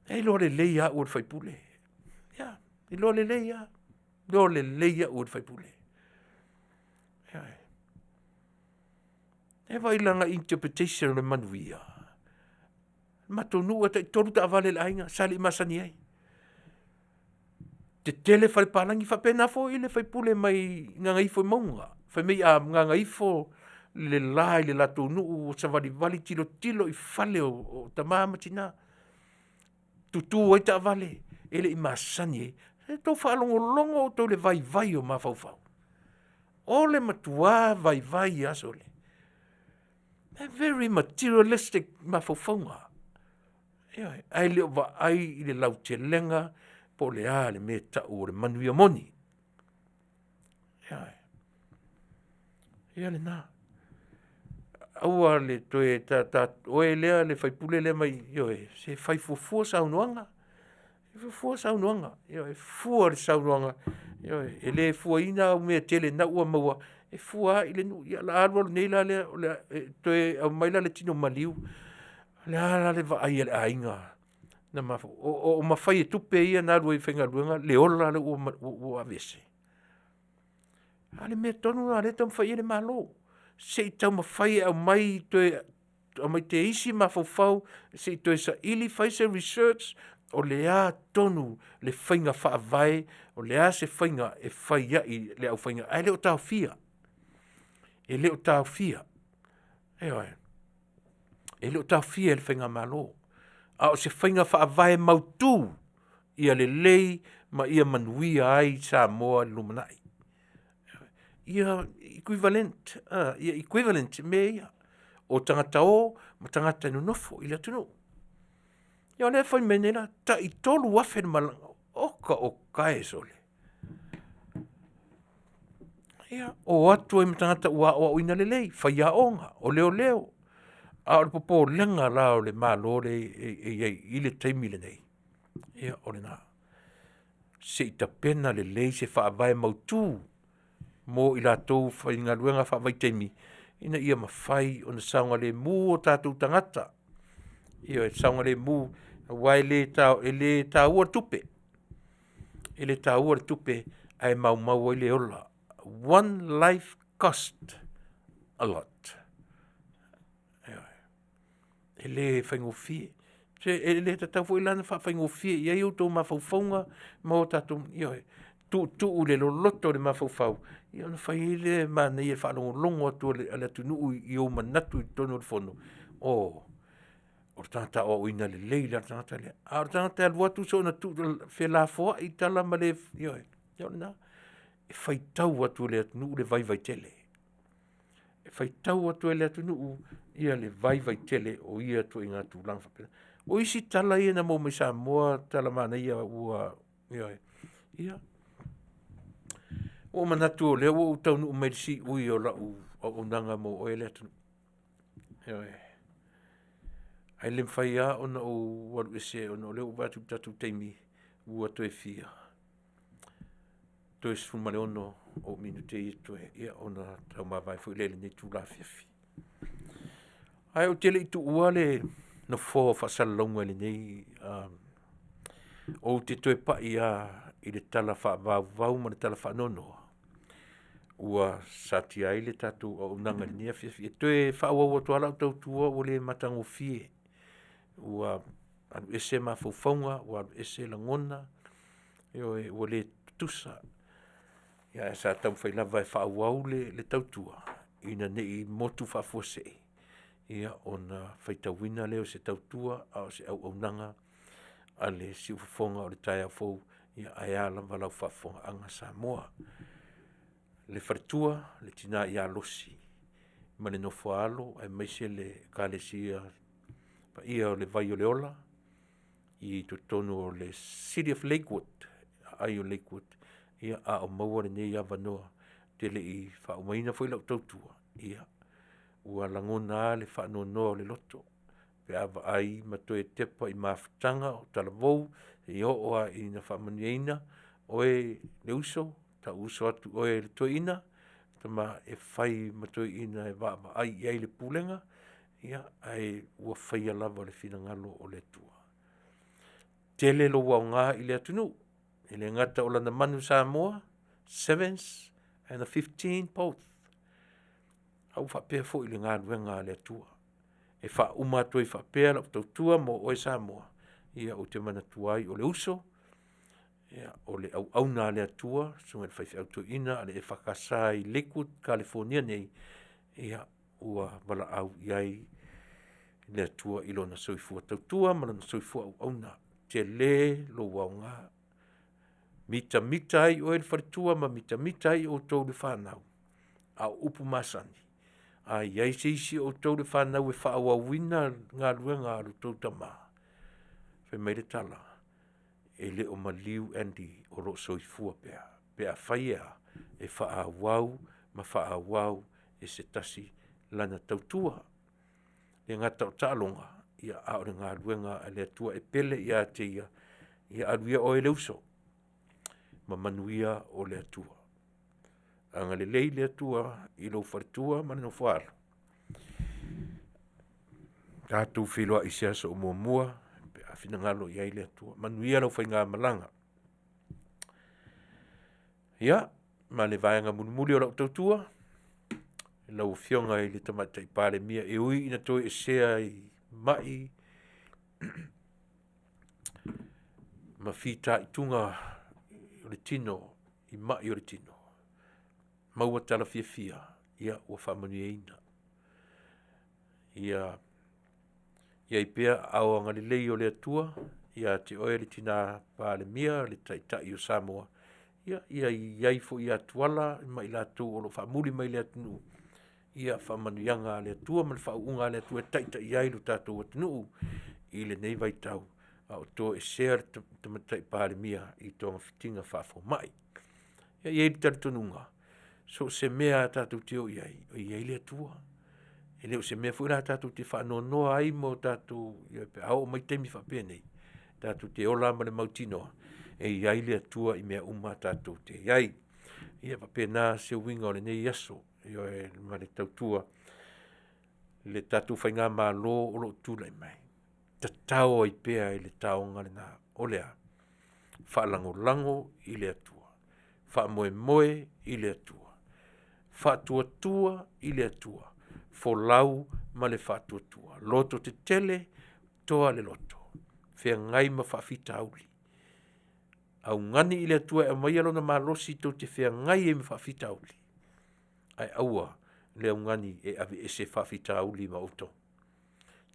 E iloa lelei lava au e le faipule. Ia, iloa lelei lava, iloa lelei au e le faipule. Ioe. E vaai i lana interpretation o le manuia. Matou nuu e tai 3 taavale a le aiga sa le i masani ai. Tetele fale palagi faapena foi le faipule mai Gagaifomauga. Fai mai a gagaifo le la i le latou nuu ua savalivali tilotilo i fale o tama ma tina, tutu ai taavale, e le i masani ai. Se tou faalogologo outou i le vaivai o mafaufau. O le matua vaivai lava sole. A very materialistic mafaufauga. Ioe, ae le o vaai i le lautelega po o le a le mea e tau o le manuia moni. Ioe. Ia lena. Aua le toe ta oe lea le faipule lea mai, ioe, se fai fuafua saunoaga. Fuafua saunoaga, ioe, fua le saunoaga, ioe, e le fuaina au mea e tele na ua maua, e fua lava i le nuu. Ia o le a alu alu nei la lea, o le a toe aumai la le tino maliu. O le a la le vaai a le aiga na mafua, o mafai e tupe ia na alu ai e faigaluega le ola lea ua aveese? A o le mea tonu lena o lea e taumafai i ai le Malo, se i taumafai e aumai toe aumai teisi mafaufau se i toe saili fai se research o le a tonu le faiga faavae, o le a se faiga e fai ai le aufaiga, ae le o taofia. E le o taofia. Ioe. E le o taofia e le faigamalo, a o se faiga faavae mautu ia lelei ma ia manuia ai Samoa i le lumanai. Ia equivalent, ia equivalent mea ia o tagata o ma tagata e nonofo i le atunuu. Ia o lea e fai mai nei la, tai 3,000 le malaga. Oka oka e sole. Ia, o atu ai ma tagata ua aoaoina lelei, faiaoga, o leoleo. A o le popolega la o le Malo lea e i ai i le taimi lenei, ia o lena. Se i tapena lelei se faavae mautu mo i latou faigaluega faavaitaimi ina ia mafai ona saogalemu o tatou tagata. Ioe, saogalemu, aua e le taua le tupe. E le taua le tupe ae maumau ai le ola. One life cost a lot. E le faigofie. E le tatau foi la ona faafaigofie i ai outou mafaufauga ma o tatou, ioe, tuutuu i le loloto o le mafaufau, ia ona fai ai lea e manaia i le faalogologo atu a le atunuu i ou manatu i totonu o le Fono, o, o le tagata aoaoina lelei la le tagata lea. A o le tagata e alu atu soona felafoai tala ma le, ioe, ia o lena. E faitau atu e le atunuu le vaivai tele. E faitau atu e le atunuu ia le vaivai tele o ia ituaiga tulaga faapena. O isi tala ia na maua mai Samoa, tala manaia ua, ioe, ia. Ua ou manatu o lea ua ou taunuu mai i le siui o lau auaunaga mo oe le atunuu. Ioe. Ae le mafai lava ona ou alu ese ona o lea ua ou vaai atu i le tatou taimi ua toe fia, toe 16 ou minute ia totoe, ia ona taumavae foi lea i lenei itula afiafi. Ae ou te le i tuua le nofoa o faasalalauga i lenei, ou te toe pai lava i le tala faavauvau ma le tala faanoanoa ua satia ai le tatou auaunaga i lenei afiafi. E toe faaauau atu lava lau tautua ua le matagofie, ua alu ese mafaufauga, ua alu ese lagona, ioe, ua le tutusa. Ae sa taumafai lava e faaauau le tautua ina ne i motu faafuasei ia ona faitauina lea o se tautua a o se auaunaga a le siufofoga o le taeao fou. Ia, ae a lava lau faafofogaaga Samoa. Le faletua, le tina ia Losi ma le nofo a alo aemaise le Ekalesia Paia o le Vai o le Ola i totonu o le City of Lakewood, aai o Lakewood, ia a o maua lenei avanoa, ou te le i faaumaina foi lau tautua, ia ua lagona lava le faanoanoa o le loto pe a vaai ma toe tepa i mafutaga o talavou seia oo lava ina faamanuiaina oe le uso, tau uso atu oe le toeaina, tama e fai ma toeaina e vaavaai i ai le pulega, ia ae ua faia lava le finagalo o le Atua. Tele lou aoga i le atunuu, e le gata o lana manu Samoa, 7th and the 15 both, a ua faapea foi i le galuega a le Atua. E faauma atu ai faapea lau tautua mo oe Samoa, ia ou te manatua ai o le uso, ia, o le auauna a le Atua, le susuga i le faifeau toeaina a le EFKS i Lakewood, Kalifonia nei, ia ua valaau i ai le Atua i lona soifua tautua ma lona soifua auauna. Tele lou aoga, mitamita ai oe le faletua ma mitamita ai outou le fanau, a o upu masani, a i ai se isi o outou le fanau e faaauauina le galuega a lo outou tama, fai mai le tala, e le o maliu Andy o lo o soifua pea pe afai e a? E faaauau ma faaauau e se tasi lana tautua. E le gata o taaloga, a o le galuega a le Atua e pele ia te ia, ia alu ia oe le uso ma manuia o le Atua. Agalelei le Atua i lou faletua ma le nofo a alo. Tatou feiloai i se aso o muamua pe a finagalo i ai le Atua. Manuia lau faigamalaga. Ia, ma le vaega mulimuli o lau tautua, lau Afioga i le Tamaitai Palemia, e ui ina toesea i mai ma fitaituga o le tino i mai o le tino, maua tala fiafia, ia ua faamanuiaina. Ia i ai pea aao agalelei o le Atua ia te oe le tina Palemia, le Taitai o Samoa, ia i ai foi ia Tuala ma i latou o lo o faamuli mai i le atunuu, ia faamanuiaga a le Atua ma le faauuga a le Atua e taitai ai lo tatou atunuu i lenei vaitau a o toesea le Tamaitai Palemia i togafitiga faafomai. E i ai le talitonuga, so o se mea lava tatou te o i ai, e i ai le Atua. E le o se mea foi la tatou te faanoanoa ai ma o tatou, pe a oo mai taimi faapenei, tatou te ola lava ma le mautinoa e i ai le Atua i mea uma tatou te i ai. Ia e faapena se uiga o lenei aso, ioe, ma le tautua i le tatou faigamalo o lo o tulai mai, tatao ai pea i le taoga lena. O le a? Faalagolago i le Atua, faamoemoe i le Atua, faatuatua i le Atua, folau ma le faatuatua, lototetele, toa le loto, feagai ma faafitauli. Augani i le Atua e aumaia lona malosi tou te feagai ai ma faafitauli, ae aua le augani e aveese faafitauli ma outou.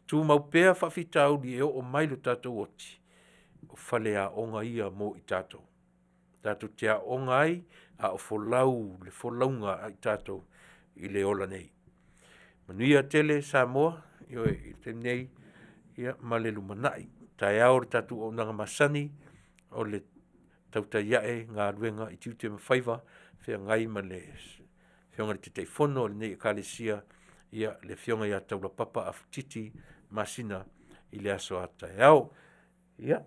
Tumau pea faafitauli e oo mai lo tatou oti, o faleaoga ia mo i tatou, tatou te aooga ai a o folau le folauga a i tatou i le ola nei. Manuia tele Samoa, ioe, i le taimi nei ma le lumanai. Taeao le tatou auaunaga masani o le tautai ae galuega i tiute ma faiva feagai ma le Afioga i le Taitaifono o lenei Ekalesia, le Afioga ia Taulapapa Afu Titi Masina i le aso a taeao. Ia,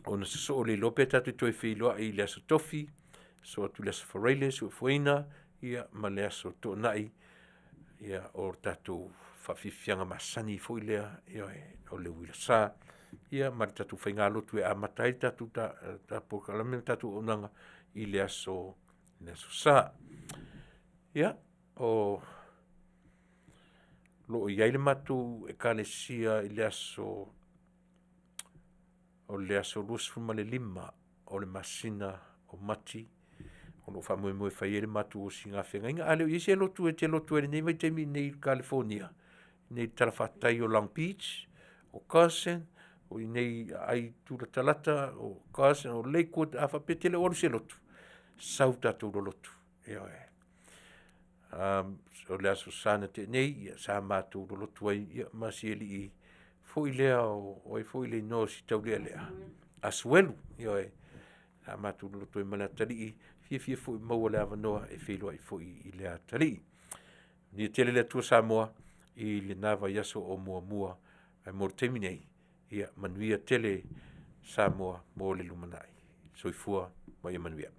ona sosoo le iloa pe tatou te toe feiloai i le Aso Tofi, sosoo atu i le Aso Faraile Seuafuaina ma le Aso Toonai, o le tatou faafiafiaga masani foi lea, ioe, o le uila sa, ma le tatou faigalotu e amata ai le tatou polokalame ma le tatou auaunaga i le Aso Sa. Ia, o lo o i ai le matou Ekalesia i le aso o le aso 25 o le masina o Mati o lo o faamoemoe e fai ai le matou osigafeagaiga. A le o i ai se lotu e te lotu ai i lenei vaitaimi i inei i Kalifonia, i inei i le talafatai o Long Beach, o Carson, o O i inei aai tulatalata o Carson o Lakewood, a faapea e te le o alu i se lotu, sau tatou lolotu. Ioe. O le Aso Sa na tea nei, ia, sa matou lolotu ai ia, ma si alii foi lea o ai foi le igoa o si taulealea, Asuelu, ioe, sa matou lolotu ai ma le atalii, fiafia foi e maua le avanoa e feiloai foi i le atalii. Manuia tele le Atua Samoa i lena vaiaso o muamua, ae mo le taimi nei, ia manuia tele Samoa mo le lumanai. Soifua ma ia manuia.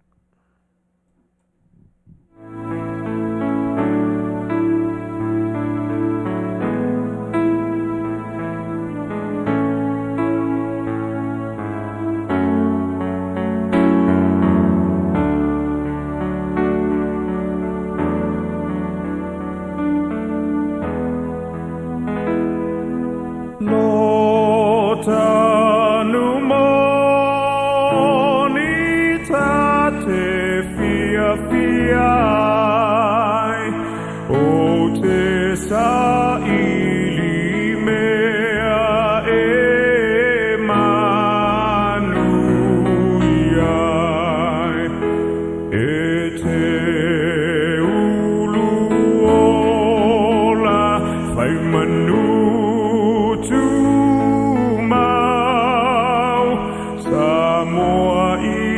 Samoa.